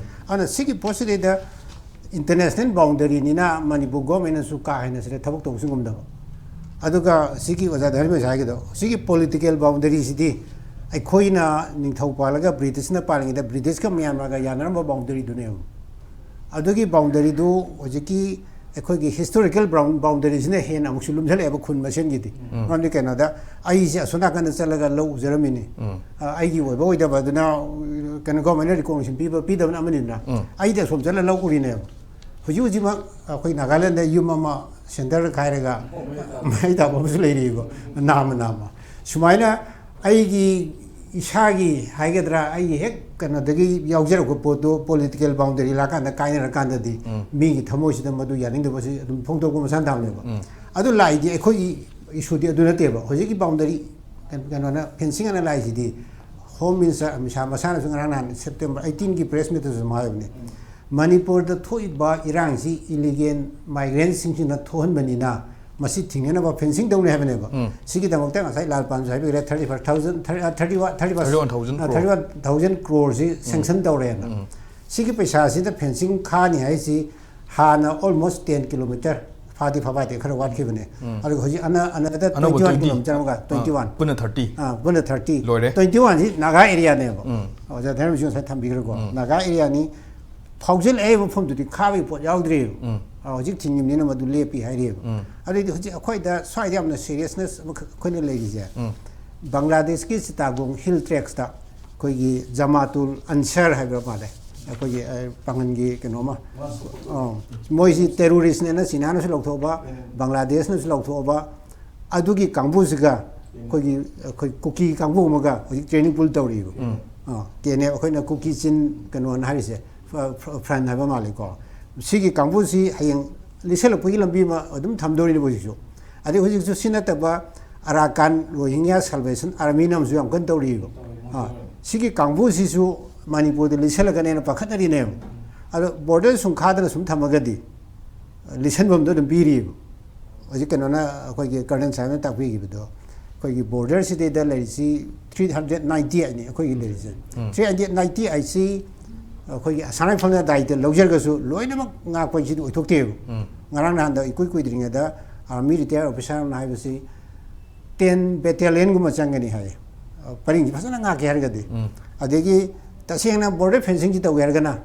ꯑꯗꯨꯅ ꯁꯤꯒꯤ ꯄꯣꯠꯁꯤꯗꯩꯗ ꯏꯟꯇꯔꯅꯦꯁꯅꯦꯜ ꯕꯥꯎꯟꯗꯔꯤꯅꯤꯅ ꯃꯅꯤꯄꯨꯔ ꯒꯣꯔꯃꯦꯟꯅꯁꯨ ꯀꯥ ꯍꯦꯟꯅ ꯁꯤꯗ ꯊꯕꯛ ꯇꯧꯕꯁꯨ ꯉꯝꯗꯕ꯫ ꯑꯗꯨꯒ ꯁꯤꯒꯤ ꯑꯣꯖꯥ ꯙꯔꯃꯦꯁ ꯍꯥꯏꯒꯗꯣ, ꯁꯤꯒꯤ ꯄꯣꯂꯤꯇꯤꯀꯦꯜ ꯕꯥꯎꯟꯗꯔꯤꯁꯤꯗꯤ ꯑꯩꯈꯣꯏꯅ ꯅꯤꯡꯊꯧ ꯄꯥꯜꯂꯒ ꯕ꯭ꯔꯤꯇꯤꯁꯅ ꯄꯥꯜꯂꯤꯉꯩꯗ ꯕ꯭ꯔꯤꯇꯤꯁꯀ ꯃ꯭ꯌꯥꯟꯃꯥꯔꯒ ꯌꯥꯅꯔꯝꯕ ꯕꯥꯎꯟꯗꯔꯤꯗꯨꯅꯦꯕ꯫ ꯑꯗꯨꯒꯤ ꯕꯥꯎꯟꯗꯔꯤꯗꯨ ꯍꯧꯖꯤꯛꯀꯤ ꯑꯩꯈꯣꯏꯒꯤ ꯍꯤꯁꯇꯣꯔꯤꯀꯦꯜ ꯕꯥꯎꯟꯗꯔꯤꯁꯤꯅ ꯍꯦꯟꯅ ꯑꯃꯨꯛꯁꯨ ꯂꯨꯝꯁꯤꯜꯂꯛꯑꯦꯕ ꯈꯨꯟ ꯃꯁꯦꯟꯒꯤꯗꯤ꯫ ꯃꯔꯝꯗꯤ ꯀꯩꯅꯣꯗ ꯑꯩꯁꯦ ꯑꯁꯣꯝ ꯅꯥꯀꯟꯗ ꯆꯠꯂꯒ ꯂꯧ ꯎꯖꯔꯝꯃꯤꯅꯤ꯫ ꯑ, ꯑꯩꯒꯤ ꯑꯣꯏꯕ ꯑꯣꯏꯗꯕ ꯑꯗꯨꯅ, ꯀꯩꯅꯣ, ꯒꯣꯔꯃꯦꯟꯅ ꯔꯤꯀꯣꯒꯅꯤꯁꯟ ꯄꯤꯕ ꯄꯤꯗꯕꯅ ꯑꯃꯅꯤꯗꯅ꯫ ꯑꯩꯗꯤ ꯑꯁꯣꯝ ꯆꯠꯂ ꯂꯧ ꯎꯔꯤꯅꯦꯕ꯫ ꯍꯧꯖꯤꯛ ꯍꯧꯖꯤꯛꯃꯛ ꯑꯩꯈꯣꯏ ꯅꯥꯒꯥꯂꯦꯟꯗ ꯌꯨꯝ ꯑꯃ ꯁꯦꯟꯇꯔ ꯈꯥꯏꯔꯒ ꯃꯩ ꯊꯥꯕ ꯑꯃꯁꯨ ꯂꯩꯔꯤꯕ, ꯅꯥꯝꯃ ꯅꯥꯝꯃ꯫ ꯁꯨꯃꯥꯏꯅ ꯑꯩꯒꯤ ꯏꯁꯥꯒꯤ ꯍꯥꯏꯒꯗ꯭ꯔꯥ, ꯑꯩꯒꯤ ꯍꯦꯛ ꯀꯩꯅꯣꯗꯒꯤ ꯌꯥꯎꯖꯔꯛꯄ ꯄꯣꯠꯇꯨ ꯄꯣꯂꯤꯇꯤꯀꯦꯜ ꯕꯥꯎꯟꯗꯔꯤ ꯂꯥꯛꯀꯥꯟꯗ ꯀꯥꯏꯅꯔꯀꯥꯟꯗꯗꯤ ꯃꯤꯒꯤ ꯊꯃꯣꯏꯁꯤꯗ ꯃꯗꯨ ꯌꯥꯅꯤꯡꯗꯕꯁꯤ ꯑꯗꯨꯝ ꯐꯣꯡꯗꯣꯛꯄ ꯃꯁꯥꯅ ꯇꯥꯕꯅꯦꯕ꯫ ꯑꯗꯨ ꯂꯥꯛꯏꯗꯤ ꯑꯩꯈꯣꯏꯒꯤ ꯏꯁꯨꯗꯤ ꯑꯗꯨ ꯅꯠꯇꯦꯕ꯫ ꯍꯧꯖꯤꯛꯀꯤ ꯕꯥꯎꯟꯗꯔꯤ ꯀꯩꯅꯣ-, ꯀꯩꯅꯣꯅ ꯐꯦꯟꯁꯤꯡ ꯑꯅ ꯂꯥꯛꯏꯁꯤꯗꯤ ꯍꯣꯝ ꯃꯤꯅꯤꯁꯇꯔ ꯑꯃꯤꯠ ꯁꯥꯍ ꯃꯁꯥꯅꯁꯨ ꯉꯔꯥꯡ ꯅꯍꯥꯟ ꯁꯦꯞꯇꯦꯝꯕꯔ ꯑꯩꯠꯇꯤꯟꯒꯤ ꯄ꯭ꯔꯦꯁ ꯃꯤꯠꯇꯁꯨ ꯑꯗꯨꯝ ꯍꯥꯏꯕꯅꯤ꯫ ꯃꯅꯤꯄꯨꯔꯗ ꯊꯣꯛꯏꯕ ꯏꯔꯥꯡꯁꯤ ꯏꯂꯤꯒꯦꯜ ꯃꯥꯏꯒ꯭ꯔꯦꯟꯁꯤꯡꯁꯤꯅ ꯊꯣꯛꯍꯟꯕꯅꯤꯅ ꯃꯁꯤ ꯊꯤꯡꯅꯅꯕ ꯐꯦꯟꯁꯤꯡ ꯇꯧꯅꯤ ꯍꯥꯏꯕꯅꯦꯕ꯫ ꯁꯤꯒꯤꯗꯃꯛꯇ ꯉꯁꯥꯏ ꯂꯥꯜ ꯄꯥꯟꯁꯨ ꯍꯥꯏꯕꯤꯈ꯭ꯔꯦ, thirty five thousand, thirty one thousand thirty one thousand crore. Thirty one thousand ꯀ꯭ꯔꯣꯔꯁꯤ ꯁꯦꯡꯁꯟ ꯇꯧꯔꯦꯅ꯫ ꯁꯤꯒꯤ ꯄꯩꯁꯥꯁꯤꯗ ꯐꯦꯟꯁꯤꯡ ꯈꯥꯅꯤ ꯍꯥꯏꯁꯤ ꯍꯥꯟꯅ ꯑꯣꯜꯃꯣꯁ ꯇꯦꯟ ꯀꯤꯂꯣꯃꯤꯇꯔ ꯐꯥꯗꯤ ꯐꯥꯕꯥꯗꯤ ꯈꯔ ꯋꯥꯠꯈꯤꯕꯅꯦ꯫ ꯑꯗꯨꯒ ꯍꯧꯖꯤꯛ ꯑꯅ-, another ꯑꯅꯧꯕ twenty one twenty꯫ ꯀꯤꯂꯣꯃꯤꯇꯔ ꯑꯃꯒ twenty one꯫ ꯄꯨꯟꯅ thirty꯫ ꯑꯥ, ꯄꯨꯟꯅ thirty꯫ ꯂꯣꯏꯔꯦ꯫ Twenty one ꯁꯤ ꯅꯥꯒꯥ ꯑꯦꯔꯤꯌꯥꯅꯦꯕ꯫ ꯑꯣꯖꯥ ꯙꯔꯃꯦꯁ ꯉꯁꯥꯏ ꯊꯝꯕꯤꯈ꯭ꯔꯦꯀꯣ꯫ ꯅꯥꯒꯥ ꯑꯦꯔꯤꯌꯥꯅꯤ꯫ ꯐꯥꯎꯖꯤꯜꯂꯛꯏ ꯃꯐꯝꯗꯨꯗꯤ ꯈꯥꯕꯒꯤ ꯄꯣꯠ ꯌꯥꯎꯗ꯭ꯔꯤꯕ꯫ ꯑ, ꯍꯧꯖꯤꯛ ꯊꯤꯡꯉꯤꯕꯅꯤꯅ ꯃꯗꯨ ꯂꯦꯞꯄꯤ ꯍꯥꯏꯔꯤꯑꯕ꯫ ꯎꯝ꯫ ꯑꯗꯨꯏꯗꯤ ꯍꯧꯖꯤꯛ ꯑꯩꯈꯣꯏꯗ ꯁ꯭ꯋꯥꯏꯗ ꯌꯥꯝꯅ ꯁꯦꯔꯤꯌꯁꯅꯦꯁ ꯑꯃꯈꯛ ꯑꯩꯈꯣꯏꯅ ꯂꯩꯔꯤꯁꯦ, ꯎꯝ꯫ ꯕꯪꯒ꯭ꯂꯥꯗꯦꯁꯀꯤ ꯆꯤꯇꯥꯒꯣꯡ ꯍꯤꯜ ꯇ꯭ꯔꯦꯛꯁꯇ ꯑꯩꯈꯣꯏꯒꯤ ꯖꯃꯥꯇꯨꯜ ꯑꯟꯁꯔ ꯍꯥꯏꯕ ꯃꯥꯜꯂꯦ, ꯑꯩꯈꯣꯏꯒꯤ, ꯑ, ꯄꯥꯡꯒꯜꯒꯤ ꯀꯩꯅꯣꯃ, ꯑ, ꯃꯣꯏꯁꯤ ꯇꯦꯔꯣꯔꯤꯁꯅꯦꯅ ꯆꯤꯅꯥꯅꯁꯨ ꯂꯧꯊꯣꯛꯑꯕ, ꯕꯪꯒ꯭ꯂꯥꯗꯦꯁꯅꯁꯨ ꯂꯧꯊꯣꯛꯑꯕ, ꯑꯗꯨꯒꯤ ꯀꯥꯡꯕꯨꯁꯤꯒ ꯑꯩꯈꯣꯏꯒꯤ, ꯑꯩꯈꯣꯏ ꯀꯨꯀꯤ ꯀꯥꯡꯕꯨ ꯑꯃꯒ ꯍꯧꯖꯤꯛ ꯇ꯭ꯔꯦꯅꯤꯡ ꯄꯨꯜ ꯇꯧꯔꯤꯕ꯫ ꯎꯝ꯫ ꯑ, ꯀꯦꯅꯦ ꯑꯩꯈꯣꯏꯅ ꯀꯨꯀꯤ ꯆꯤꯟ ꯀꯩꯅꯣꯅ ꯍꯥꯏꯔꯤꯁꯦ, ꯐ-, ꯐ-, ꯐ꯭ꯔꯟ ꯍꯥꯏꯕ ꯃꯥꯜꯂꯦꯀꯣ꯫ ꯁꯤꯒꯤ ꯀꯥꯡꯕꯨꯁꯤ ꯍꯌꯦꯡ ꯂꯤꯁꯜꯂꯛꯄꯒꯤ ꯂꯝꯕꯤ ꯑꯃ ꯑꯗꯨꯝ ꯊꯝꯗꯧꯔꯤꯅꯦꯕ ꯍꯧꯖꯤꯛꯁꯨ꯫ ꯑꯗꯩ ꯍꯧꯖꯤꯛꯁꯨ ꯁꯤ ꯅꯠꯇꯕ ꯑꯔꯥꯀꯥꯟ ꯔꯣꯍꯤꯡꯒ꯭ꯌꯥ ꯁꯜꯕꯦꯁꯟ ꯑꯥꯔꯃꯤꯅ ꯑꯃꯁꯨ ꯌꯥꯝ ꯀꯟꯅ ꯇꯧꯔꯤꯕ꯫ ꯑ, ꯁꯤꯒꯤ ꯀꯥꯡꯕꯨꯁꯤꯁꯨ ꯃꯅꯤꯄꯨꯔꯗ ꯂꯤꯁꯜꯂꯛꯀꯅꯦꯅ ꯄꯥꯈꯠꯅꯔꯤꯅꯦꯕ꯫ ꯑꯗꯣ ꯕꯣꯔꯗꯔ ꯁꯨꯝ ꯈꯥꯗꯅ ꯁꯨꯝ ꯊꯝꯃꯒꯗꯤ ꯂꯤꯁꯟꯐꯝꯗꯣ ꯑꯗꯨꯝ ꯄꯤꯔꯤꯕ꯫ ꯍꯧꯖꯤꯛ ꯀꯩꯅꯣꯅ, ꯑꯩꯈꯣꯏꯒꯤ ꯀꯔꯅꯦꯜ ꯁꯥꯍꯦꯕꯅ ꯇꯥꯛꯄꯤꯈꯤꯕꯗꯣ, ꯑꯩꯈꯣꯏꯒꯤ ꯕꯣꯔꯗꯔꯁꯤꯗꯩꯗ ꯂꯩꯔꯤꯁꯤ ꯊ꯭ꯔꯤ ꯍꯟꯗ꯭ꯔꯦꯠ ꯅꯥꯏꯟꯇꯤ ꯑꯩꯠꯅꯤ ꯑꯩꯈꯣꯏꯒꯤ ꯂꯩꯔꯤꯁꯦ꯫ ꯎꯝ꯫ ꯊ꯭ꯔꯤ ꯍꯟꯗ꯭ꯔꯦꯠ ꯅꯥꯏꯟꯇꯤ ꯑꯩꯠꯁꯤ ꯑꯩꯈꯣꯏꯒꯤ ꯑꯁꯥꯝ ꯔꯥꯏꯐꯜꯅ ꯗꯥꯏꯇ ꯂꯧꯖꯔꯒꯁꯨ ꯂꯣꯏꯅꯃꯛ ꯉꯥꯛꯄ ꯍꯥꯏꯁꯤꯗꯤ ꯑꯣꯏꯊꯣꯛꯇꯦꯕ꯫ ꯎꯝ꯫ ꯉꯔꯥꯡ ꯅꯍꯥꯟꯗ ꯏꯀꯨꯏ ꯀꯨꯏꯗ꯭ꯔꯤꯉꯩꯗ ꯑꯥꯔꯃꯤ ꯔꯤꯇꯥꯌꯔ ꯑꯣꯐꯤꯁꯔ ꯑꯃꯅ ꯍꯥꯏꯕꯁꯤ ꯇꯦꯟ ꯕꯦꯇꯦꯂꯤꯌꯟꯒꯨꯝꯕ ꯆꯪꯒꯅꯤ ꯍꯥꯏ, ꯑ, ꯄꯔꯤꯡꯁꯤ ꯐꯖꯅ ꯉꯥꯛꯀꯦ ꯍꯥꯏꯔꯒꯗꯤ꯫ ꯎꯝ꯫ ꯑꯗꯒꯤ ꯇꯁꯦꯡꯅ ꯕꯣꯔꯗꯔ ꯐꯦꯟꯁꯤꯡꯁꯤ ꯇꯧꯒꯦ ꯍꯥꯏꯔꯒꯅ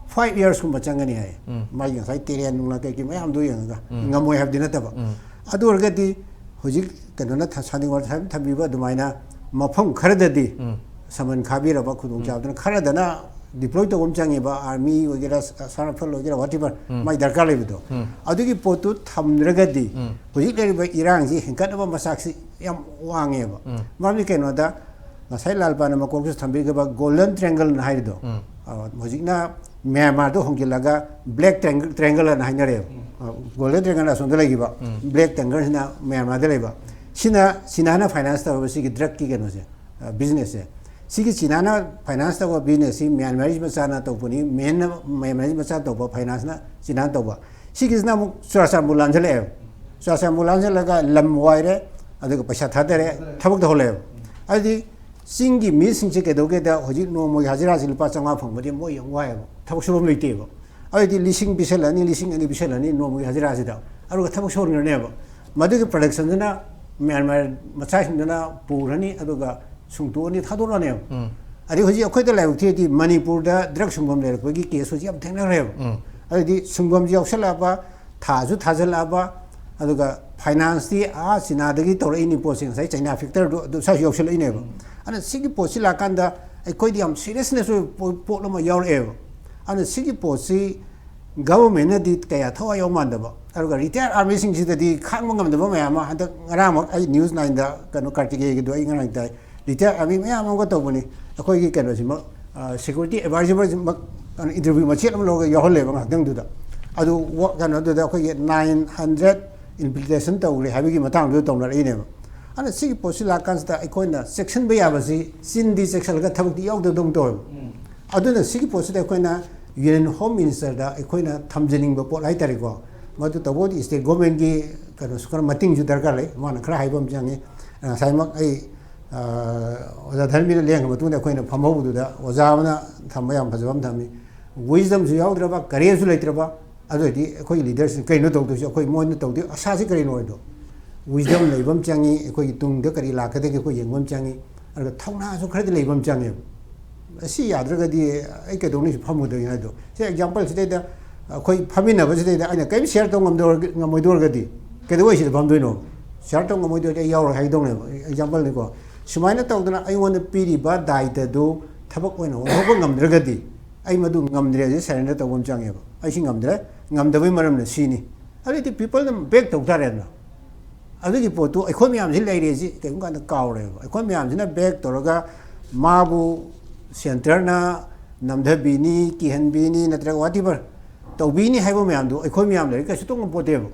ꯐꯥꯏꯚ ꯌꯔꯁꯀꯨꯝꯕ ꯆꯪꯒꯅꯤ ꯍꯥꯏ꯫ ꯎꯝ꯫ ꯃꯥꯒꯤ ꯉꯁꯥꯏ ꯇꯦꯔꯦꯟ ꯅꯨꯡꯂꯥ ꯀꯩꯀꯩ ꯃꯌꯥꯝꯗꯣ ꯌꯦꯡꯉꯒ ꯎꯝ꯫ ꯉꯝꯃꯣꯏ ꯍꯥꯏꯕꯗꯤ ꯅꯠꯇꯕ꯫ ꯎꯝ꯫ ꯑꯗꯨ ꯑꯣꯏꯔꯒꯗꯤ ꯍꯧꯖꯤꯛ ꯀꯩꯅꯣꯅ ꯊ-, ꯁꯥꯅꯤꯡ ꯋꯥ ꯊꯝ-, ꯊꯝꯕꯤꯕ ꯑꯗꯨꯃꯥꯏꯅ ꯃꯐꯝ ꯈꯔꯗꯗꯤ ꯎꯝ꯫ ꯁꯃꯟ ꯈꯥꯕꯤꯔꯕ ꯈꯨꯗꯣꯡꯆꯥꯕꯗꯨꯅ ꯈꯔꯗꯅ ꯗꯤꯄ꯭ꯂꯣꯏ ꯇꯧꯕ ꯑꯃ ꯆꯪꯉꯦꯕ, ꯑꯥꯔꯃꯤ ꯑꯣꯏꯒꯦꯔꯥ, ꯑꯁꯥꯝ ꯔꯥꯏꯐꯜ ꯑꯣꯏꯒꯦꯔꯥ, ꯋꯥꯇꯤꯚꯔ ꯎꯝ꯫ ꯃꯥꯏ ꯗꯔꯀꯥꯔ ꯂꯩꯕꯗꯣ꯫ ꯎꯝ꯫ ꯑꯗꯨꯒꯤ ꯄꯣꯠꯇꯨ ꯊꯝꯗ꯭ꯔꯒꯗꯤ ꯎꯝ꯫ ꯍꯧꯖꯤꯛ ꯂꯩꯔꯤꯕ ꯏꯔꯥꯡꯁꯤ ꯍꯦꯟꯒꯠꯅꯕ ꯃꯆꯥꯛꯁꯤ ꯌꯥꯝ ꯋꯥꯡꯉꯦꯕ꯫ ꯎꯝ꯫ ꯃꯔꯝꯗꯤ ꯀꯩꯅꯣꯗ ꯉꯁꯥꯏ ꯂꯥꯜꯄꯥꯅ ꯃꯀꯣꯛꯁꯨ ꯊꯝꯕꯤꯈꯤꯕ ꯒꯣꯜꯗꯟ ꯇ꯭ꯔꯦꯡꯒꯜꯅ ꯍꯥꯏꯔꯤꯗꯣ, ꯎꯝ꯫ ꯑ, ꯍꯧꯖꯤꯛꯅ ꯃ꯭ꯌꯥꯟꯃꯥꯔꯗ ꯍꯣꯡꯖꯤꯜꯂꯒ ꯕ꯭ꯂꯦꯛ ꯇ꯭ꯔꯦꯡꯒꯜ, ꯇ꯭ꯔꯦꯡꯒꯜ ꯑꯅ ꯍꯥꯏꯅꯔꯦꯕ꯫ ꯑ, ꯒꯣꯜꯗꯟ ꯇ꯭ꯔꯦꯡꯒꯜ ꯑꯁꯣꯝꯗ ꯂꯩꯈꯤꯕ, ꯎꯝ꯫ ꯕ꯭ꯂꯦꯛ ꯇ꯭ꯔꯦꯡꯒꯜꯁꯤꯅ ꯃ꯭ꯌꯥꯟꯃꯥꯔꯗ ꯂꯩꯕ꯫ ꯁꯤꯅ ꯆꯤꯅꯥꯅ ꯐꯥꯏꯅꯥꯟꯁ ꯇꯧꯔꯕ ꯁꯤꯒꯤ ꯗ꯭ꯔꯒꯀꯤ ꯀꯩꯅꯣꯁꯦ, ꯑ, ꯕꯤꯖꯤꯅꯦꯁꯁꯦ꯫ ꯁꯤꯒꯤ ꯆꯤꯅꯥꯅ ꯐꯥꯏꯅꯥꯟꯁ ꯇꯧꯕ ꯕꯤꯖꯤꯅꯦꯁꯁꯤ ꯃ꯭ꯌꯥꯟꯃꯥꯔ ꯃꯆꯥꯅ ꯇꯧꯕꯅꯤ, ꯃꯦꯟꯅ ꯃ꯭ꯌꯥꯟꯃꯥꯔ ꯃꯆꯥ ꯇꯧꯕ ꯐꯥꯏꯅꯥꯟꯁꯅ ꯆꯤꯅꯥꯅ ꯇꯧꯕ꯫ ꯁꯤꯒꯤꯁꯤꯅ ꯑꯃꯨꯛ ꯆꯨꯔꯥꯆꯥꯟꯄꯨꯔ ꯂꯥꯟꯁꯤꯜꯂꯛꯑꯦꯕ꯫ ꯆꯨꯔꯥꯆꯥꯟꯄꯨꯔ ꯂꯥꯟꯁꯤꯜꯂꯒ ꯂꯝ ꯋꯥꯏꯔꯦ, ꯑꯗꯨꯒ ꯄꯩꯁꯥ ꯊꯥꯗꯔꯦ, ꯊꯕꯛ ꯇꯧꯍꯜꯂꯦꯕ꯫ ꯑꯗꯨꯗꯤ ꯆꯤꯡꯒꯤ ꯃꯤꯁꯤꯡꯁꯦ ꯀꯩꯗꯧꯒꯦꯗ ꯍꯧꯖꯤꯛ ꯅꯣꯡꯃꯒꯤ ꯍꯖꯤꯔꯥꯁꯤ ꯂꯨꯄꯥ ꯆꯥꯝꯃꯉꯥ ꯐꯪꯕꯗꯤ ꯃꯣꯏ ꯌꯥꯝ ꯋꯥꯏꯑꯦꯕ, ꯊꯕꯛ ꯁꯨꯐꯝ ꯂꯩꯇꯦꯕ꯫ ꯑꯗꯨꯗꯤ ꯂꯤꯁꯤꯡ ꯄꯤꯁꯜꯂꯅꯤ, ꯂꯤꯁꯤꯡ ꯑꯅꯤ ꯄꯤꯁꯜꯂꯅꯤ ꯅꯣꯡꯃꯒꯤ ꯍꯖꯤꯔꯥꯁꯤꯗ, ꯑꯗꯨꯒ ꯊꯕꯛ ꯁꯨꯍꯟꯈ꯭ꯔꯅꯦꯕ꯫ ꯃꯗꯨꯒꯤ ꯄ꯭ꯔꯗꯛꯁꯟꯗꯨꯅ ꯃ꯭ꯌꯥꯟꯃꯥꯔ ꯃꯆꯥꯁꯤꯡꯗꯨꯅ ꯄꯨꯈ꯭ꯔꯅꯤ, ꯑꯗꯨꯒ ꯁꯨꯡꯇꯣꯛꯑꯅꯤ, ꯊꯥꯗꯣꯛꯂꯅꯦꯕ꯫ ꯎꯝ꯫ ꯑꯗꯩ ꯍꯧꯖꯤꯛ ꯑꯩꯈꯣꯏꯗ ꯂꯥꯏꯕꯛ ꯊꯤꯔꯗꯤ ꯃꯅꯤꯄꯨꯔꯗ ꯗ꯭ꯔꯒ ꯁꯨꯡꯐꯝ ꯂꯩꯔꯛꯄꯒꯤ ꯀꯦꯁ ꯍꯧꯖꯤꯛ ꯌꯥꯝ ꯊꯦꯡꯅꯈ꯭ꯔꯦꯕ꯫ ꯎꯝ꯫ ꯑꯗꯨꯗꯤ ꯁꯨꯡꯐꯝꯁꯨ ꯌꯥꯎꯁꯜꯂꯛꯑꯕ, ꯊꯥꯁꯨ ꯊꯥꯖꯜꯂꯛꯑꯕ, ꯑꯗꯨꯒ ꯐꯥꯏꯅꯥꯟꯁꯇꯤ ꯑꯥ ꯆꯤꯅꯥꯗꯒꯤ ꯇꯧꯔꯛꯏꯅꯤ ꯄꯣꯠꯁꯦ, ꯉꯁꯥꯏ ꯆꯩꯅꯥ ꯐꯦꯛꯇꯔꯗꯨ ꯑꯗꯨ ꯁ꯭ꯋꯥꯏꯁꯨ ꯌꯥꯎꯁꯜꯂꯛꯏꯅꯦꯕ꯫ ꯑꯗꯨꯅ ꯁꯤꯒꯤ ꯄꯣꯠꯁꯤ ꯂꯥꯛꯀꯥꯟꯗ ꯑꯩꯈꯣꯏꯗꯤ ꯌꯥꯝ ꯁꯤꯔꯤꯌꯁꯅꯦꯁ ꯑꯣꯏꯕ ꯄꯣ- ꯄꯣꯠ ꯑꯃ ꯌꯥꯎꯔꯛꯑꯦꯕ꯫ ꯑꯗꯨꯅ ꯁꯤꯒꯤ ꯄꯣꯠꯁꯤ ꯒꯚꯔꯟꯃꯦꯟꯅꯗꯤ ꯀꯌꯥ ꯊꯋꯥꯏ ꯌꯥꯎ ꯃꯥꯟꯗꯕ, ꯑꯗꯨꯒ ꯔꯤꯇꯥꯌꯔ ꯑꯥꯔꯃꯤꯁꯤꯡꯁꯤꯗꯗꯤ ꯈꯥꯡꯕ ꯉꯝꯗꯕ ꯃꯌꯥꯝ ꯑꯃ꯫ ꯍꯟꯗꯛ ꯉꯔꯥꯡꯃꯛ ꯑꯩ ꯅ꯭ꯌꯨꯁ ꯅꯥꯏꯟꯗ ꯀꯩꯅꯣ ꯀꯥꯔꯇꯤꯀꯦꯌꯒꯤꯗꯣ ꯑꯩ ꯉꯔꯥꯡ ꯇꯥꯏ꯫ ꯔꯤꯇꯥꯌꯔ ꯑꯥꯔꯃꯤ ꯃꯌꯥꯝ ꯑꯃꯒ ꯇꯧꯕꯅꯤ꯫ ꯑꯩꯈꯣꯏꯒꯤ ꯀꯩꯅꯣꯁꯤꯃꯛ, ꯁꯦꯀ꯭ꯌꯨꯔꯤꯇꯤ ꯑꯦꯗꯚꯥꯏꯖꯔꯁꯤꯃꯛ ꯏꯟꯇꯔꯚ꯭ꯌꯨ ꯃꯆꯦꯠ ꯑꯃ ꯂꯧꯔꯒ ꯌꯥꯎꯍꯜꯂꯦꯕ ꯉꯥꯏꯍꯥꯛꯇꯪꯗꯨꯗ꯫ ꯑꯗꯨ ꯋ- ꯀꯩꯅꯣꯗꯨꯗ ꯑꯩꯈꯣꯏꯒꯤ ꯅꯥꯏꯟ ꯍꯟꯗ꯭ꯔꯦꯠ ꯏꯝꯄ꯭ꯂꯤꯇꯦꯁꯟ ꯇꯧꯈ꯭ꯔꯦ ꯍꯥꯏꯕꯒꯤ ꯃꯇꯥꯡꯗꯨꯗ ꯇꯧꯅꯔꯛꯏꯅꯦꯕ꯫ ꯑꯗꯨꯅ ꯁꯤꯒꯤ ꯄꯣꯠꯁꯤ ꯂꯥꯛꯀꯥꯟꯁꯤꯗ ꯑꯩꯈꯣꯏꯅ ꯆꯦꯛꯁꯤꯟꯕ ꯌꯥꯕꯁꯤ ꯆꯤꯟꯗꯤ ꯆꯦꯛꯁꯤꯜꯂꯒ ꯊꯕꯛꯇꯤ ꯌꯥꯎꯗꯗꯧꯅ ꯇꯧꯋꯦꯕ꯫ ꯑꯗꯨꯅ ꯁꯤꯒꯤ ꯄꯣꯠꯁꯤꯗ ꯑꯩꯈꯣꯏꯅ ꯌꯨꯅꯤꯌꯟ ꯍꯣꯝ ꯃꯤꯅꯤꯁꯇꯔꯗ ꯑꯩꯈꯣꯏꯅ ꯊꯝꯖꯅꯤꯡꯕ ꯄꯣꯠ ꯍꯥꯏꯇꯥꯔꯦꯀꯣ꯫ ꯃꯗꯨ ꯇꯧꯕꯕꯨꯗꯤ ꯁ꯭ꯇꯦꯠ ꯒꯣꯔꯃꯦꯟꯒꯤ ꯀꯩꯅꯣꯁꯨ ꯈꯔ ꯃꯇꯦꯡꯁꯨ ꯗꯔꯀꯥꯔ ꯂꯩ, ꯃꯥꯅ ꯈꯔ ꯍꯥꯏꯕ ꯑꯃ ꯆꯪꯉꯤ꯫ ꯉꯁꯥꯏꯃꯛ ꯑꯩ ꯑ, ꯑꯣꯖꯥ ꯙꯔꯃꯤꯅ ꯂꯦꯡꯉ ꯃꯇꯨꯡꯗ ꯑꯩꯈꯣꯏꯅ ꯐꯝꯍꯧꯕꯗꯨꯗ ꯑꯣꯖꯥ ꯑꯃꯅ ꯊꯝꯕ ꯌꯥꯝ ꯐꯖꯕ ꯑꯃ ꯊꯝꯃꯤ꯫ ꯋꯤꯁꯗꯝꯁꯨ ꯌꯥꯎꯗ꯭ꯔꯕ, ꯀꯔꯦꯖꯁꯨ ꯂꯩꯇ꯭ꯔꯕ, ꯑꯗꯨ ꯑꯣꯏꯔꯗꯤ ꯑꯩꯈꯣꯏꯒꯤ ꯂꯤꯗꯔꯁꯤꯡ ꯀꯩꯅꯣ ꯇꯧꯗꯣꯏꯁꯦ? ꯑꯩꯈꯣꯏ ꯃꯣꯏꯅ ꯇꯧꯗꯣꯏ ꯑꯁꯥꯁꯤ ꯀꯔꯤꯅꯣ ꯍꯥꯏꯗꯣ? ꯋꯤꯁꯗꯝ ꯂꯩꯕ ꯑꯃ ꯆꯪꯉꯤ, ꯑꯩꯈꯣꯏꯒꯤ ꯇꯨꯡꯗ ꯀꯔꯤ ꯂꯥꯛꯀꯗꯒꯦ ꯑꯩꯈꯣꯏ ꯌꯦꯡꯕ ꯑꯃ ꯆꯪꯉꯤ꯫ ꯑꯗꯨꯒ ꯊꯧꯅꯥꯁꯨ ꯈꯔꯗꯤ ꯂꯩꯕ ꯑꯃ ꯆꯪꯉꯦꯕ꯫ ꯑꯁꯤ ꯌꯥꯗ꯭ꯔꯒꯗꯤ ꯑꯩ ꯀꯩꯗꯧꯅꯤ ꯐꯝꯃꯨꯗꯣꯏꯅꯣ ꯍꯥꯏꯗꯣ? ꯁꯤ ꯑꯦꯛꯖꯥꯝꯄꯜꯁꯤꯗꯩꯗ ꯑꯩꯈꯣꯏ ꯐꯝꯃꯤꯟꯅꯕꯁꯤꯗꯩꯗ ꯑꯩꯅ ꯀꯔꯤꯝ ꯁꯤꯌꯔ ꯇꯧ ꯉꯝꯗꯧꯔ-, ꯉꯝꯃꯣꯏꯗꯧꯔꯒꯗꯤ ꯀꯩꯗꯧꯕꯩ ꯁꯤꯗ ꯐꯝꯗꯣꯏꯅꯣ? ꯁꯤꯌꯔ ꯇꯧ ꯉꯝꯃꯣꯏꯗꯣꯏꯗꯤ ꯑꯩ ꯌꯥꯎꯔꯣꯏ ꯍꯥꯏꯗꯧꯅꯦꯕ꯫ ꯑꯦꯛꯖꯥꯝꯄꯜꯅꯤꯀꯣ꯫ ꯁꯨꯃꯥꯏꯅ ꯇꯧꯗꯅ ꯑꯩꯉꯣꯟꯗ ꯄꯤꯔꯤꯕ ꯗꯥꯏꯇꯗꯨ ꯊꯕꯛ ꯑꯣꯏꯅ ꯑꯣꯟꯊꯣꯛꯄ ꯉꯝꯗ꯭ꯔꯒꯗꯤ ꯑꯩ ꯃꯗꯨ ꯉꯝꯗ꯭ꯔꯦ, ꯑꯩ ꯁꯔꯦꯟꯗꯔ ꯇꯧꯕ ꯑꯃ ꯆꯪꯉꯦꯕ꯫ ꯑꯩ ꯁꯤ ꯉꯝꯗ꯭ꯔꯦ, ꯉꯝꯗꯕꯩ ꯃꯔꯝꯅ ꯁꯤꯅꯤ꯫ ꯑꯗꯨꯗꯤ ꯄꯤꯄꯜꯅ ꯕꯦꯛ ꯇꯧ ꯇꯥꯔꯦꯗꯅ꯫ ꯑꯗꯨꯒꯤ ꯄꯣꯠꯇꯨ ꯑꯩꯈꯣꯏ ꯃꯌꯥꯝꯁꯤ ꯂꯩꯔꯦꯁꯤ ꯀꯔꯤꯒꯨꯝꯕ ꯀꯥꯟꯗ ꯀꯥꯎꯔꯦꯕ꯫ ꯑꯩꯈꯣꯏ ꯃꯌꯥꯝꯁꯤꯅ ꯕꯦꯛ ꯇꯧꯔꯒ ꯃꯥꯕꯨ ꯁꯦꯟꯇꯔꯅ ꯅꯝꯊꯕꯤꯅꯤ, ꯀꯤꯍꯟꯕꯤꯅꯤ, ꯅꯠꯇ꯭ꯔꯒ whatever ꯇꯧꯕꯤꯅꯤ ꯍꯥꯏꯕ ꯃꯌꯥꯝꯗꯨ ꯑꯩꯈꯣꯏ ꯃꯌꯥꯝ ꯂꯩꯔꯤ ꯀꯩꯁꯨ ꯇꯧ ꯉꯝꯄꯣꯠꯇꯦꯕ꯫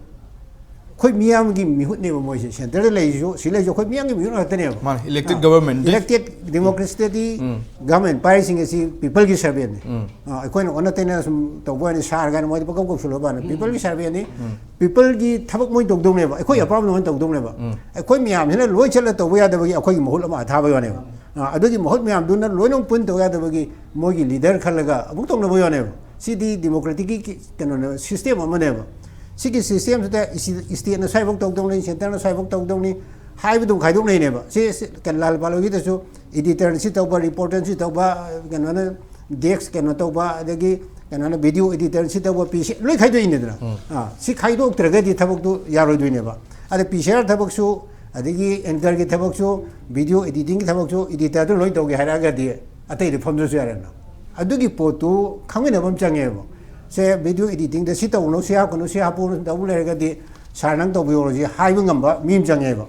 ꯑꯩꯈꯣꯏ ꯃꯤꯌꯥꯝꯒꯤ ꯃꯤꯍꯨꯠꯅꯦꯕ ꯃꯣꯏꯁꯦ꯫ ꯁꯦꯟꯇꯔꯗ ꯂꯩꯔꯤꯁꯨ, ꯁꯤ ꯂꯩꯔꯤꯁꯨ ꯑꯩꯈꯣꯏ ꯃꯤꯌꯥꯝꯒꯤ ꯃꯤꯍꯨꯠ ꯉꯥꯛꯇꯅꯦꯕ꯫ ꯃꯥꯅꯦ, elected government ꯗꯤ꯫ Elected democracy ꯗꯗꯤ ꯎꯝ꯫ ꯒꯚꯔꯟꯃꯦꯟ ꯄꯥꯏꯔꯤꯁꯤꯡ ꯑꯁꯤ ꯄꯤꯄꯜꯒꯤ ꯁꯔꯚꯦꯟꯅꯤ꯫ ꯎꯝ꯫ ꯑ, ꯑꯩꯈꯣꯏꯅ ꯑꯣꯟꯅ ꯇꯩꯅ ꯁꯨꯝ ꯇꯧꯕ ꯋꯥꯅꯤ, ꯁꯥꯔ ꯀꯥꯏꯅ ꯃꯣꯏꯗꯤ ꯄꯪꯀꯧ ꯀꯧꯁꯜꯂꯨꯕ ꯋꯥꯅꯤ꯫ ꯄꯤꯄꯜꯒꯤ ꯁꯔꯚꯦꯟꯅꯤ꯫ ꯎꯝ꯫ ꯄꯤꯄꯜꯒꯤ ꯊꯕꯛ ꯃꯣꯏ ꯇꯧꯗꯧꯅꯦꯕ, ꯑꯩꯈꯣꯏ ꯑꯄꯥꯝꯕꯗ ꯃꯣꯏ ꯇꯧꯗꯧꯅꯦꯕ꯫ ꯎꯝ꯫ ꯑꯩꯈꯣꯏ ꯃꯌꯥꯝꯁꯤꯅ ꯂꯣꯏ ꯆꯠꯂ ꯇꯧꯕ ꯌꯥꯗꯕꯒꯤ ꯑꯩꯈꯣꯏꯒꯤ ꯃꯍꯨꯠ ꯑꯃ ꯊꯥꯕꯩ ꯋꯥꯅꯦꯕ꯫ ꯑ, ꯑꯗꯨꯒꯤ ꯃꯍꯨꯠ ꯃꯌꯥꯝꯗꯨꯅ ꯂꯣꯏꯅꯃꯛ ꯄꯨꯟ ꯇꯧ ꯌꯥꯗꯕꯒꯤ ꯃꯣꯏꯒꯤ ꯂꯤꯗꯔ ꯈꯜꯂꯒ ꯑꯃꯨꯛ ꯇꯧꯅꯕ ꯌꯥꯅꯦꯕ꯫ ꯁꯤꯗꯤ ꯗꯤꯃꯣꯀ꯭ꯔꯦꯇꯤꯛꯀꯤ ꯀꯩꯅꯣꯅꯦꯕ, ꯁꯤꯁꯇꯦꯝ ꯑꯃꯅꯦꯕ꯫ ꯁꯤꯒꯤ ꯁꯤꯁꯇꯦꯝꯁꯤꯗ ꯏꯁꯤ-, ꯏꯁꯇꯦꯠꯅ ꯁ꯭ꯋꯥꯏꯐꯥꯎ ꯇꯧꯗꯧꯅꯤ, ꯁꯦꯟꯇꯔꯅ ꯁ꯭ꯋꯥꯏꯐꯥꯎ ꯇꯧꯗꯧꯅꯤ ꯍꯥꯏꯕꯗꯨ ꯈꯥꯏꯗꯣꯛꯅꯩꯅꯦꯕ꯫ ꯁꯤ, ꯁꯤ, ꯀꯩꯅꯣ, ꯂꯥꯜ ꯄꯥꯜ ꯍꯣꯏꯒꯤꯗꯁꯨ ꯏꯗꯤꯇꯔꯅ ꯁꯤ ꯇꯧꯕ, ꯔꯤꯄꯣꯔꯇꯔꯅ ꯁꯤ ꯇꯧꯕ, ꯀꯩꯅꯣꯅ ꯗꯦꯁꯛ ꯀꯩꯅꯣ ꯇꯧꯕ, ꯑꯗꯒꯤ ꯀꯩꯅꯣꯅ ꯚꯤꯗꯤꯑꯣ ꯑꯦꯗꯤꯇꯔ ꯁꯤ ꯇꯧꯕ ꯄꯤ ꯁꯤ ꯂꯣꯏ ꯈꯥꯏꯗꯣꯛꯏꯅꯦꯗꯅ꯫ ꯑꯥ, ꯁꯤ ꯈꯥꯏꯗꯣꯛꯇ꯭ꯔꯒꯗꯤ ꯊꯕꯛꯇꯨ ꯌꯥꯔꯣꯏꯗꯣꯏꯅꯦꯕ꯫ ꯑꯗ ꯄꯤ ꯁꯤ ꯑꯥꯔ ꯊꯕꯛꯁꯨ, ꯑꯗꯒꯤ ꯑꯦꯡꯀꯔꯒꯤ ꯊꯕꯛꯁꯨ, ꯚꯤꯗꯤꯑꯣ ꯑꯦꯗꯤꯇꯤꯡꯒꯤ ꯊꯕꯛꯁꯨ ꯑꯦꯗꯤꯇꯔꯗꯨ ꯂꯣꯏ ꯇꯧꯒꯦ ꯍꯥꯏꯔꯛꯑꯒꯗꯤ ꯑꯇꯩꯗ ꯐꯝꯗ꯭ꯔꯁꯨ ꯌꯥꯔꯦꯅ꯫ ꯑꯗꯨꯒꯤ ꯄꯣꯠꯇꯨ ꯈꯪꯃꯤꯟꯅꯕ ꯑꯃ ꯆꯪꯉꯦꯕ꯫ ꯁꯦ ꯚꯤꯗꯤꯑꯣ ꯑꯦꯗꯤꯇꯤꯡꯗ ꯁꯤ ꯇꯧꯒꯅꯨ, ꯁꯤ ꯍꯥꯞꯀꯅꯨ, ꯁꯤ ꯍꯥꯞꯄꯨ ꯇꯧ ꯂꯩꯔꯒꯗꯤ ꯁꯥꯔ ꯅꯪ ꯇꯧꯕꯤꯌꯣ ꯁꯤ ꯍꯥꯏꯕ ꯉꯝꯕ ꯃꯤ ꯑꯃ ꯆꯪꯉꯦꯕ꯫